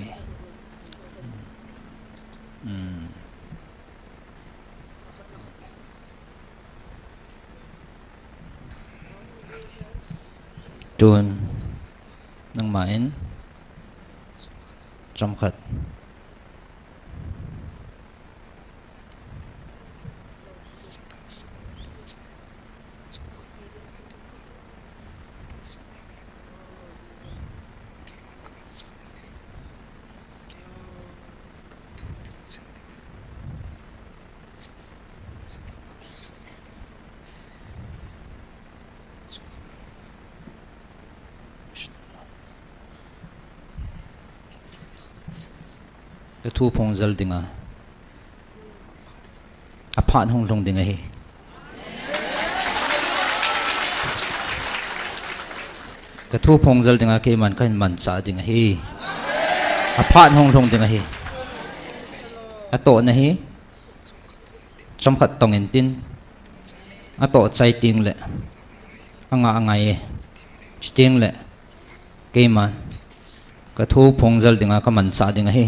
Hmm. Tun, nangma in, chomkhat. Ka thu phong jal dinga, aphat hung lhung ding ahi. Ka thu phong jal dinga keiman kahin manchah ding ahi. Aphat hung lhung ding ahi. Atohna hi chomkhat tong intin, atoh chai teng le, anga angai e. Chuteng le, keima, ka thu phong jal dinga ka manchah ding ahi.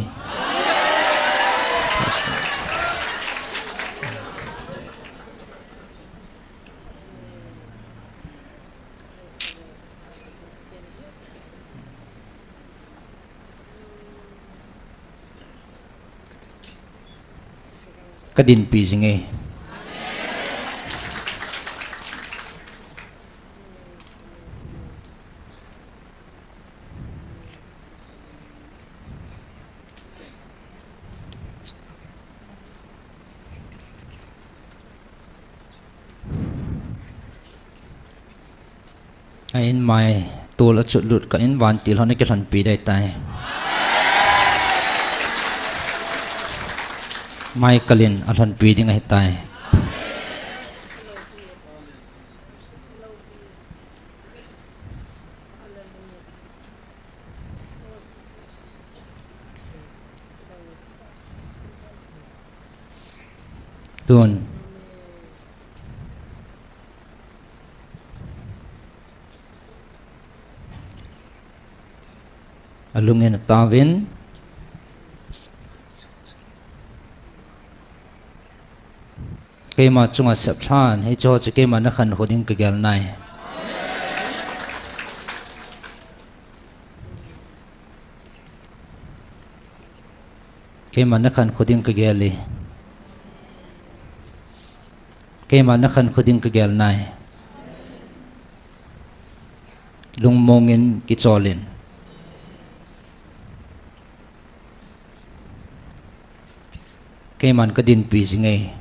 Ka dinpi jing e. Ahin mai tol achut lut kah in vantil hon akilhonpi ding ahitai. Mai kal in alhonpi ding ahitai. Tun. Alungin ataovin. Keima chunga seplhan, hicheho chu keima nakhankho ding kagel nai. Keima nakhankho ding kagel e. Keima nakhankho ding kagel nai. Lungmongin kicholin. Keiman kadinpi jinge.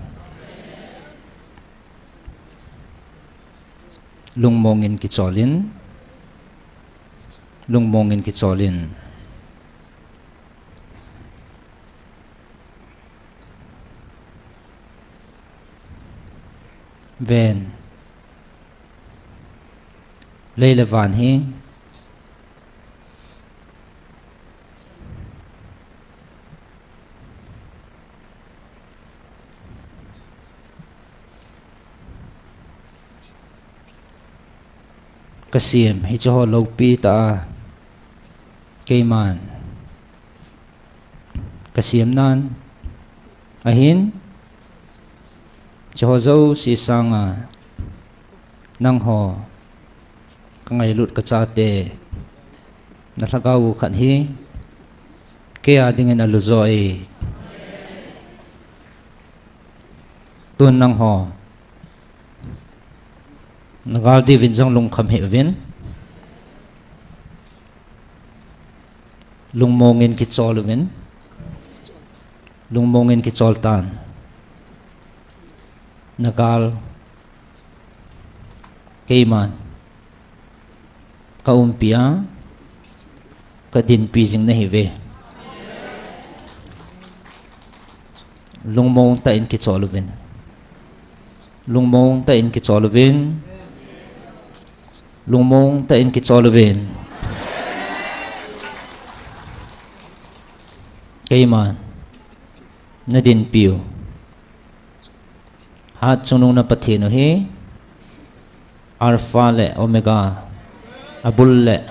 Lungmongin kicholin. Lungmongin kicholin. Ven. Lei le van hi. Kasem, hicheho loupi tah a. Keiman. Kasem nan. Ahin. Hicheho jouse sanga. Nangho. Kangailut kachate. Nalhagao u khat hi. Keia dingin alujo e. Tun nangho. Nagal diuvin jong lungkham hih uvin. Lungmongin kichol uvin. Lungmongin kichol tan. Nagal. Keiman. Kaumpi a. Kadinpi jing nahiuve. Lungmong tah in kichol uvin. Lungmong tah in kichol uvin. Lungmong tah in kichol uvin. Keiman. Nadinpiu. Hatchungnung na Pathen u hi. Alpha le Omega. Abul le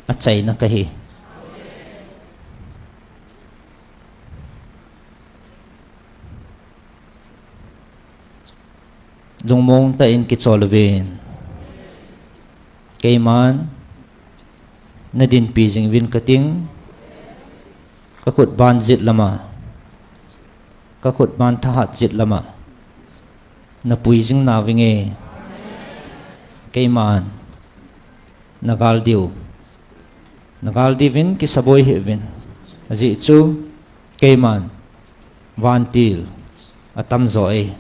achaina kahi. Lungmong tah in kichol uvin. Keiman. Nadinpi jing uvin kating. Kakhut ban jet lama. Kakhut ban thahat jet lama. Napui jing nauvinge. Keiman. Nagal diu. Nagal diuvin kisaboi hih uvin. Ajeh chu. Keiman. Vantil. Atamjo e.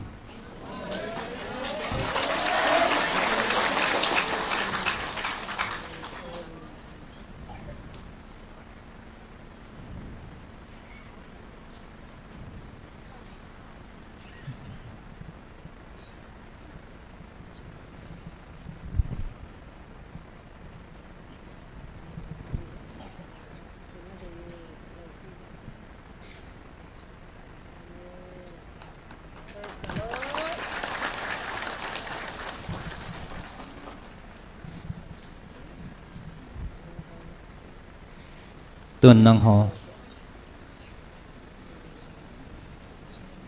Tun nangho.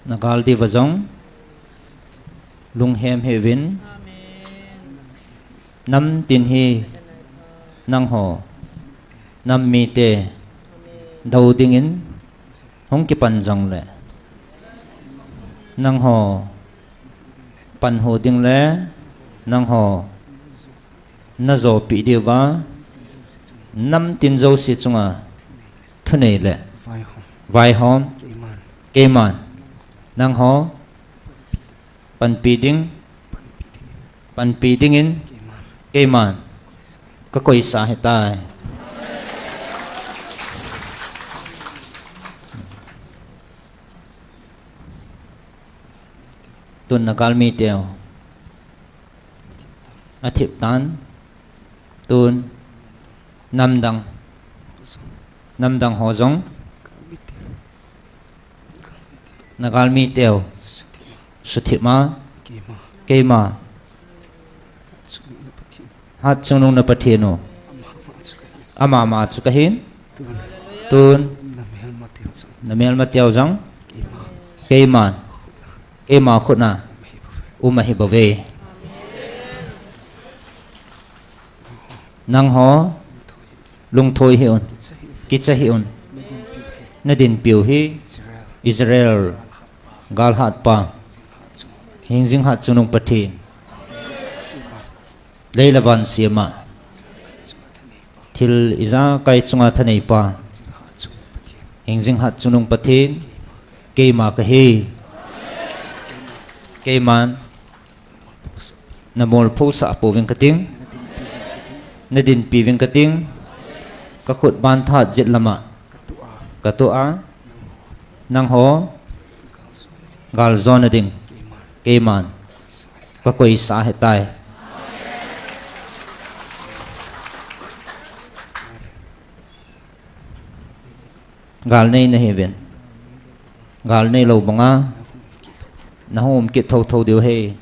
Nagal diuva jong. Lunghem hih uvin. Namtin hi. Nangho. Nam mite. Dou dingin. Hung kipan jongle. Nangho. Panhu ding le. Nangho. Najopeh diuva. Namtin jouse chunga. Thunei le. Vaihom. Keiman. Nangho. Panpi ding. Panpi dingin. Keiman. Ka koisa ahitai. Tun na galmi teu. Athip tan. Tun. Namdang. Namdang ho jong. Na galmi teu. Suthip ma. Keima. Hat chungnung na Pathen u. Ama ma chu kahin. Tun. Na melma teu jong. Keima. Keima khut na. Um ahi bouve. Nangho. Lungthoi hih un. Kicha hih un. Na dinpiu hi. Israel. Galhatpa. Hingjing hat chungnung Pathen. Lei le van siama. Thil ijakai chunga thaneipa. Hingjing hat chungnung Pathen. Keima kahi. Keiman. Na molpho sah pouving kating. Na dinpi ving kating. Ka khut ban tha jet lama. Ka tua. Nangho. Galjona ding. Keiman. Ka koisa ahitai. Gal nei nahiuvin. Gal neilou banga. Na hung um kit thotho diu ahi.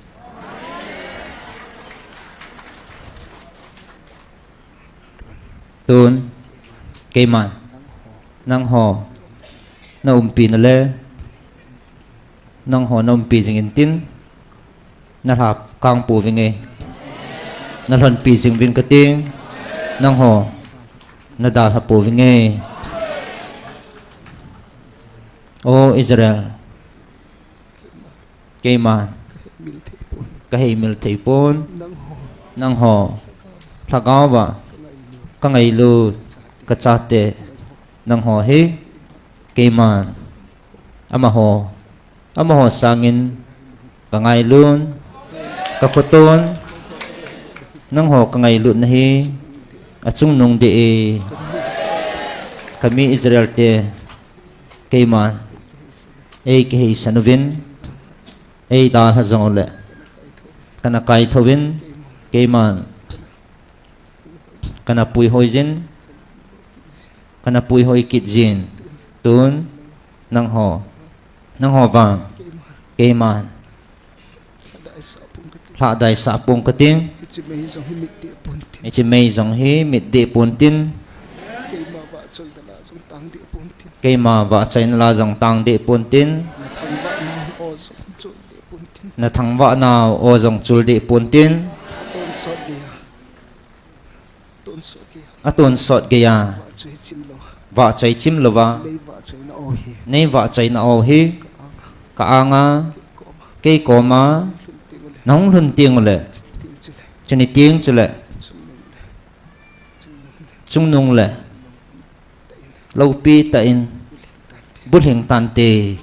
Tun. Keiman. Nangho. Na umpi na le. Nangho na umpi jing intin. Na lha kang pouving e. Na lhonpi jing ving kating. Nangho. Na dalha pouving e. O Israel. Keima. Ka heimil thei pon. Nangho. Lhagao va. Ka ngailut. Ka chate. Nangho hi. Keiman. Amaho. Amaho sangin ka ngailun, ka khutun, nangho ka ngailutna hi achungnung deh e. Kami Israel te, keiman, ei kiheisan uvin, ei dalha jongle, kana kaithouvin, keiman, kana puihoi jin, kana puihoi kit jin, tun, nangho, nangho vang, keiman, lhadaisah pong kating. Hiche mei jong hi mit deh pontin. Keima vahchoina la jong tang deh pontin. Na thangvah nau o jong chul deh pontin. Atonsot geiya. Vahchoi chim louva. Nei vahchoina o hi. Ka anga. Kei koma. Nahung lhun teng ule. Chuni teng chule. Chungnung le. Loupi tah in. Bulhing tante.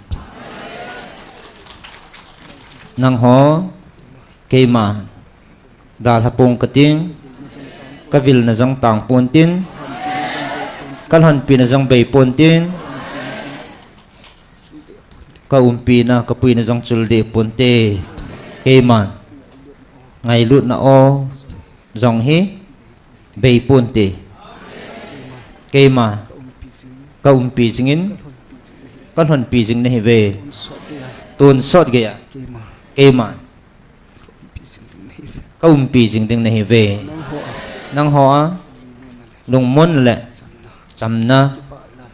Nangho. Keima. Dalha pong kating, ka vilna jong tang pontin, ka lhonpina jong bei pontin, ka umpina, ka puina jong chul deh ponte, keiman, ngailutna o, jong hi, bei ponte, keima, ka umpi jingin, ka lhonpi jing nahiuve, tonsot geiya, keiman, ka umpi jing ding nahiuve. Nangho a, lungmon le, chamna,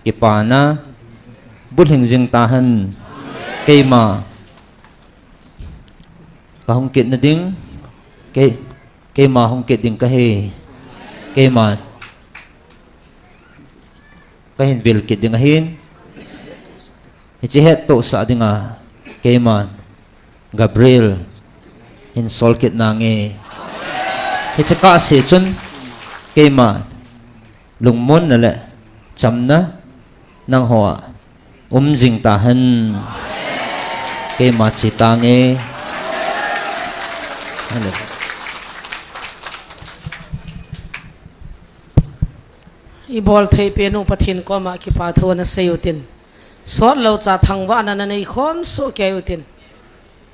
kipana, bulhing jing tahen. Keima, ka hung kit nading, kei, keima hung kit ding kahi. Keima, ka hin vil kit ding ahin. Hiche hettohsah dinga, keiman, Gabriel, hin sol kit nange. Hiche kahse chun, keiman, lungmonna le, chamna, nangho a, um jing tahen. Keima che tange. Hallelujah. Ibol thei pen u Pathen koma kipa thu nasei utin. Sot lou cha thangvahna nanei khom soh kei utin.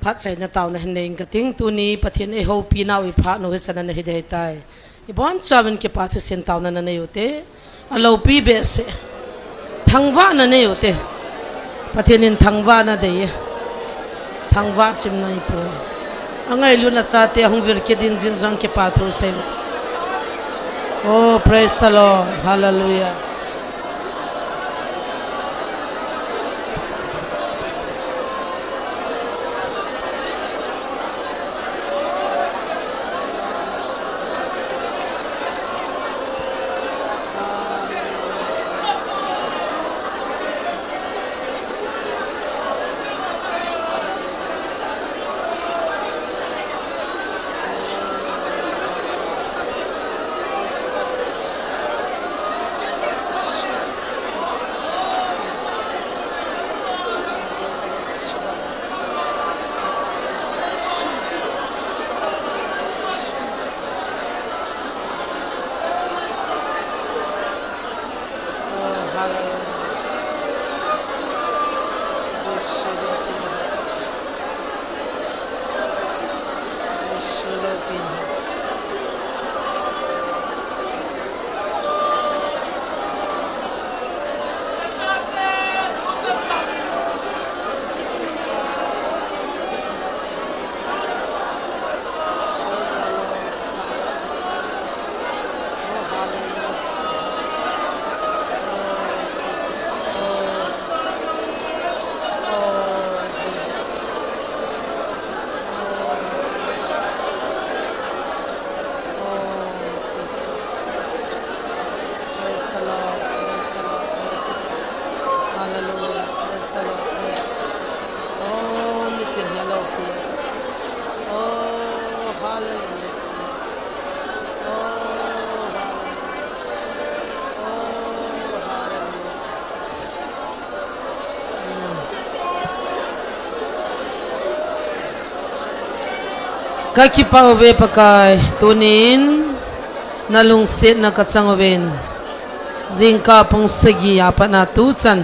Phatchaina taona hin nei inge kating, tuni Pathen eihoupi nau iphat u hichan ana hi ding ahitai. Ibon chauvin kipa thusim taona nanei ute. Aloupi behseh. Thangvahna nei ute. Pathen in thangvahna dei e. Thangvah chim nai poi. Angailutna chate hung vil kit in jing jong kipa thu sei ute. Oh, praise the Lord. Hallelujah. Oh, hallelujah. Yes, Lord. Yes, Lord. Praise the Lord, praise the Lord, praise the Lord. Hallelujah, praise the Lord, praise the Lord. Oh, mitin hi aloupi. Oh, hallelujah. Oh, hallelujah. Oh, hallelujah. Kakipah uve Pakai, tunin nalungsetna kachang uvin. Jingkah pung sagi a pat a tuchan,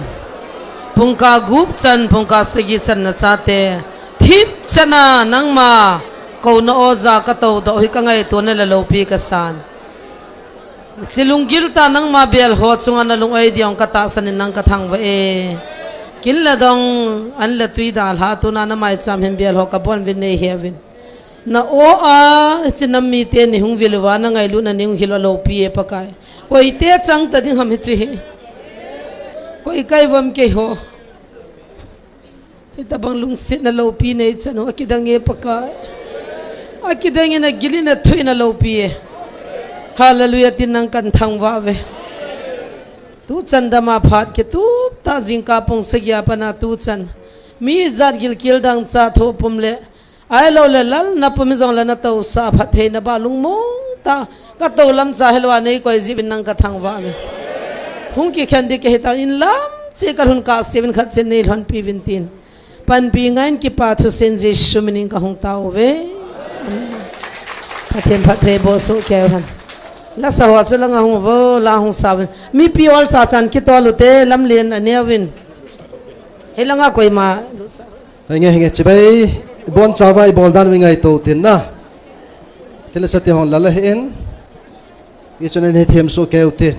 pungkah gup chan, pungkah sagi chan nachate thipchan a nangma kouna oja katoudoh hi kangaitona le loupi kasan. Hiche lunggil tah nangma bel ho chunga nalung-oi ding katahsan in nang kathangvah e. Kin le dong, an le tui dalha tuna namaicham hin bel ho kabon uvin nei heuvin. Na o a, hiche nam mite nei hung vil uva, nangailutna nei hung hil u aloupi e Pakai. Koite chang ta ding ham hiche hi. Koi kai uvam keiho. Hitabang lungsetna loupi neichan u, akidang e Pakai. Akidang in agil in athoh in aloupi e. Hallelujah, tin nang kathangvah uve. Tuchan dam a phat kitup tah jingkah pung sagi a pat a tuchan. Mi jat gilkel dangchah thoh pum le Ahilou le lal na pum hi jong le natousah phattheina ba lungmong tah. Katou lamcha hilou a neikoi jeh uvin nang kathangvah uve. Hung kikhen ding kahi tan in lam cheh kalhun kahse uvin khat cheh in neilhonpi uvin tin. Panpi ngai in kipa thusim Jesu min in kahung tao uve. Amen. Pathen phatthei boh soh kei uhen. Lasa ho chu langa hung uvo, la hung sa uvin. Mipi ol cha chan kitol ute, lamlen anei uvin. Hilanga koima. Henge, henge, chibai, ibon chauva ibol dan u ingaito tin na. Thilse ti hon lala hi in. Ichun in hi them soh kei utin.